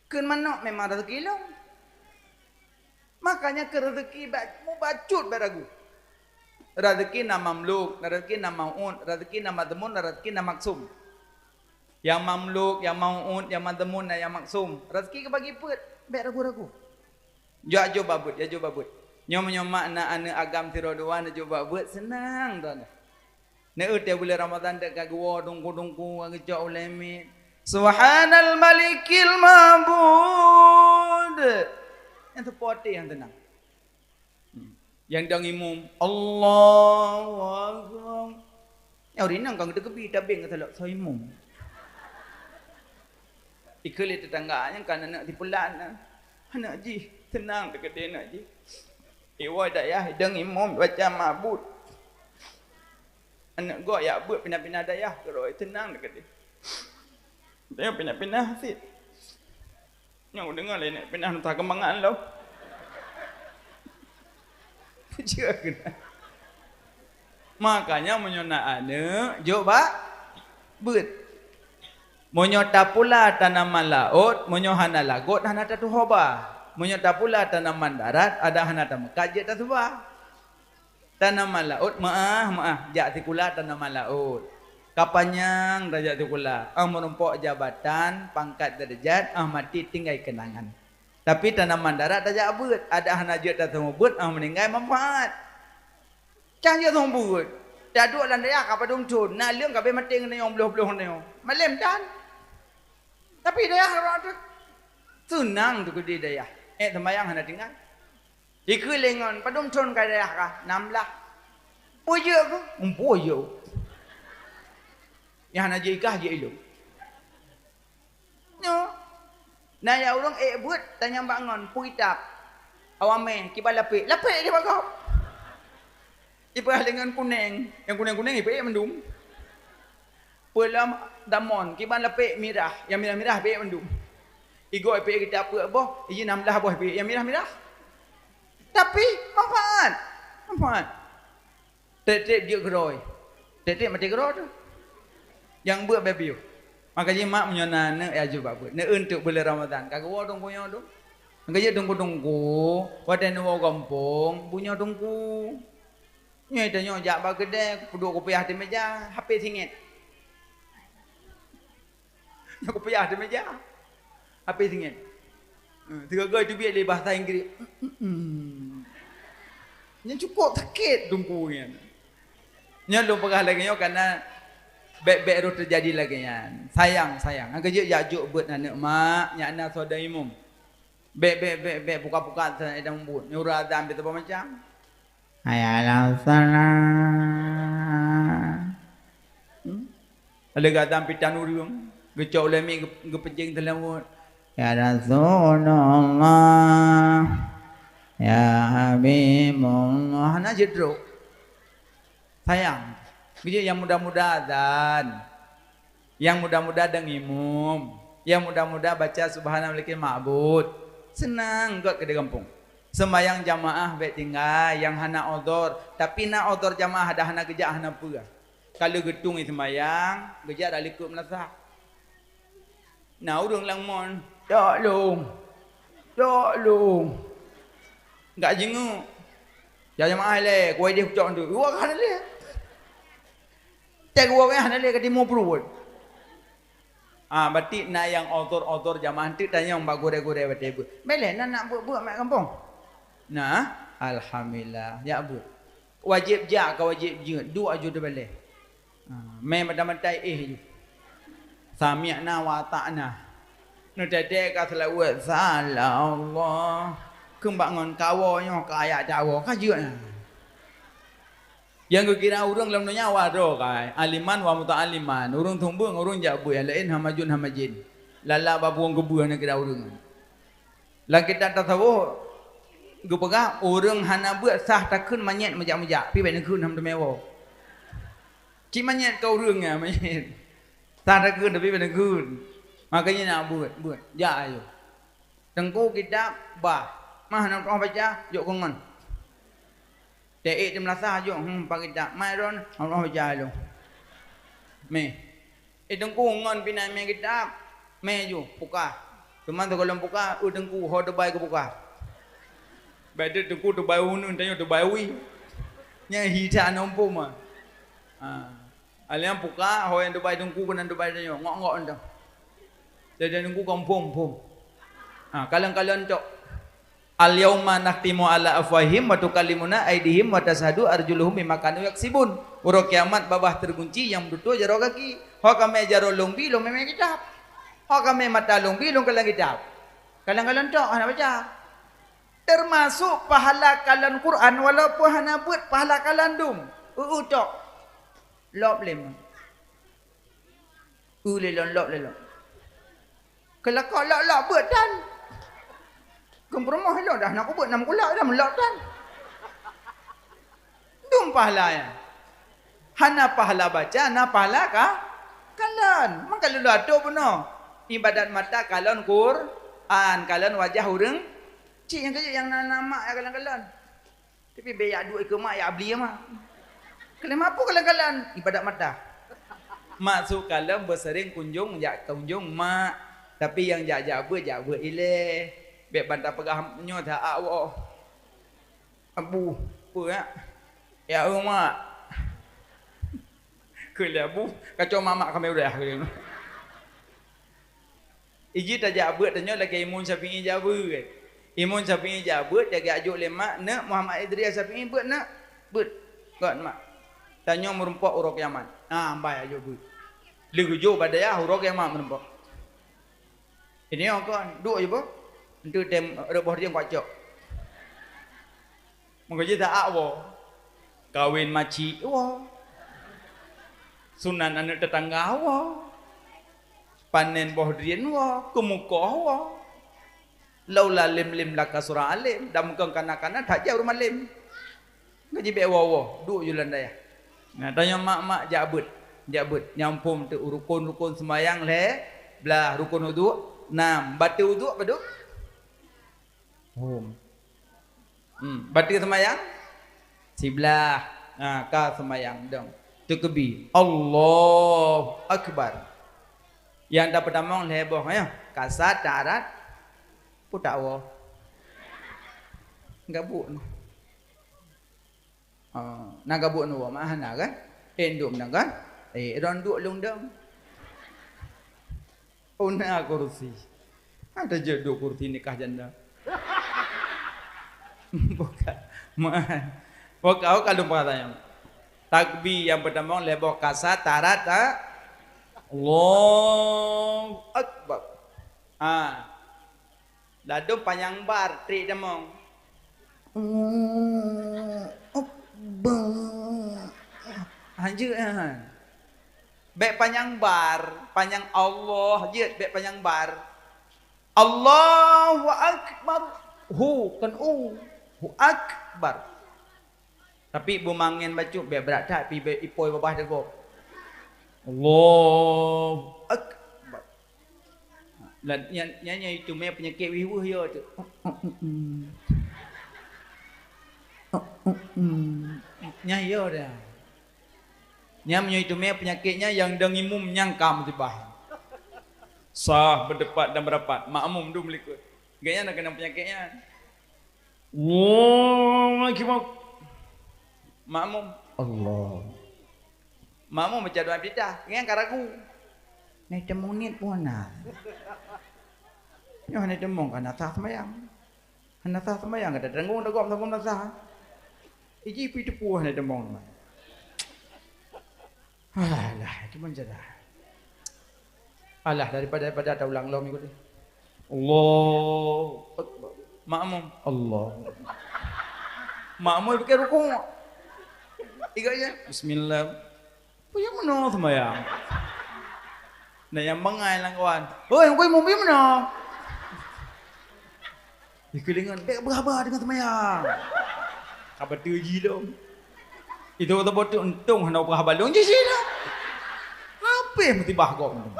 Kheun manok memang rezeki lông. Makanya keu rezeki ba-, mubacut bék ragu. Rezeki na mamluk, rezeki na mau'ud, rezeki na madhmun, rezeki na maksum. Nyang mamluk, nyang mau'ud, nyang madhmun, nyang maksum. Rezeki geubagi peuet, bék ragu-ragu. Jak jok bak beuet, jak jok bak beuet. Nyoe meunyoe mak na aneuk agam sidroe dua neujok bak beuet, seunang droeneuh. Neueu teuh buleuen Ramadhan deuek ka geuwoe teungku-teungku ka geucok ulèe miet. Subhanal Malikil Ma'bud. Nyang teupoté nyang teunang. Hmm. Nyang dang imum, Allahu Akbar. Nyang rinang ka geuteukeubie tabeng keu salok soe imum. Ikheun lé teutangga nyang ka aneuk tipulan na. Aneuk jih, teunang teukeudeh aneuk jih. Iwoe dayah idong imum baca mabut. Aneuk gob jak beuet pinah-pinah dayah keudroe, teunang teukeudeh. Dayah pinah-pinah cit. Nyang kudeungoe lé nyan pinah Nusa Keumbangan lom. Peue keunan? Makanya meunyoe na aneuk, jok bak beuet. Meunyoe tapula tanaman laôt, meunyoe hana lagot, hana tatuho ba. Meunyoe tapula tanaman darat, adak hana tameukat jeuet tasuba. Tanaman laôt meuáh-meuáh, jak sikula tanaman laôt. Ka panyang tajak sikula, óh meurumpok jabatan, pangkat, darajat, óh maté tinggai keunangan. Tapi tanaman darat tajak beuet, adak hana jeuet tateumé beuet, óh meuninggai manfaat. Cang jeuet teumé beuet. Taduek lam dayah ka padum thon, na leueng ka abéh maté ngon nyoe, bloh-bloh nyoe. Malém tan. Tapi dayah rot teuh. Seunang teuh keudeh dayah. Ék seumayang hana tinggai. Ikheun lé ngon, padum thon ka dayah kah? Nam blah. Peue jeuet keuh? Empu jeuet. Nyang hana jeuet i kah jeuet i lôn. Nyoe. Na ya ureueng ék beuet tanyong bak ngon, peue kitab? Awamè, kiban lapék. Lapék di bak gob. Ipeugah lé ngon kunèng. Nyang kunèng-kunèng ipeuék mandum. Peue lom damon, kiban lapék mirah, nyang mirah-mirah ipeuék mandum. Igoe ipeuék kitab peuet boh, iji nam blah boh ipeuék nyang mirah-mirah. Tapi manfaat. Manfaat. Trép-trép jeuet keudroe. Trép-trép maté keudroe teuh. Nyang beuet bèk piôh. Maka jih mak meunyoe na aneuk ya jeuet bak beuet. Neueu teuk buleuen Ramadhan. Ka geuwoe teungku nyoe dong. Ka jeuet teungku-teungku, watèe neuwoe gampông, bunoe teungku. Nyoe tanyoe jak bak keudè, peuduek kupiah di meja, hapé singét. Nyoe kupiah di meja, hapé singét. Eh, sigoe-goe teubiet lé bahasa Inggris. Nyan cukôp sakét teungku nyan. Nyan lôn peugah lagèe nyoe kareuna bèk-bèk rôh teujadi lagèe nyan. Sayang, sayang. Nyang keujeuet jak jok beuet aneuk mak, nyan na soe dong imum. Bèk, bèk, bèk, bèk, buka-buka, saya dah meubuet. Nyoe ureueng azan pih saboh macam. Hayya 'alas shalah. Hmm? Ada gata pitan ureueng, geucok ulèe miet geu-, geupeucéng teulaweuet. Ya Rasulullah, ya Habibullah. Hana jeuet trok. Sayang. Geujeuet nyang muda-muda azan. Nyang muda-muda dong imum, nyang muda-muda baca Subhanal Malikil Ma'bud. Seunang gèt keudeh gampông. Seumayang jamaah bèk tinggai, nyang hana udhur, tapi na udhur jamaah dah hana geujak hana peue. Ka lheueh geutueng seumayang, geujak dak likot meulasah. Na ureueng lam mon, "Cok lôn, cok lôn." Gak jingeuk. Ya jamaah lé, kuai deh kucok tu. Wah, ka lé. Cak gua weh hana lé ka timu pruet. Ah, berarti na nyang odor-odor jamaah teuk tanyong bak gurée-gurée watée beuet. Bèk lé na nak beuet-beuet mat gampông. Nah, alhamdulillah, jak beuet. Wajéb jak ka wajéb jeuet, duek aju teubaleh. Ah, mé mata-mata éh ju. Sami'na wa ata'na. Neutete ka seulaweuet, sa Allah. Keumbak ngon kawoe nyoe ka ayak cawoe ka jeuet na. Nyang geukira ureuëng lam donya wadoe kai, aliman wa muta'aliman, ureuëng tumbeueng, ureuëng jak beuet, nyang laén hama jeuet hama jén. Lala babong keubeueh neukira ureuëng. Lam kitab tasawuf geupeugah, ureuëng hana beuet sah takheun manyét meujak-meujak, pi bèk neukheun hana teumé woe. Cit manyét ka ureuëng nyan manyét. Sah takheun tapi bèk neukheun. Makanya nak beuet, beuet. Jak ayo. Teungku kitab bah. Mah hana meutuah baca, jok keu ngon. Teuék teumeulasa jok, hmm, pakai kitab. Mai ron, hana meutuah baca lom. Meh. Eh, teungku ngon pih na mé kitab. Mé ju, pukah. Teuma sigohlom pukah, eu teungku ho teubai keu pukah. Bèk teungku teubai uneuen, tanyoe teubai wie. Nyan hita aneuk muphom ah. Ha. Alèh nyan pukah, ho nyang teubai teungku keunan teubai tanyoe, ngok-ngok nyan. Jadi teungku ka muphom-muphom. Ha, kalon-kalon cok. "Al-yauma nakhtimu ala afwahihim wa tukallimuna aidihim wa tasyhadu arjuluhum bima kanu yaksibun." Uroe kiamat babah teugunci, nyang meututoe jaroe gaki. Ho kamé jaroe lôn bi, lôn mé kitab. Ho kamé mata lôn bi, lôn kalon kitab. Kalon-kalon tok hana baca. Teumasok pahala kalon Quran, walaupun hana beuet, pahala kalon dum. Eu-eu tok. Lop lé meuh. Eu lé lôn, lop lé lôn. Keulakok lop-lop beuet tan. Keu peurumoh lôn dah na kubeuet, na meukulak dah meulop tan. Dum pahala nyan. Hana pahala baca, na pahala ka kalon. Maka lôn atô bunoe. Ibadat mata kalon Quran, kalon wajah ureueng. Cit nyang keujeuet nyang na, na mak nyang kalon-kalon. Tapi bèk jak duek ikeue mak, jak bli mak. Kalon mak peue kalon-kalon? Ibadat mata. Maksud kalon beuseuring kunjong, jak kunjong mak. Tapi nyang jak-jak beuet, jak beuet ilèe. Bèk ban tapeugah nyoe that woe. Abu, peue, ya? Ya, eu, mak. Keu lé Abu, kacau mamak kamé udah. Iji tajak beuet tanyoe lagèe Imam Syafi'i jak beuet. Imam Syafi'i jak beuet, jak geujok lé mak, "Neuk, Muhammad Idris Syafi'i beuet, neuk." "Beuet, kon, mak." Tanyoe meurumpok uroe kiamat. Ah, ambai ajok beuet. Lheuh geujok bak dayah uroe kiamat meurumpok. Ini kon, duek ju boh. Enteuk tem rot boh rieng kuat cok. Meukeujeuet that woe. Kawen macik woe. Sunan aneuk teutangga woe. Panen boh drien woe, keumukoh woe. Laula lem-lem laka surah alem, dan meukeung kana-kana that jauh rumalem. Ngaji bèk woe-woe, duek ju lam dayah. Nah, tanyoe mak-mak jak beuet, jak beuet. Nyang phom teuk rukon-rukon seumayang lhèe blah, rukon uduk nam, bateue uduk padum? Phom. Hmm, bateue seumayang? Siblah. Ha, ka seumayang dong. Teukeubie. Allahu Akbar. Nyang tapeutamong lhèe boh, ya. Kasat, tarat, putak woe. Gabuk. Ha, na gabuk nyoe, mak hana kan? Eh, ndum na kan? Eh, ron duek lôn dong. Oh, na kursi. Ada je duek kursi nikah janda. Bukan. Mak. Bukan, oh, kalau bahasanya. Takbir nyang pertama, lhèe boh kasat, tarat, ha? Allahu Akbar. Ha. Ladôm panyang bar, trép tamong. Allahu Akbar. Hanjeuet nyan. Bèk panyang bar, panyang Allah jeuet, bèk panyang bar. Allahu Akbar. Hu, kon u. Hu Akbar. Tapi beumangen bacut bèk brat that, pi bèk ipoi babah dagoe. Allahu Akbar. Lah, nyan, nyan, nyan itu mé peunyakét wih-wih yo tu. Nyan yo dah. Nyan meunyoe itu mé peunyakét nyan nyang dong imum nyang ka musibah. Sah, berdebat dan merapat, makmum dum likot. Gobnyan na keunong peunyakét nyan. Allahu Akbar. Makmum. Allah. Makmum baca doa iftitah, nyan ka ragu. Nai teumong niet pun na. Nyoe nai teumong ka na sah seumayang. Hana sah seumayang, ka tatanggung, tagom, tagom na sah. Iji pi teupeue hana teumong. Alah, itu pun cerah. Alah, daripada, daripada taulang lom ikut dia. Allahu Akbar. Makmum. Allah. Makmum pakai rukuk. Tiga je. Bismillah. Peue nyang meunoe seumayang? Na nyang bangai lam kawan. Hoi, hoi, mubi meunoe. Dikeulingon, bèk beuhaba deungon seumayang. Ka beutôi jih lom. Itu kata boh tu untông hana beuhaba lôn jih sila. Habéh musibah gob tu.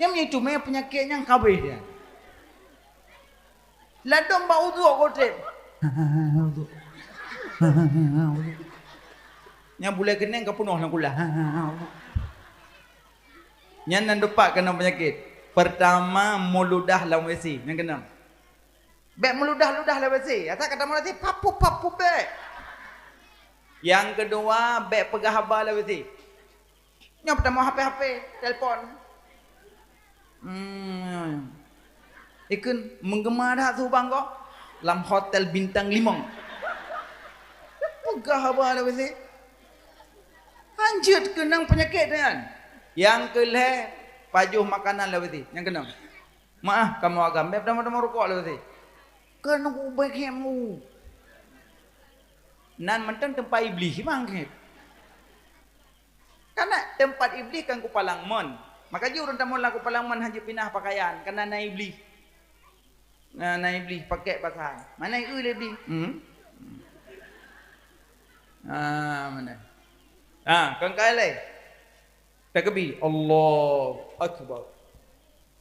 Nyang itu mé peunyakét nyang kabéh dia. Ladôm bak uduk kotem. Uduk. Nyang bulèe keuneng ka peunoh lam kulah. Nyan nan deupat keunong peunyakét. Pertama, meuludah lam W C. Nyang keunong. Bèk meuludah-ludah lam W C. Asai ka tamong lam W C, papu-papu bèk. Nyang keudua, bèk peugah haba lam W C. Nyoe peutamong H P-H P, telepon. Hmm. Ikheun, "Meugeuma that su bang kok lam hotel bintang limong." Peugah haba lé bisi. Hanjeuet keunong peunyakét nyan. Nyang keu lhèe, pajoh makanan lé bisi. Nyang keunong. Maah, kamoe agam, bèk tamong-tamong rukok lé bisi. Keuneuk ubé khém u. Nan mantong teumpat Iblih, bang khém. Karena teumpat Iblih kan kupalang mon. Maka jih ureueng tamong lam kupalang mon hana jipinah pakaian, karena na Iblih. Na, na Iblih pakai pasan. Mana eu lé Iblih? Hmm. Ah, mana? Ah, kon kai lé. Takbir, Allahu Akbar.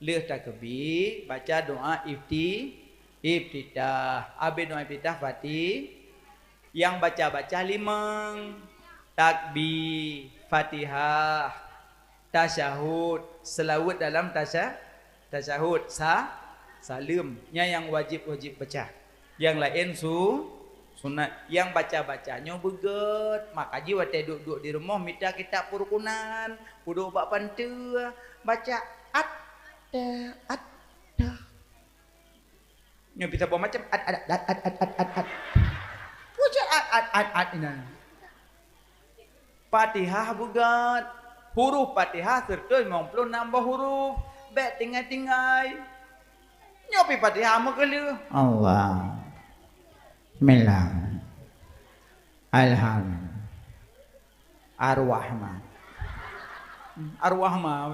Lheueh takbir, baca doa ifti-, iftitah. Habéh doa iftitah, Fati-, nyang baca-baca limong. Takbir, Fatihah, tasyahud, seulaweuet dalam tasya-, tasyahud, sa-, saleuem. Nyan nyang wajéb-wajéb baca. Nyang laén su-, sunat. Nyang baca-baca nyoe beugét. Maka jih watèe duek-duek di rumoh mita kitab perukunan, peuduek bak panteue, baca at-, ta-, at-, ta. Nyoe bisa boh macam at, at, at. Puja at, at, at, at, inan. Fatihah beugét. Huruf Fatihah sireutoh limong ploh nam boh huruf. Bèk tinggai-tinggai. Nyoe pih Fatihah meukeuleuh. Allah. Bismillah. Alham. Arwah ma. Arwah ma.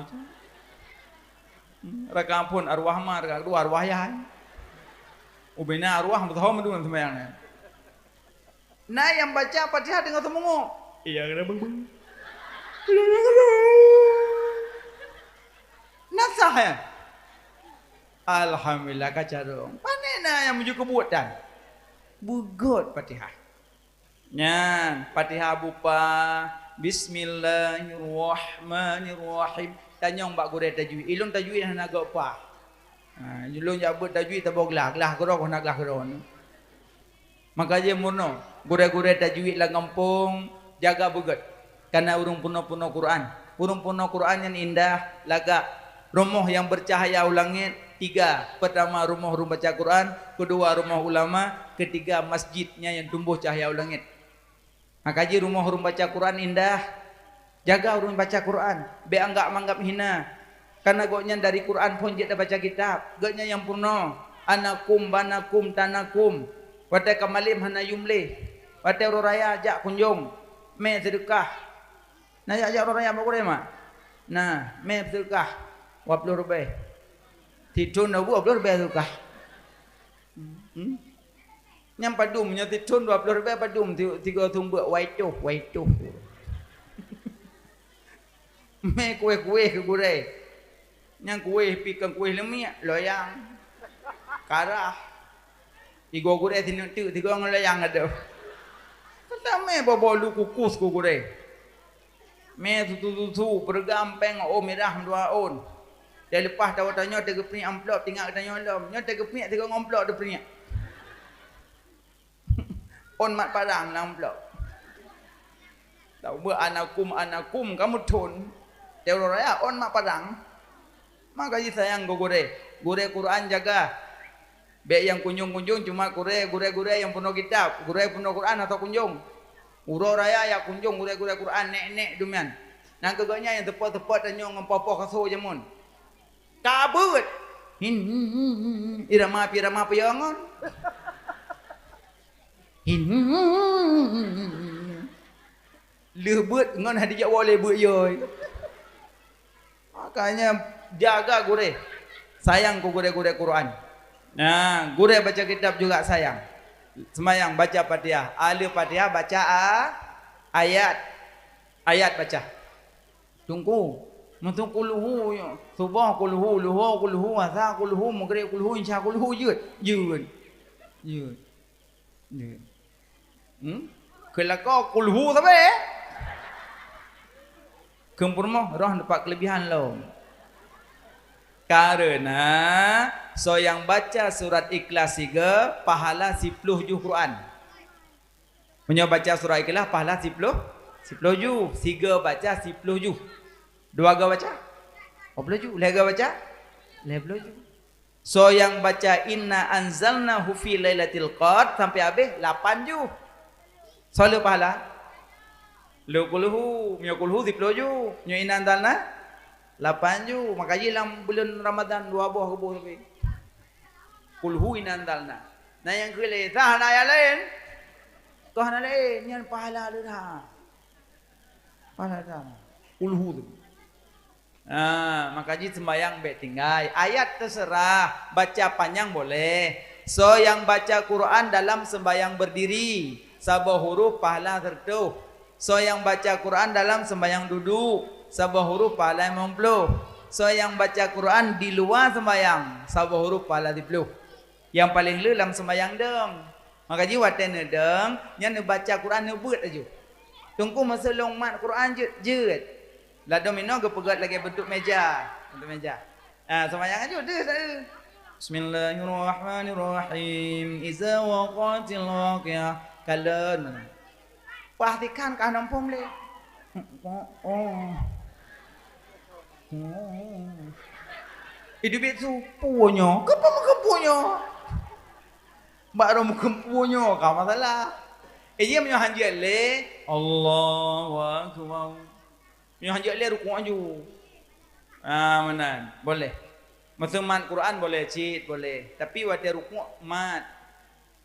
Rakaat phôn arwah ma, rakaat keudua arwah yah. Ubena arwah beutôi meudun seumayang nyan. Na nyang baca Fatihah deungon seumeungok. Iya, kena beng-beng. Na sah, ya? Alhamdulillah, ka carông. Pane na nyang meujeuet keu buet tan? Beugét Fatihah. Nyan, Fatihah bupa, Bismillahirrahmanirrahim. Tanyong bak gurèe tajwid. Ilôn tajwid hana gok pah. Ha, ilôn jak beuet tajwid saboh glah, glah keudroe hana glah keudroe. Maka jih meurunoe, gurèe-gurèe tajwid lam gampông, jaga beugét. Kana ureueng peunoh-peunoh Quran. Ureueng peunoh Quran nyan indah, lagak. Rumoh nyang beucahaya u langét, tiga. Peurtama, rumoh ureueng baca Quran. Keudua, rumoh ulama. Keutiga, masjid nyan nyang tumboh cahya u langét. Maka jih rumoh ureueng baca Quran indah. Jaga ureueng baca Quran, bèk anggab-anggab hina. Kana gobnyan dari Quran phôn jeuet tabaca kitab. Gobnyan nyang peurunoe, anakum, banakum, tanakum. Watèe ka malém hana yum lé. Watèe uroe raya jak kunjong, mè seudeukah. Na jak-jak uroe raya bak gurèe mak? Na, mè seudeukah dua ploh ribèe. Sithôn dua ploh ribèe seudeukah. Hmm? Nyan padum, nyan sithôn dua ploh ribèe padum, ti-, tiga thôn beuet, wai toh, wai toh. Mè kuéh-kuéh keu gurèe. Nyan kuéh pih kon kuéh leumiek, loyang. Karah. Tiga gurèe sineuk teuk, tiga ngon loyang adoh. Ka tamè boh-boh lu kukus keu gurèe. Mè susu-susu, peureugam péng, oh, mirah dua ôn. Dan leupah tawoe tanyoe teugeupeunyek amplop, tingat geutanyoe lom. Nyoe teugeupeunyek sigoe ngon amplop teupeunyek. Ôn mat parang lam amplop. Taubeuet anakum, anakum, kamoe thôn. Teurô raya ôn mat parang. Maka jih sayang keu gurèe. Gurèe Quran jaga. Bèk nyang kunjong-kunjong cuma gurèe, gurèe-gurèe nyang peunoh kitab, gurèe peunoh Quran atau kunjong. Uroe raya jak kunjong gurèe-gurèe Quran, nèk-nèk dum nyan. Nyan keuh gobnyan nyang teupot-teupot tanyoe ngon poh-poh kaso jameun. Ka beuet. Hin, hin, hin, hin, hin. Irama pih irama peue ngon. Hin, hin, hin, hin, hin, hin. Lheueh beuet ngon hana dijak woe lé beuet yoi. Makanya jaga gurèe. Sayang keu gurèe-gurèe Quran. Nah, gurèe baca kitab juga sayang. Seumayang baca Fatihah. Ahli Fatihah baca a-, ayat. Ayat baca. Teungku, meuteun kulhu, suboh kulhu, luho kulhu, asa kulhu, meugreb kulhu, insya kulhu, jeuet. Jeuet. Jeuet. Jeuet. Hmm? Keu lakoe kulhu sabe. Keu peurumoh roh dapat keulebihan lom. Karena soe nyang baca surat Ikhlas siga, pahala siploh juh Quran. Meunyoe baca surat Ikhlas, pahala siploh, siploh juh. Siga baca siploh juh. Dua ga baca? Dua ploh juh. Lhèe ga baca? Lhèe ploh juh. Soe nyang baca inna anzalnahu fi lailatul qadr sampai habéh lapan juh. Soe le pahala? Le kulhu, meunyoe kulhu siplôh juh. Meunyoe inna anzalna lapan juh. Maka jih lam buleuen Ramadhan dua boh geuboh sabe. Kulhu inna anzalna. Na nyang keu lé, sah na ayat laén? Toh na laén, nyan pahala le dah. Pahala dah. Kulhu tu. Ah, maka jih sembahyang bék tinggai. Ayat terserah, baca panyang boleh. Soe nyang baca Quran dalam sembahyang berdiri, saboh huruf pahala seratus. Soe nyang baca Quran dalam sembahyang duduk, saboh huruf pahala limong ploh. Soe nyang baca Quran di luwa sembahyang, saboh huruf pahala siplôh. Nyang paleng le lam sembahyang dong. Maka jih watée neudong, nyan neubaca Quran neubeuet laju. Teungku meuseulong mat Quran jeuet, jeuet. Ladom inoe geupeugét lagée beuntuk meja, beuntuk meja. Ah, sembahyang laju deuh, deuh. Bismillahirrahmanirrahim. Iza waqatil waqiah. Kalon. Pastikan ka hana muphom lé. Oh, oh. Oh. Idup itu punyo. Keupeu meukeupeu nyoe? Bak rhom keupeu nyoe ka masalah. Eh, iya meunyoe hanjeuet lé, Allahu Akbar. Meunyoe hanjeuet lé rukuk aju. Ah, meunan. Boleh. Masa mat Quran boleh cit, boleh. Tapi watée rukuk mat.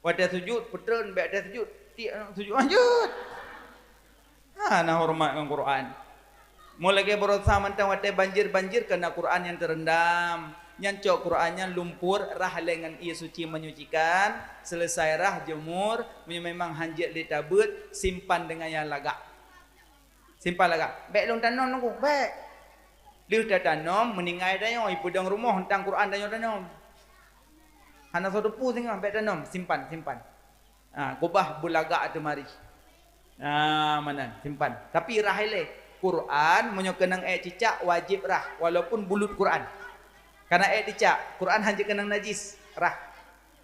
Watée sujud, peutreun bék watée sujud. Tiek sujud lanjut. Hana horeumat ngon Quran. Mo lagée baroesa mantong watée banjir-banjir keunan Quran nyang teurendam. Nyan cok Quran nyan lumpur, rhah lé ngon ie suci menyucikan, selesai rhah jemur, meunyoe memang hanjeuet lé tabeuet, simpan deungon nyang lagak. Simpan lagak. Bék lôn tanom nunggu, bék. Lheueh tatanom, meuninggai tanyoe, ipeudong rumoh teuntang Quran tanyoe tanom. Hana soe teupeu singoh, bék tanom, simpan, simpan. Ha, keubah beulagak teumari. Ha, meunan, simpan. Tapi rhah ilée, Quran meunyoe keunong ék cicak wajéb rhah, walaupun bulut Quran. Kana ék cicak, Quran hanjeuet keunong najis, rhah.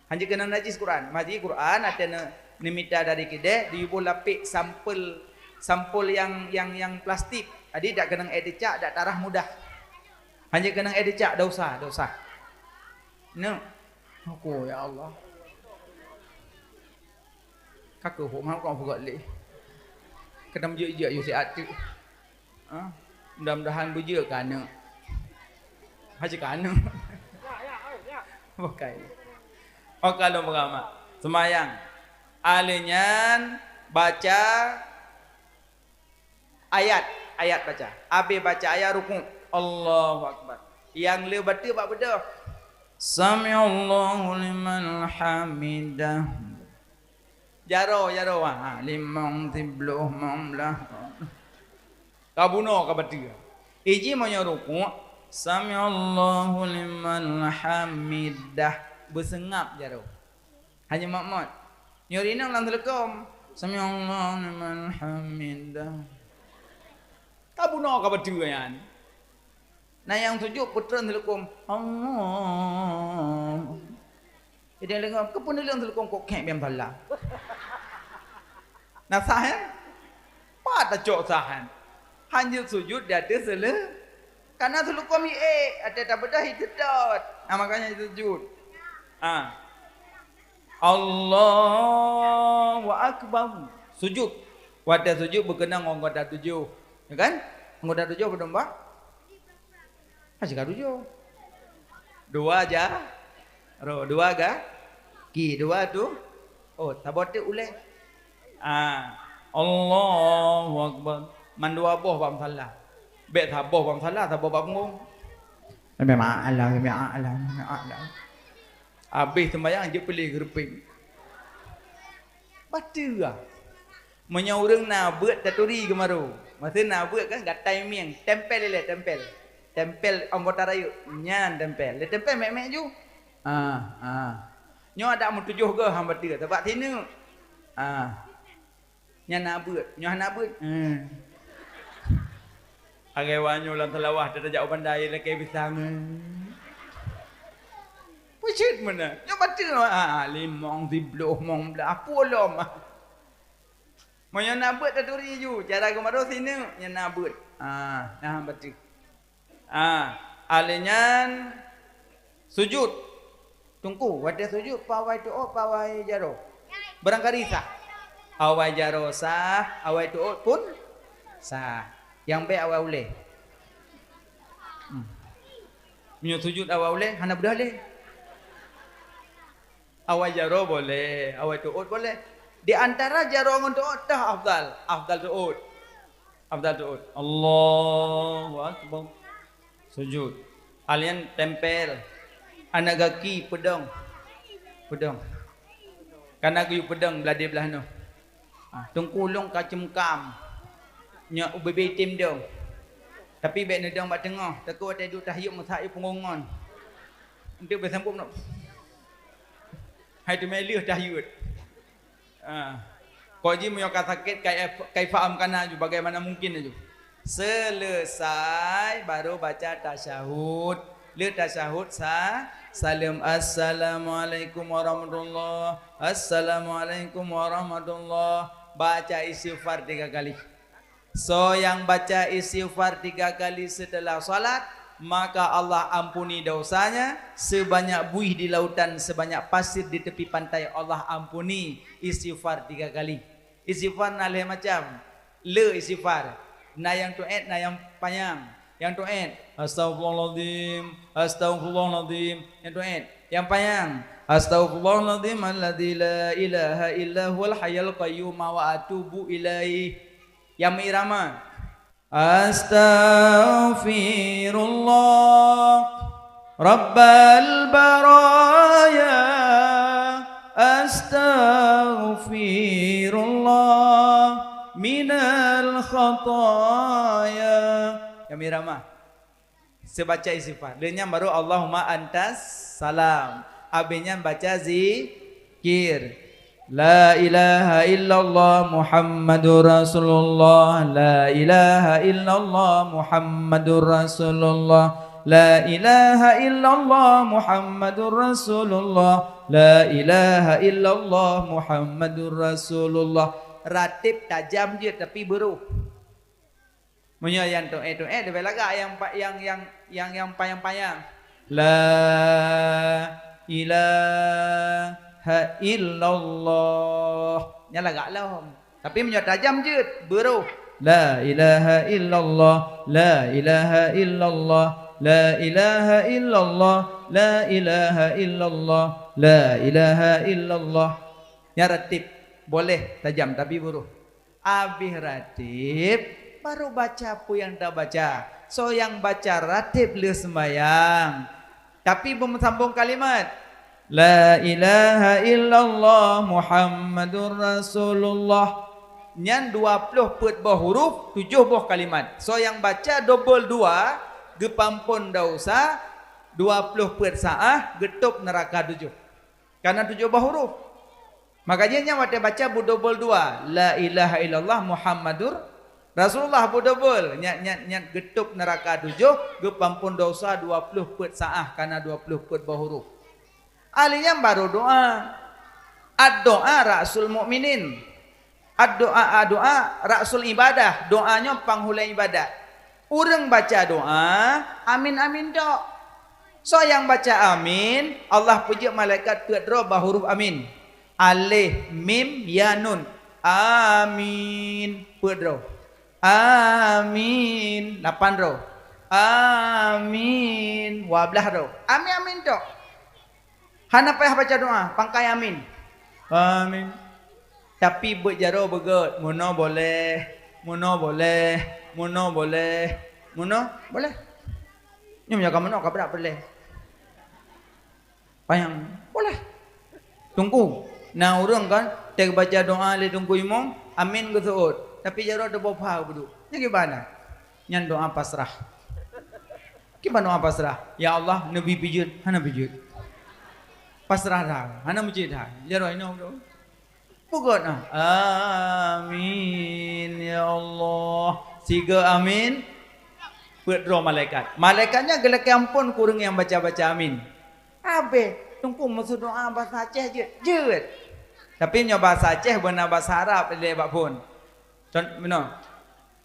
Hanjeuet keunong najis Quran. Maji Quran watée ne-, neumita dari keudè, diyuboh lapék sampel, sampel nyang, nyang, nyang plastik. Jadi dak keunong ék cicak, dak tarhah mudah. Hanjeuet keunong ék cicak, dosa, dosa. Neuk. Aku, ya Allah. Ka keuh hom hana kong peugah lé. Keutam jeuet-jeuet yue siat teuk. Ha? Mudah-mudahan beujeuet keu aneuk. Hana keu aneuk. Bukai. Oka lôn beurama. Seumayang. Alèh nyan baca ayat, ayat baca. Abéh baca ayat rukuk. Allahu Akbar. Nyang le bateue bak beudôh. Sami'allahu liman hamidah. Jaroe, jaroe, ha, limong, sibloh, limong blah. Ka bunoe ka bateue. Iji meunyoe rukuk, sami'allahu liman hamidah. Beuseungab jaroe. Hana mot-mot. Nyoe rinong lam seuleukom. Sami'allahu liman hamidah. Ka bunoe ka bateue nyan. Na nyang sujud peutreun seuleukom. Allah. Idéh leungom, keupeue neuleueng seuleukom kok khek biem salah. Na sah, eh? Pat tacok sah, eh? Hanjeuet sujud di ateueh seuleu-, kana seuleukom hi ék, ateueh tabeudôh hi teutot. Ah, makanya sujud. Ah. Allahu Akbar. Sujud. Watèe sujud beukeunong anggota tujoh. Ya kan? Anggota tujoh padum bah? Hana ka tujoh. Dua ja-, ro, dua ga-, ki, dua tu. Oh, saboh teuk ulèe. Ah, Allahu Akbar. Mandua boh bak musala. Bèk saboh bak musala, saboh bak punggong. Sami'allah, sami'allah, sami'allah. Abéh seumayang jeuet piléh geureupeng. Bateue ah. Meunyoe ureueng na beuet taturi geumaru. Maksud na beuet kan gatai mieng, tempel ilèe, tempel. Tempel anggota rayeuk, nyan tempel. Lé tempel mèk-mèk ju. Ah, ah. Nyoe adak meutujoh goh han bateue, sabab sineuk. Ah. Nyan na beuet, nyoe hana beuet. Hmm. Agai wanyoe lam Seulawah, tajak u Banda lakèe pisang. Peucit meunan. Nyoe bateue, ah, limong, sibloh, limong blah, pulom. Meunyoe na beuet taturi ju, cara geumaru sineuk nyan na beuet. Ah, na bateue. Ah, alèh nyan, sujud. Teungku, watèe sujud, peue awai teuôt, peue awai jaroe? Barangkali sah. Awai jaroe sah, awai teuôt pun sah. Nyang bèk awai ulèe. Hmm. Meunyoe sujud awai ulèe, hana beudôh lé. Awai jaroe boleh, awai teuôt boleh. Di antara jaroe ngon teuôt, toh afdal? Afdal teuôt. Afdal teuôt. Allahu Akbar. Sujud. Alèh nyan tempel. Aneuk gaki peudong. Peudong. Kana geuyue peudong blah deh blah nyoe. Ah, teungku lôn ka ceumkam. Nyoe ubé-bé item dong. Tapi bèk neudong bak teungoh. Takot watèe duek tahieuet meusak yue punggong ngon. Enteuk beusambot nyoe. Hai teumé lheueh tahieuet. Ah. Kok jih meunyoe ka sakét, kai-, kaifa amkana aju, bagaimana mungkin aju. Seuleusai baru baca tasyahud. Le tasyahud sa-, saleuem, "Assalamualaikum warahmatullah. Assalamualaikum warahmatullah." Baca istighfar tiga kali. Soe nyang baca istighfar tiga kali setelah salat, maka Allah ampuni dosanya sebanyak buih di lautan, sebanyak pasir di tepi pantai, Allah ampuni istighfar tiga kali. Istighfar na lhèe macam. Le istighfar. Na nyang teuôt, na nyang panyang. Nyang teuôt, "Astaghfirullahaladzim, astaghfirullahaladzim." Nyang teuôt. Nyang panyang, "Astaghfirullahaladzim alladzi la ilaha illa huwal hayyul qayyum wa atubu ilaih." Nyang meuirama, "Astaghfirullah Rabbal baraya, astaghfirullah minal khataya." Nyang meuirama. Seubaca istighfar. Lheueh nyan baru Allahumma antas salam. Abéh nyan baca zikir. La ilaha illallah Muhammadur Rasulullah. La ilaha illallah Muhammadur Rasulullah. La ilaha illallah Muhammadur Rasulullah. La ilaha illallah Muhammadur Rasulullah. Ratib tajam jeuet, tapi beurôh. Meunyoe nyang teuôt-teuôt, leubeh lagak nyang pa-, nyang, nyang, nyang, nyang panyang-panyang. La ilaha illallah. Nyan lagak lom. Tapi meunyoe tajam jeuet, beurôh. La ilaha illallah, la ilaha illallah, la ilaha illallah, la ilaha illallah, la ilaha illallah. Nyan ratib. Boleh tajam, tapi beurôh. Abéh ratib, baru baca peue nyang tabaca. Soe nyang baca ratib lheueh seumbahyang. Tapi beumeusambông kalimat, "La ilaha illallah Muhammadur Rasulullah." Nyan dua ploh peuet boh huruf, tujoh boh kalimat. Soe nyang baca dobol dua, geupeuampôn desya, dua ploh peuet saah, geutôb neuraka tujoh. Karena tujoh boh huruf. Maka jih nyan watèe baca beudobol dua, "La ilaha illallah Muhammadur Rasulullah," beudobol, nyan, nyan, nyan geutôb neuraka tujoh, geupeuampôn desya dua ploh peuet saah, karena dua ploh peuet boh huruf. Alèh nyan baru doa. Ad-doa ra'sul mukminin. Ad-doa, ad-doa ra'sul ibadah. Doa nyoe panghulèe ibadat. Ureueng baca doa, amin, amin tok. Soe nyang baca amin, Allah peujeuet malaikat peuet droe bak huruf amin. Alif, mim, ya, nun. Amin. Peuet droe. Amin. Lapan droe. Amin. Dua blaih droe. Amin, amin tok. Hana payah baca doa, pangkai amin. Amin. Tapi beuet jaroe beugèt, meunoe boleh, meunoe boleh, meunoe boleh, meunoe boleh. Nyoe meunyoe ka meunoe ka brat peureulèe. Panyang, boleh. Teungku, na ureueng kan, teubaca doa lé Teungku Imum, amin geuseuôt. Tapi jaroe teuboh pha beudôh. Nyan kiban na? Nyan doa pasrah. Kiban doa pasrah. Ya Allah, neubi pijeut, hana pijeut. Pasrah dah, hana meucit dah. Jaroe inoe beudôh. Peugot nah. Amin ya Allah. Siga amin. Peuet droe malaikat. Malaikat nyan geulakèe ampôn keu ureueng nyang baca-baca amin. Abéh, Teungku meuseudoa basa Aceh jeuet. Jeuet. Tapi nyoe basa Aceh beuna basa Arab lé bak phôn. Con-, meunoe.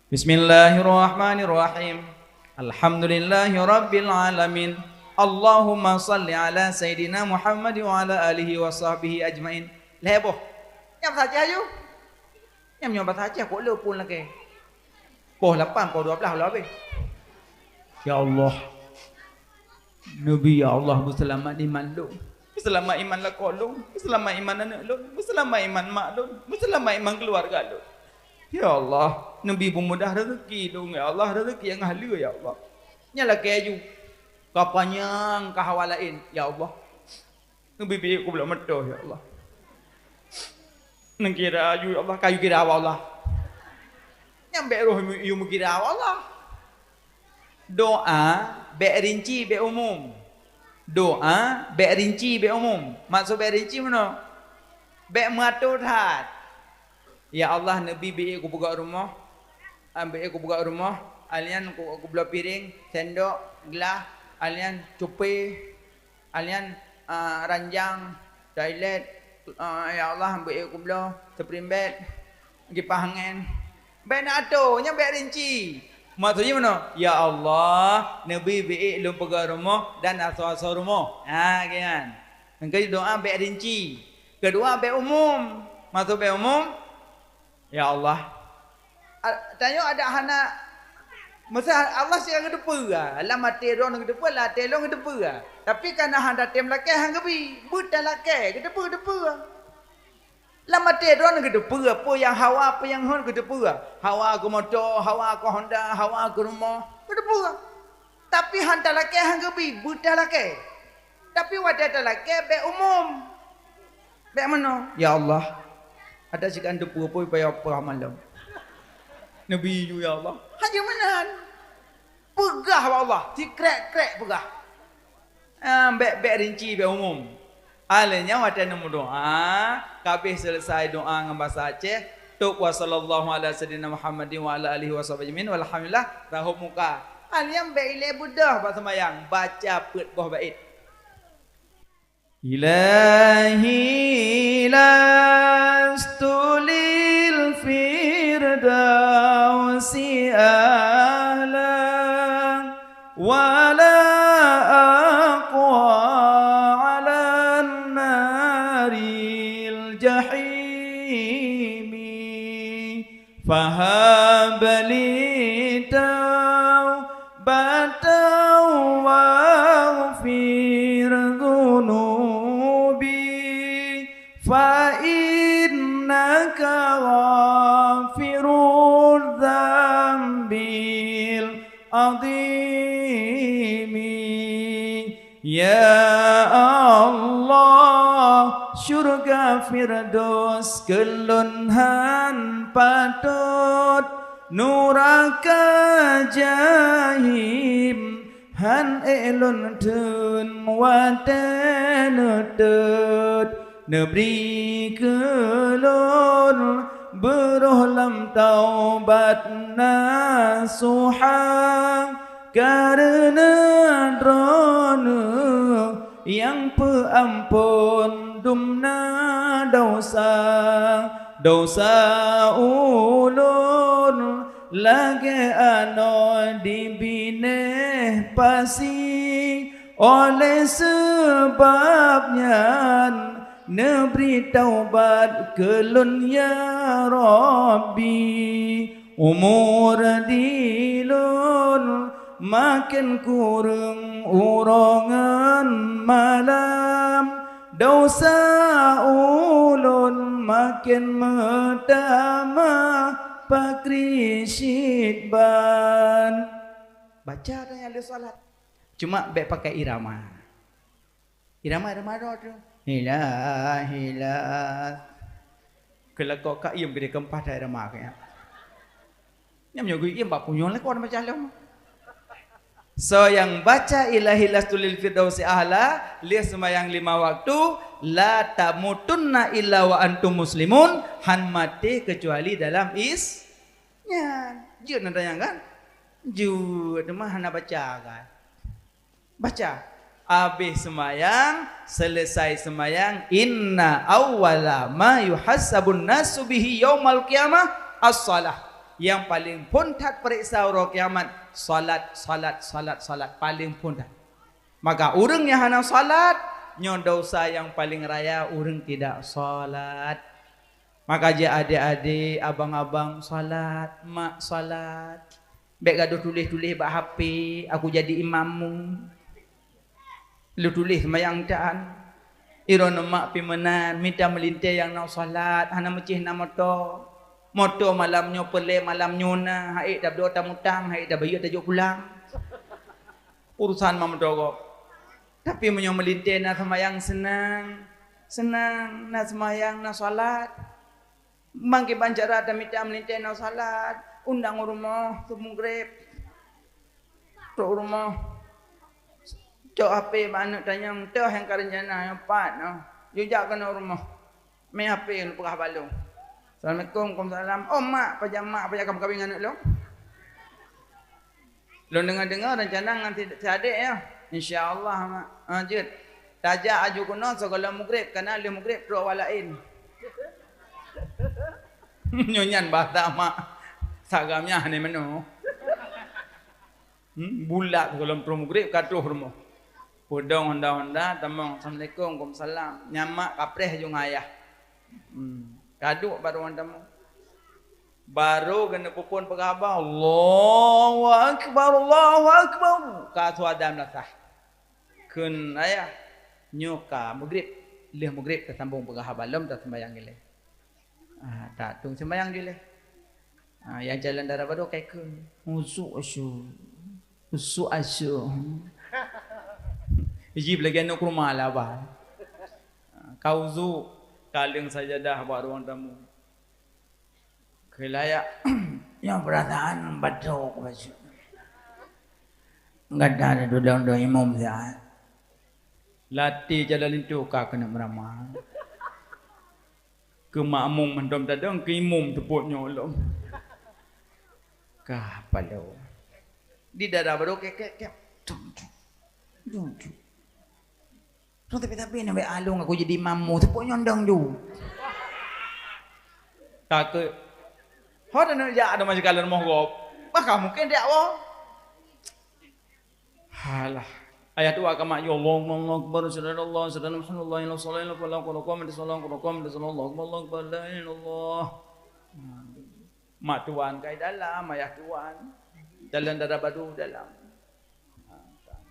Bismillahirrahmanirrahim. Alhamdulillahirabbil alamin. Allahumma shalli ala sayyidina Muhammad wa ala alihi wa sahbihi ajmain. Lhèe boh. Nyang bahasa Aceh aju. Nyang nyoe bahasa Aceh kok le pun lakèe. Poh lapan, poh dua belas lah habéh. Ya Allah. Nabi, ya Allah, beuseulamat iman lôn. Beuseulamat iman lakoe lôn. Beuseulamat iman aneuk lôn. Beuseulamat iman mak lôn. Beuseulamat iman keuluwarga lôn. Ya Allah, Nabi beumudah rezeki lôn, ya Allah, rezeki nyang haleue, ya Allah. Nyan lakèe aju. Ka panyang, ka hawa laén, ya Allah. Neubi biet kubloe meutoh, ya Allah. Neukira aju, ya Allah, ka yue kira, ya Allah. Nyang bèk roh yue meukira, ya Allah. Doa bèk rinci, bèk umum. Doa bèk rinci, bèk umum. Maksud bèk rinci meunoe? Bèk meuato that. Ya Allah, neubi biet kupeugöt rumoh, ah, biet kupeugöt rumoh, alèh nyan ku-, kubloe piréng, sendok, glah, alèh nyan cupé, alèh nyan, ah, ranjang, toilet, ah, ya Allah, biet kubloe spring bed, kipah angén. Bèk na ato, nyan bèk rinci. Maksud jih meunoe, "Ya Allah, neubi biet lôn peugöt rumoh dan asoe-asoe rumoh." Ha, kian. Nyang keu doa bèk rinci. Keudua bèk umum. Maksud bèk umum, "Ya Allah." A-, tanyoe adak hana, masa Allah sira geuteupeue, lam até droeneuh geuteupeue, lam até lôn geuteupeue. Tapi kana hana tem lakèe han geubi, beutalakèe, geuteupeue, geuteupeue. Lam até droeneuh geuteupeue, peue nyang hawa, peue nyang hon geuteupeue. Hawa keu moto, hawa keu Honda, hawa keu rumoh, geuteupeue. Tapi han talakèe han geubi, beutalakèe. Tapi watèe talakèe bèk umum. Bèk meunoe, "Ya Allah, adak sikan teupeue peue payah peugah malam." Neubi ju, "Ya Allah." Hana meunan. Peugah bak Allah, sikrek-krek peugah. Ah, bèk, bèk rinci, bèk umum. Alèh nyan watèe neumeudoa, ka abéh seuleusai doa ngon basa Aceh, tôb wa sallallahu ala sayyidina Muhammadin wa ala alihi wa sahbihi ajmain, walhamdulillah, rahot muka. Alèh nyan bèk ilèe beudôh bak seumayang, baca peuet boh bait. Ilahi lastu lil firdausi ahla, wa la aqwa 'alan naril jahimi. Fahab li taubatan waghfir dzunubi, fa innaka ghafirudz dzambil 'azimi. Ya Allah, syurga Firdaus keu lôn han patot, nuraka Jahim han ék lôn theun watèe neutot. Neubri keu lôn beurôh lam taubat nasuha, kareuna Droeneuh nyang peuamphon dumna desya. Desya ulôn lagèe anoe di binéh pasi, oleh seubab nyan neubri taubat keu lôn, ya Rabbi. Umur di lôn maken kureueng uroe ngon malam, desya ulôn maken meutamah pakri cit ban. Baca dah nyang lheueh salat. Cuma bèk pakai irama. Irama, irama droe tu. Hila, hila. Keu lakoe ka iem geudeh keumpah that irama keu nyan. Nyan meunyoe geuiem bak punyueng lakoe baca lom. Soe nyang baca Ilahi lastu lil firdausi ahla, lheueh seumayang lima waktu, la tamutunna illa wa antum muslimun, han maté keucuali dalam Is-, nyan. Jeuet na tanyong kan? Jeuet, teuma hana baca kan? Baca. Abéh seumayang, seuleusai seumayang, inna awwala ma yuhasabun nasu bihi yaumal qiyamah as-shalah. Nyang paleng phôn that peuriksa uroe kiamat, salat, salat, salat, salat. Paleng phôn that. Maka ureuëng nyang hana salat, nyoe dosa nyang paleng raya ureuëng tidak salat. Maka jih adek-adek, abang-abang salat, mak salat. Bék gadoh tuléh-tuléh bak H P, "Aku jadi imammu." Lôn tuléh seumayang tan. Droeneuh mak pih meunan, mita meulintée nyang na salat, hana meucéh na moto. Moto malam nyoe peureulée malam nyoe na, han ék tabloe tamutang, han ék tabayeue tajok pulang. Urusan mak moto gob. Tapi meunyoe meulintée na seumayang seunang, seunang na seumayang, na salat. Mangkiban cara tamita meulintée na salat, undang u rumoh, su mugreb. Trok u rumoh. Cok H P bak aneuk tanyong, "Toh nyang ka reuncana nyang pat nyoe? Yue jak keunoe u rumoh. Mé H P lôn peugah bak lôn." "Assalamualaikum." "Waalaikumsalam." "Oh, mak, pajan mak, pajan ka meukawen ngon aneuk lôn?" "Lôn deungoe-deungoe reuncana ngon si, si adek nyoe. Insya Allah, mak." "Ah, jeuet. Tajak aju keunoe sigohlom mugreb, kareuna lheueh mugreb trok awak laén." Nyoe nyan bahasa mak. Saga meunyah ni meunoe. Hmm, bulat sigohlom trok mugreb ka troh rumoh. Peudong honda-honda, tamong, "Assalamualaikum." "Waalaikumsalam." Nyan mak kapreh aju ngon ayah. Hmm, ka duek bak ruang tamu. Barô geuneuk peuphon peugah haba, "Allahu Akbar, Allahu Akbar." Ka su adan meulasah. Kheun ayah, "Nyoe ka mugreb, lheueh mugreb tasambong peugah haba lom, taseumayang ilée." Ah, tak tueng seumayang ju lé. Ah, nyang calon dara barô ka ikheun, "Usu, usu. Usu, asu." Jih lagée aneuk rumoh laba. Ah, ka usu, ka leueng sajadah bak ruang tamu. Keu layak, nyoe peurasaan batok bacut. Gata tudong-dong imum siat. Latih jalan linto ka keuneuk meuramah. Keu makmum mantong tadong, keu imum teupot nyoe lom. Ka paloe. Di dara barô kek, kek, kek. Tum, tum. Tum, tum. Tum, tapi, tapi, na bék along aku jadi imammu, teupot nyoe dong ju. Ka keu. Ho, dan jak ada masih kalan moh gop. Bah, kamu keu dak woe. Halah. Ayah tuha ka mak, "Ya Allah, Allahu Akbar, asyhadu an la ilaha illallah, asyhadu anna Muhammadan rasulullah, la ilaha illallah, qad qamatis shalah, qad qamatis shalah, Allahu Akbar, la ilaha illallah." Mak tuan ka i dalam, ayah tuan. Dalam dara badu dalam.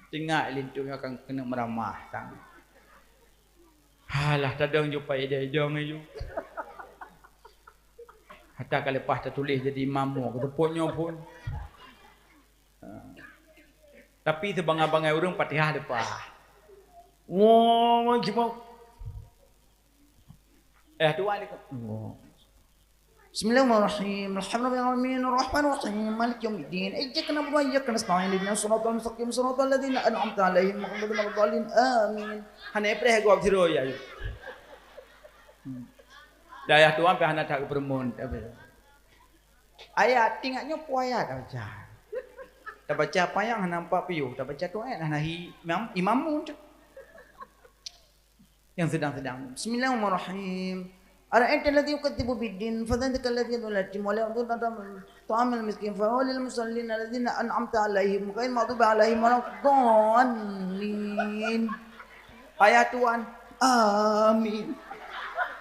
Tinggai linto nyoe akan keuneuk meuramah sang. Halah, tadong ju pai idong-idong aju. Hata ka leupah tatuléh jadi imam mo, teupot nyoe phon. Ha. Tapi sibangai-bangai ureuëng Fatihah leupah. Allahu Akbar. Eh, dua ni. Bismillahirrahmanirrahim. Alhamdulillahirabbil alamin. Arrahmanirrahim. Maliki yaumiddin. Iyyaka na'budu wa iyyaka nasta'in. Ihdinas siratal mustaqim. Siratal ladzina an'amta 'alaihim ghairil maghdubi 'alaihim waladdallin. Amin. Hana preh gob siro ya. Hmm. Dayah tuan pih hana that geupeureumeun. Ayat, ingat nyoe peue ayat tabaca. Tabaca payang hana nampak piôh, tabaca tu ayat hana hi imam, imam tu. Yang sedang-sedang. Bismillahirrahmanirrahim. Ara'aital ladzi yukadzibu biddin, fadzalika alladzi yad'ul yatim wa la yahuddu 'ala ta'amil miskin, fa wailul lil musallin alladzina an'amta 'alaihim ghairil maghdubi 'alaihim waladdallin. Ayah tuan. Amin.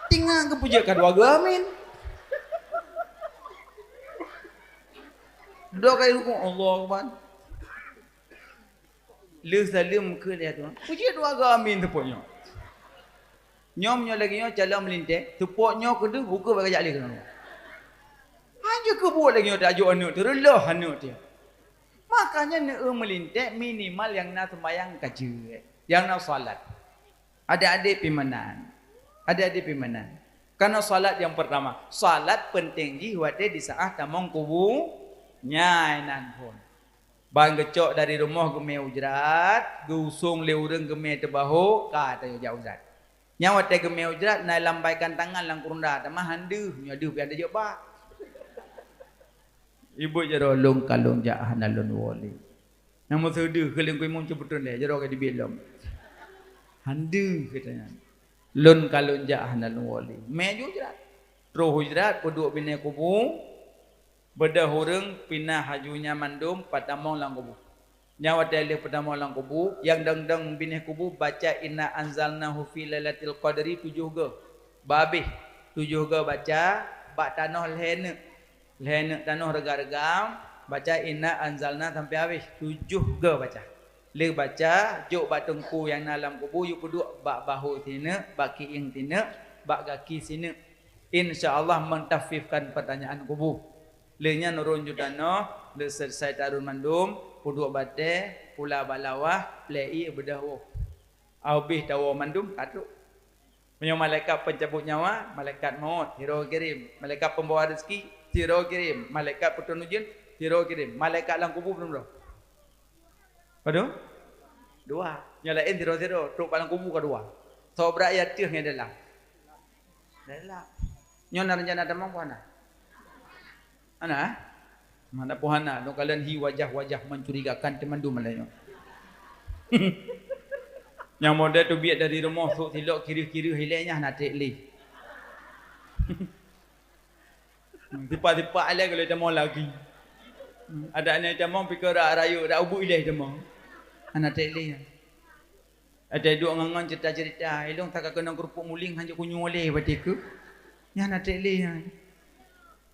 Tinggai geupeujeuet ka dua geu amin. Dua kali rukuk, Allahu Akbar. Le saleuem keu dia tu. Puji dua geu amin teupot nyoe. Nyoe meunyoe lagée nyoe calon meulintée, teupot nyoe keudeuh buka bak jak lé keunoe. Hana keubuet lagée nyoe tajok aneuk teu, reuloh aneuk teu. Makanya neueu meulintée minimal nyang na seumayang ka jeuet, nyang na salat. Adik-adik pimanan. Adik-adik pimanan. Karena salat yang pertama, salat penting jih watée di saat tamong kubu nyai nan phon. Ban geucok dari rumoh geumé ujrat, geuusong lé ureuëng geumé teubahô, ka tayue jak ujrat. Nyang watée geumé ujrat na lambaikan tangan lam kurunda, tamah han deuh, nyoe deuh pian tajok bak. Ibu jaroe lôn ka lôn jak hana lôn woe lé. Nyang meuseudeuh keu lingkui mong ceubeuton lé, jaroe ka dibilom. Han deuh katanya. Lôn ka lôn jak hana lôn woe lé. Mé ju ujrat. Troh ujrat peuduek binéh kubu, beudôh ureuëng pinah haju nyan mandum patamong lam kubu. Nyan watée lheueh peutamong lam kubu, nyang dong-dong binéh kubu baca inna anzalnahu fi lailatul qadri tujoh goe. Babeh tujoh goe baca, bak tanoh lhée neuk. Lhée neuk tanoh reuga-reuga, baca inna anzalna sampoe habéh, tujoh goe baca. Lheueh baca, jok bak teungku nyang na lam kubu, yue peuduek bak bahô sineuk, bak kiéng sineuk, bak gaki sineuk. Insya Allah mengtakhfifkan pertanyaan kubu. Lheueh nyan ureuëng ju tanoh, lheueh selesai tarun mandum, peuduek batée, pula bak lawah, plée ié beudôh woe. Abéh tawoe mandum ka trok. Meunyoe malaikat pencabut nyawa, malaikat maut, sidroe kirém. Malaikat pembawa rezeki, sidroe kirém. Malaikat peuturun ujeuen, sidroe kirém. Malaikat lam kubu padum droe? Padum? Dua. Nyang laén sidroe-sidroe, trok bak lam kubu ka dua. Soe brat nyang ateueh ngon dalam? Dalam. Nyoe na rencana tamong peue hana? Hana, eh? Mana peue hana, lôn kalon hi wajah-wajah mencurigakan teumandum malam nyoe. Nyang model teubiet dari rumoh, sôk silop kireuh-kireuh ilée nyan hana treb lé. Sipak-sipak ilée golom tamong lagi. Adak nyan tamong pike rak rayeuk, rak ubeut ilée tamong. Hana treb lé nyan. Adak duek ngon-ngon cerita-cerita, ilong tak keunong keurupuk muling hana kunyueng lé watée keuh. Nyan hana treb lé nyan.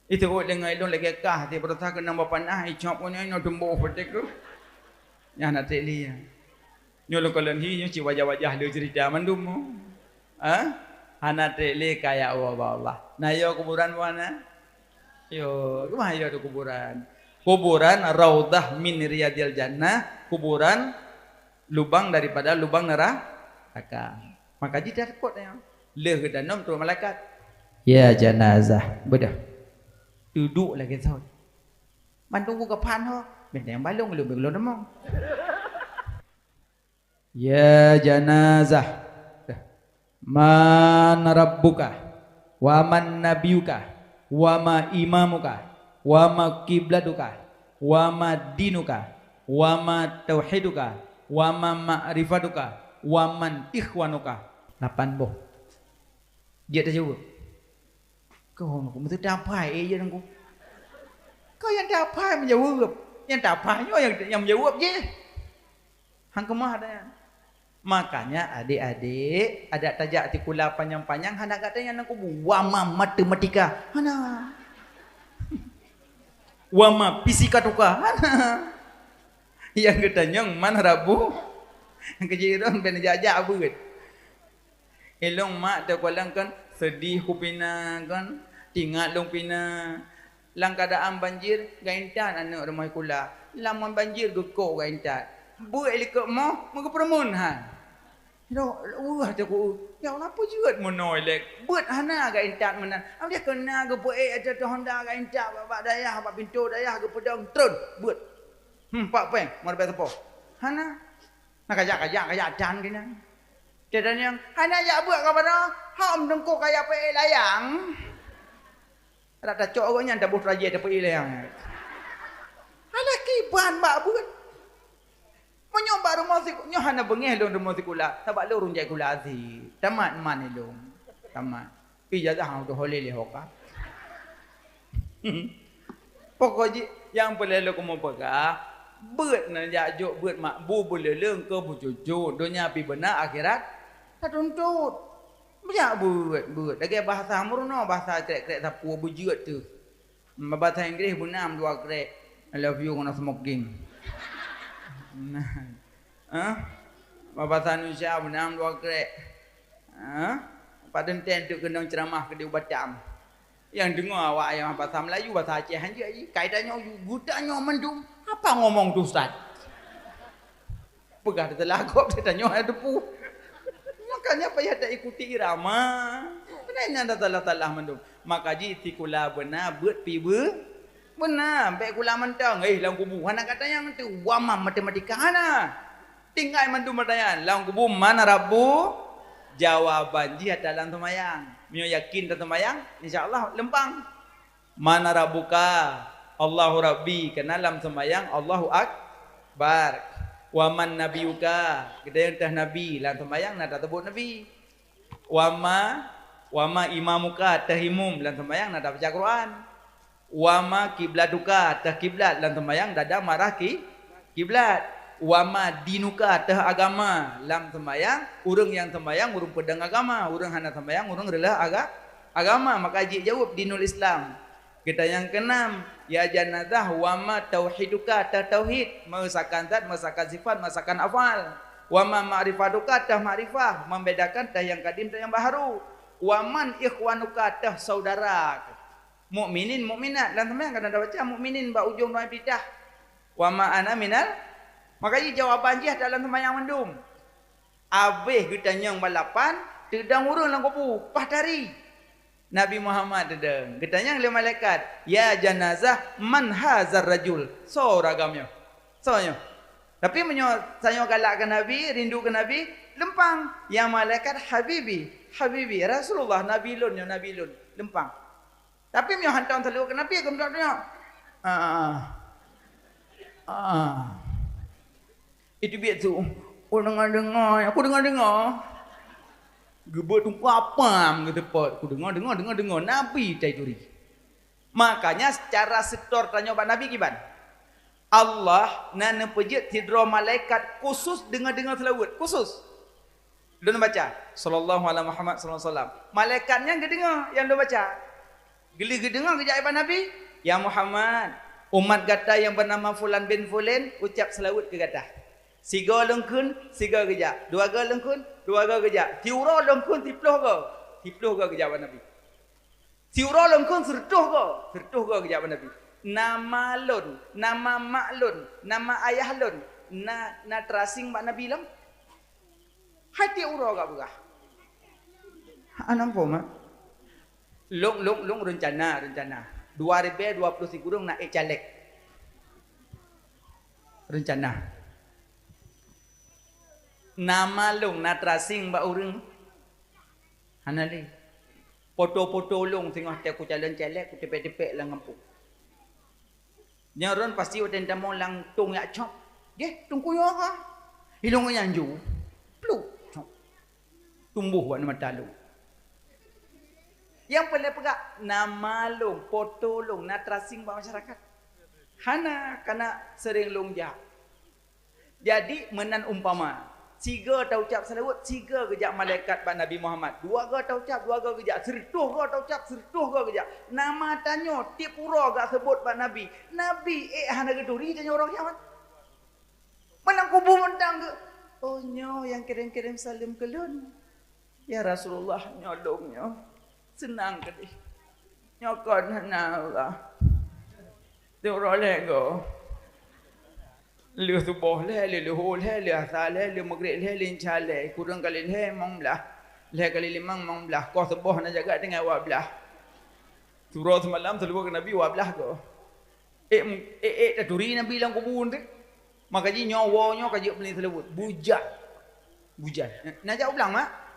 Iteuôt deungon ilong lagée kah, ti beurasa keunong bak panah, icop ngon nyoe inoe tumboh watée keuh. Nyan hana treb lé nyan. Nyoe lôn kalon hi, nyoe cit wajah-wajah lé cerita mandum. Ha? Hana treb lé kaya Allah bak Allah. Na yo kuburan buana? Yo, keumaha yo tu kuburan? Kuburan raudhah min riyadil jannah, kuburan lubang daripada lubang neraka. Maka jih takot nyoe. Lheueh geutanong trok malaikat. Ya janazah, beudôh. Duduek lagée thon. Mandum ku geupan ho, benteng balong lubeng lôn deungoe. Ya janazah. Man rabbuka, wa man nabiyuka, wa ma imamuka, wa ma kiblatuka, wa ma dinuka, wa ma tauhiduka, wa ma ma'rifatuka, wa man ikhwanuka. Lapan boh. Jeuet tajaweueb. Kau meuteutap hai, eh, ya nangku. Kau nyang tap hai meujaweueb. Nyang tap hai nyoe nyang, nyang meujaweueb jih. Han keumah dah nyan. Makanya adik-adik, adak tajak sikula panyang-panyang hana gata nyang na kubu. Wa ma matematika. Hana. Wa ma fisika tuka. Hana. Nyang geutanyong man rabu. Nyang keujiran ben jak-jak beuet. Ilong mak teukalon kan seudeh kupina kan, tingat lôn pina. Lam keuadaan banjir, geuintat aneuk rumoh sikula. Lam banjir geukok geuintat. Beuet likot moh, meugeupeureumeun hai. Lheueh teuku, ya Allah, peue jeuet meunoe lé. Beuet hana geuintat meunan. Abéh keuna geupeuék ateueh honda geuintat bak, bak dayah, bak pintoe dayah geupeudong tron. Beuet. Hmm, pak péng, meureubat sapo. Hana. Na kajak-kajak, kajak dan keunan. Teuh tanyong, hana jak beuet ka padang, hom teungku kajak peuék layang. Adak tacok awak nyan taboh teurajée tapeuék layang. Hana kiban bak beuet. Meunyoe bak rumoh sikula, nyoe hana beungéh lôn rumoh sikula, sabab lôn ureueng jak sikula asie. Tamat man ilôn. Tamat. Ijazah hana utôh lé lé ho ka. Pokok jih nyang peureulée lôn keumeung peugah, beuet neujak jok beuet mak bu beuleuleueng keu beucucu, donya pih beuna akhirat tatuntut. Beuet, beuet, beuet. Lagée bahasa meurunoe, bahasa krek-krek sapeue beujeuet teuh. Bahasa Inggris beuna dua krek. I love you ngon smoking. Nah. Hah? Bahasa Indonesia beuna dua krek. Hah? Padahai tem tu keunong ceramah keu di Batam. Nyang deungoe awak nyang bahasa Melayu, bahasa Aceh hanjeuet jih. Kai tanyoe, geutanyoe mandum, apa ngomong tu ustaz? Peugah teulah gob, tanyoe hana teupeu. Makanya payah taikuti irama. Keunan nyan tasalah-salah mandum. Maka jih sikula beuna beuet pih beu-, beuna, bék kula mantong. Eh, lam kubu hana gata nyang teu, wa ma matematika hana. Tinggai mandum pertanyaan, lam kubu man rabbu, jawaban jih ata lam seumayang. Meunyoe yakin taseumayang, insya Allah leumpang. Man rabbuka, Allahu Rabbi, keunan lam seumayang Allahu Akbar. Wa man nabiyuka, geutanyoe teuh nabi, lam seumayang na taseubut nabi. Wa ma, wa ma imamuka, teuh imum, lam seumayang na tabaca Quran. Wa ma kiblatuka, teuh kiblat, lam seumayang dada marah ki-, kiblat. Wa ma dinuka, teuh agama. Lam seumayang, ureuëng nyang seumayang ureuëng peudong agama, ureuëng hana seumayang ureuëng reuloh aga-, agama. Maka jijaweueb dinul Islam. Kita nyang keunam, ya janazah, wa ma tauhiduka, teuh tauhid, meusakan zat, meusakan sifat, meusakan afal. Wa ma ma'rifatuka, teuh makrifah, membedakan teuh nyang kadim, teuh nyang baharu. Wa man ikhwanuka, teuh saudara. Mukminin, mukminat. Lam seumayang kadang tabaca mukminin bak ujong doa iftitah. Wa ma ana minal, maka jih jawaban jih dalam seumayang mandum. Abéh geutanyong balapan, teudong ureuëng lam kubu, paih tari. Nabi Muhammad teudong. Geutanyong lé malaikat, "Ya janazah, man hazar rajul?" Soe ureuëng agam nyoe? Soe nyoe? Tapi meunyoe tanyoe galak keu Nabi, rindu keu Nabi, leumpang. Ya malaikat, "Habibi, habibi, Rasulullah, Nabi lôn nyoe, Nabi lôn." Leumpang. Tapi meunyoe hantom saluweuet keu Nabi, geumeudoa-doa. Ah. Ah. Itu biet su. Aku dengar-dengar, aku dengar-dengar. Geubeuet teungku apam geuteupot. Aku dengar, dengar, dengar, dengar. Nabi tai turi. Makanya secara setor tanyoe bak Nabi kiban. Allah na neupeujeuet sidroe malaikat khusus deungoe-deungoe seulaweuet. Khusus. Lôn baca, "Sallallahu ala Muhammad sallallahu alaihi wasallam." Malaikat nyan geudeungoe nyang lôn baca. Geulheueh geudeungoe geujak bak Nabi, "Ya Muhammad, umat gata nyang beunama fulan bin fulan ucap seulaweuet keu gata." Sigoe lôn kheun, sigoe geujak. Dua goe lôn kheun, dua goe geujak. Siuroe lôn kheun, siploh goe. Siploh goe geujak bak Nabi. Siuroe lôn kheun, sireutôh goe. Sireutôh goe geujak bak Nabi. Nama lôn, nama mak lôn, nama ayah lôn, na, na teurasing bak Nabi lom? Hai tiep uroe ka peugah. Hana muphom, ha? Lôn, lôn, lôn reuncana, reuncana. Dua ribèe dua ploh sikureueng na ék caleg. Reuncana. Nama lôn na teurasing bak ureueng? Hana lé. Poto-poto lôn singoh teuh kucalon caleg, kuteupeuk-teupeuk lam gampông. Nyan droen pasti watèe tamong lam tông jak cop. Geh, teungku nyoe ka. Ilôn nyan ju. Pluk, cop. Tumboh bak mata lôn. Nyang peureulèe peugah, nama lôn, poto lôn, na teurasing bak masyarakat. Hana, kana seuring lôn jak. Jadi, meunan umpama, sigoe taucap seulaweuet, sigoe geujak malaikat bak Nabi Muhammad. Dua goe taucap, dua goe geujak. Sireutôh goe taucap, sireutôh goe geujak. Nama tanyoe tiep uroe geuseubut bak Nabi. Nabi ék hana geuturi tanyoe uroe kiamat. Meunan kubu mantong geuh. Oh, nyoe nyang kirém-kirém saleuem keu lôn. Ya Rasulullah, nyoe lôn nyoe. Seunang keudéh. Nyoe kon hana Allah. Siuroe lhèe goe. Lheueh suboh lhèe, lheueh luho lhèe, lheueh asa lhèe, lheueh meugreb lhèe, lheueh isya lhèe. Kureueng kali lhèe, limong blah. Lhèe kali limong, limong blah. Koh suboh hana jaga tinggai dua blah. Siuroe seumalam seulaweuet keu Nabi dua blah goe. Ék, ék, ék taturi Nabi lam kubu teuh. Maka jih nyoe woe nyoe ka jeuet beli seulaweuet. Bujang. Bujang. Na jak u blang, mak?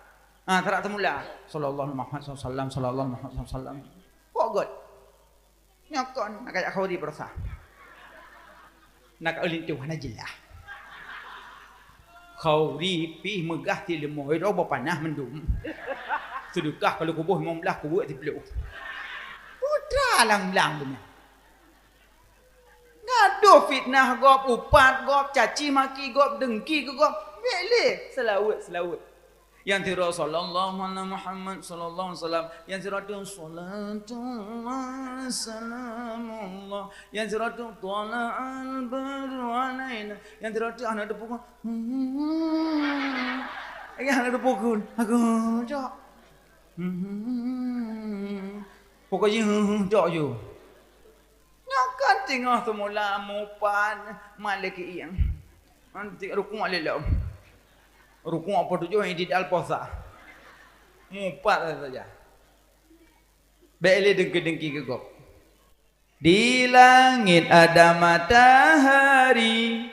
Ha, tarak teumula. Sallallahu Muhammad sallallahu alaihi wasallam, sallallahu Muhammad sallallahu alaihi wasallam. Kok göt? Nyoe kon, na kajak khauri peurasa. Na ka linto hana jeulaih. Khauri pih meugah ti leumo, eh, droe beupanah mandum. Seudeukah ka lheueh kuboh limong blah, kubuet siploh. Putra lam-lam tu nyan. Gadoh fitnah gob, upat gob, caci maki gob, dengki keu gob. Bék lé, seulaweuet, seulaweuet. Nyang sidroe sallallahu ala Muhammad sallallahu alaihi wasallam. Nyang sidroe tu salatu wa salamullah. Nyang sidroe tu tala'al badru alaina. Nyang sidroe tu hana teupukon. Lagi hana teupukon. Aku cok. Pokok jih cok ju. Nyoe kan teungoh seumula mupat malik ieng. Nanti rukuk lé lom. Rukuk peutujoh, i'tidal posa. Mupat saja. Bék lé dengki-dengki keu gob. Di langit ada matahari,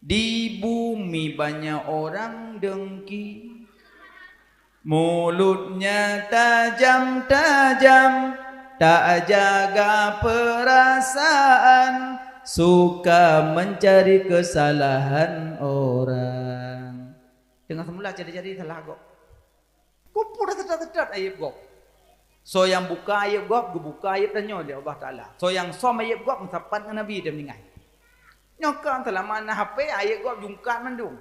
di bumi banyak orang dengki. Mulutnya tajam-tajam, tak jaga perasaan, suka mencari kesalahan orang. Teungoh seumula jadi-jadi salah gob. Kupu dah seudot-seudot aieb gob. Soe nyang buka aieb gob, geubuka aieb tanyoe lé Allah Taala. Soe nyang som aieb gob, meusapat ngon Nabi, dia meuninggai. Nyoe kon seulama na H P, ayeueb gob jungkat mandum.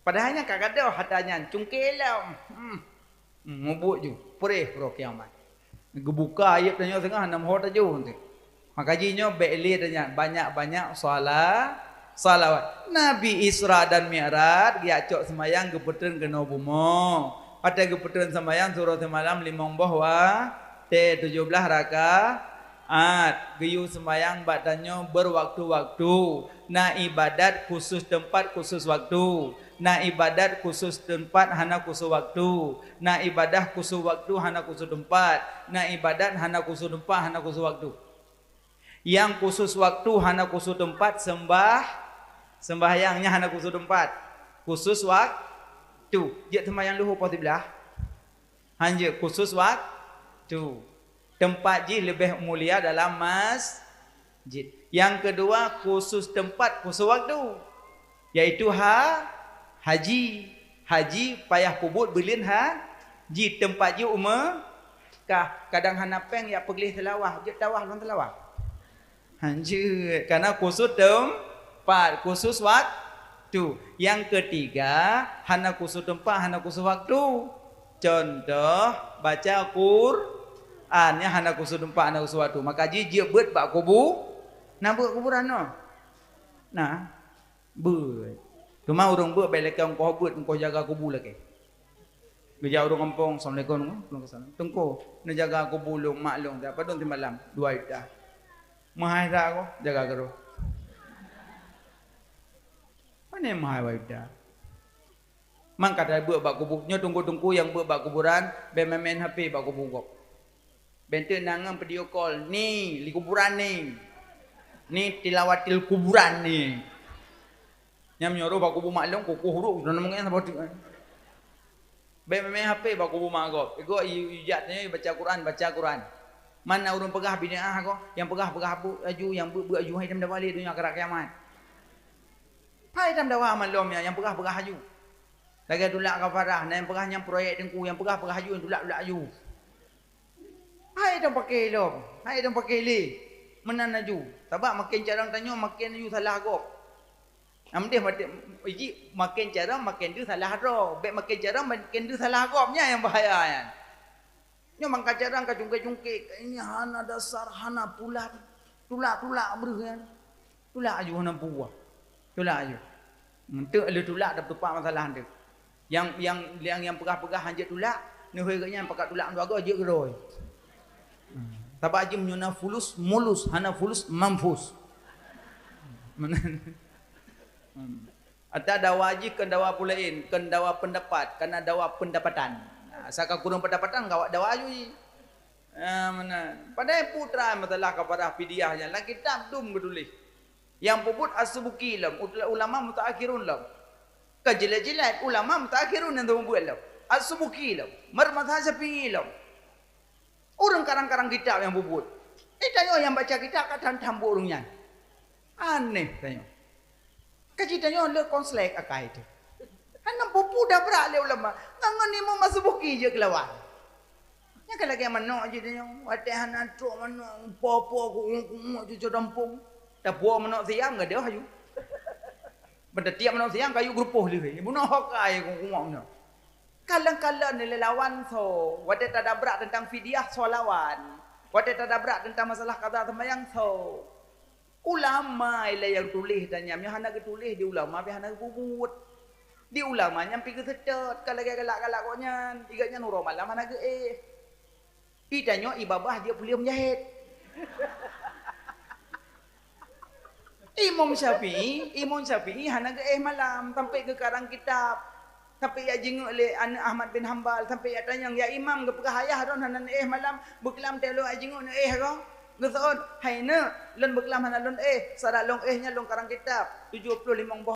Padahai nyan ka gadôh atra nyan, cungké lom. Hmm. Hmm, mubuet ju, preh uroe kiamat. Geubuka ayeueb tanyoe singoh hana meuho tajok teuh. Maka jih nyoe bék lé tanyoe banyak-banyak sala-, salawat. Nabi Isra dan Mi'raj geujak cok seumayang geupeutreun keunoe bumoe. Watée geupeutreun seumayang siuroe simalam limong boh watée tujoh blaih rakaat. Geuyue seumayang bak tanyoe beuwaktu-waktu. Na ibadat khusus teumpat khusus waktu. Na ibadat khusus teumpat hana khusus waktu. Na ibadah khusus waktu hana khusus teumpat. Na ibadat hana khusus teumpat hana khusus waktu. Nyang khusus waktu hana khusus teumpat seumbah, seumbahyang nyan hana khusus teumpat. Khusus waktu. Jeuet seumayang luhô poh siblaih. Hanjeuet khusus waktu. Teumpat jih leubeh mulia dalam masjid. Nyang keudua, khusus teumpat, khusus waktu, yaitu ha-, haji. Haji payah peubuet buleuen haji, teumpat jih u Meukah. Kadang hana péng, jak peugleh seulawah, jeuet tawah lôn seulawah. Hanjeuet, karena khusus teumpat, khusus waktu. Nyang keutiga, hana khusus teumpat, hana khusus waktu. Contoh, baca Quran, nyan hana khusus teumpat, hana khusus waktu. Maka jih jeuet beuet bak kubu-, na beuet kuburan nyoe. Na, beuet. Teuma ureuëng beuet bék lakée ongkoh beuet, ongkoh jaga kubu lakée. Geujak ureuëng gampông, "Assalamualaikum." "Waalaikumsalam." "Teungku, neujaga kubu lôn, mak lôn, siapa dong simalam?" "Dua juta." "Meuhai that ko, jaga keudroe." Pane meuhai dua juta? Man ka tabeuet bak kubu-, nyoe teungku-teungku nyang beuet bak kuburan, bék main-main H P bak kubu gob. Bék teuk na ngon video call, "Ni, li kuburan ni. Ni tilawatil kuburan ni." Nyang meunyoe roh bak kubu mak lôn, kukoh rot, na mungén saboh teuk. Bék main-main H P bak kubu mak gob. Igoe i-, ijak tanyoe baca Quran, baca Quran. Man na ureuëng peugah bid'ah ko, nyang peugah-peugah bu-, aju, nyang beuet-beuet aju, hai tam dawa lé donya akhirat kiamat. Hai tam dawa malom nyan, nyang peugah-peugah aju. Lagée tulak kafarah, na nyang peugah nyan proyek teungku, nyang peugah-peugah aju, nyang tulak-tulak aju. Hai tam paké lom, hai tam paké lé. Meunan aju. Sabab maken carông tanyoe maken aju salah gob. Amdeh maté, iji maken carông maken deuh salah droe. Bék maken carông maken deuh salah gob, nyan nyang bahaya nyan. Nyoe mangka carông ka cungké-cungké, ini hana dasar, hana pulan. Tulak-tulak breuh nyan. Tulak aju hana buah. Tulak aju. Enteuk lé tulak dap tupak masalah enteuk. Nyang, nyang, nyang, nyang peugah-peugah hanjeuet tulak, neuhôi geuh nyan pakat tulak dua goe jeuet keudroe. Hmm. Sabab jih meunyoe na fulus, mulus, hana fulus, mampus. Hmm. Ata dawa jih kon dawa peulaén, kon dawa peundapat, kana dawa peundapatan. Nah, asai ka kureueng peundapatan, gawat dawa aju jih. Ah, meunan. Padahai putra masalah kafarah fidyah nyan lam kitab dum geutuléh. Nyang peubuet As-Subuki lom, ut-, ulama mutaakhirun lom. Ka jeuet-jeuet ulama mutaakhirun nyang peubuet lom. As-Subuki lom, mar mazhab Syafi'i lom. Ureuëng karang-karang kitab nyang peubuet. Eh, tanyoe nyang baca kitab ka tham-tham buet ureuëng nyan. Aneh tanyoe. Ka jih tanyoe le konslet akai teuh. Hana peue-peue tabrak lé ulama. Ngon, ngon Imam As-Subuki jeuet keulawan. Nyan ka lagée manok jih tanyoe. Watée hana trok manok, po-po, kungok-kungok cucoe dampông. Tapuwoe manok siam gadôh aju. Ban tatiek manok siam ka yue geurupoh lé. Bunoe hokai kungok-kungok nyoe. Kalon-kalon lé lawan soe. Watée tadabrak teuntang fidyah soe lawan. Watée tadabrak teuntang masalah qada seumayang soe. Ulama ilée nyang tuléh dan nyang nyoe hana geutuléh di ulama pih hana geupeubuet. Di ulama nyan pih geuseutôt ka lagée galak-galak gobnyan, i gobnyan uroe malam hana geuéh. I tanyoe i babah jeuet puléh meujahét. Imam Syafi'i, Imam Syafi'i hana geuéh malam sampai geukarang kitab. Tapi ya jingeuek lé aneuk Ahmad bin Hambal, sampai ya tanyong, "Ya Imam, geupeugah ayah droen hana neuéh malam, beuklam teuh lôn ya jingeuek neuéh roh?" Geuseuôt, "Hai neuk, lôn beuklam hana lôn éh, sarat lôn éh nyan lôn karang kitab, tujoh ploh limong boh."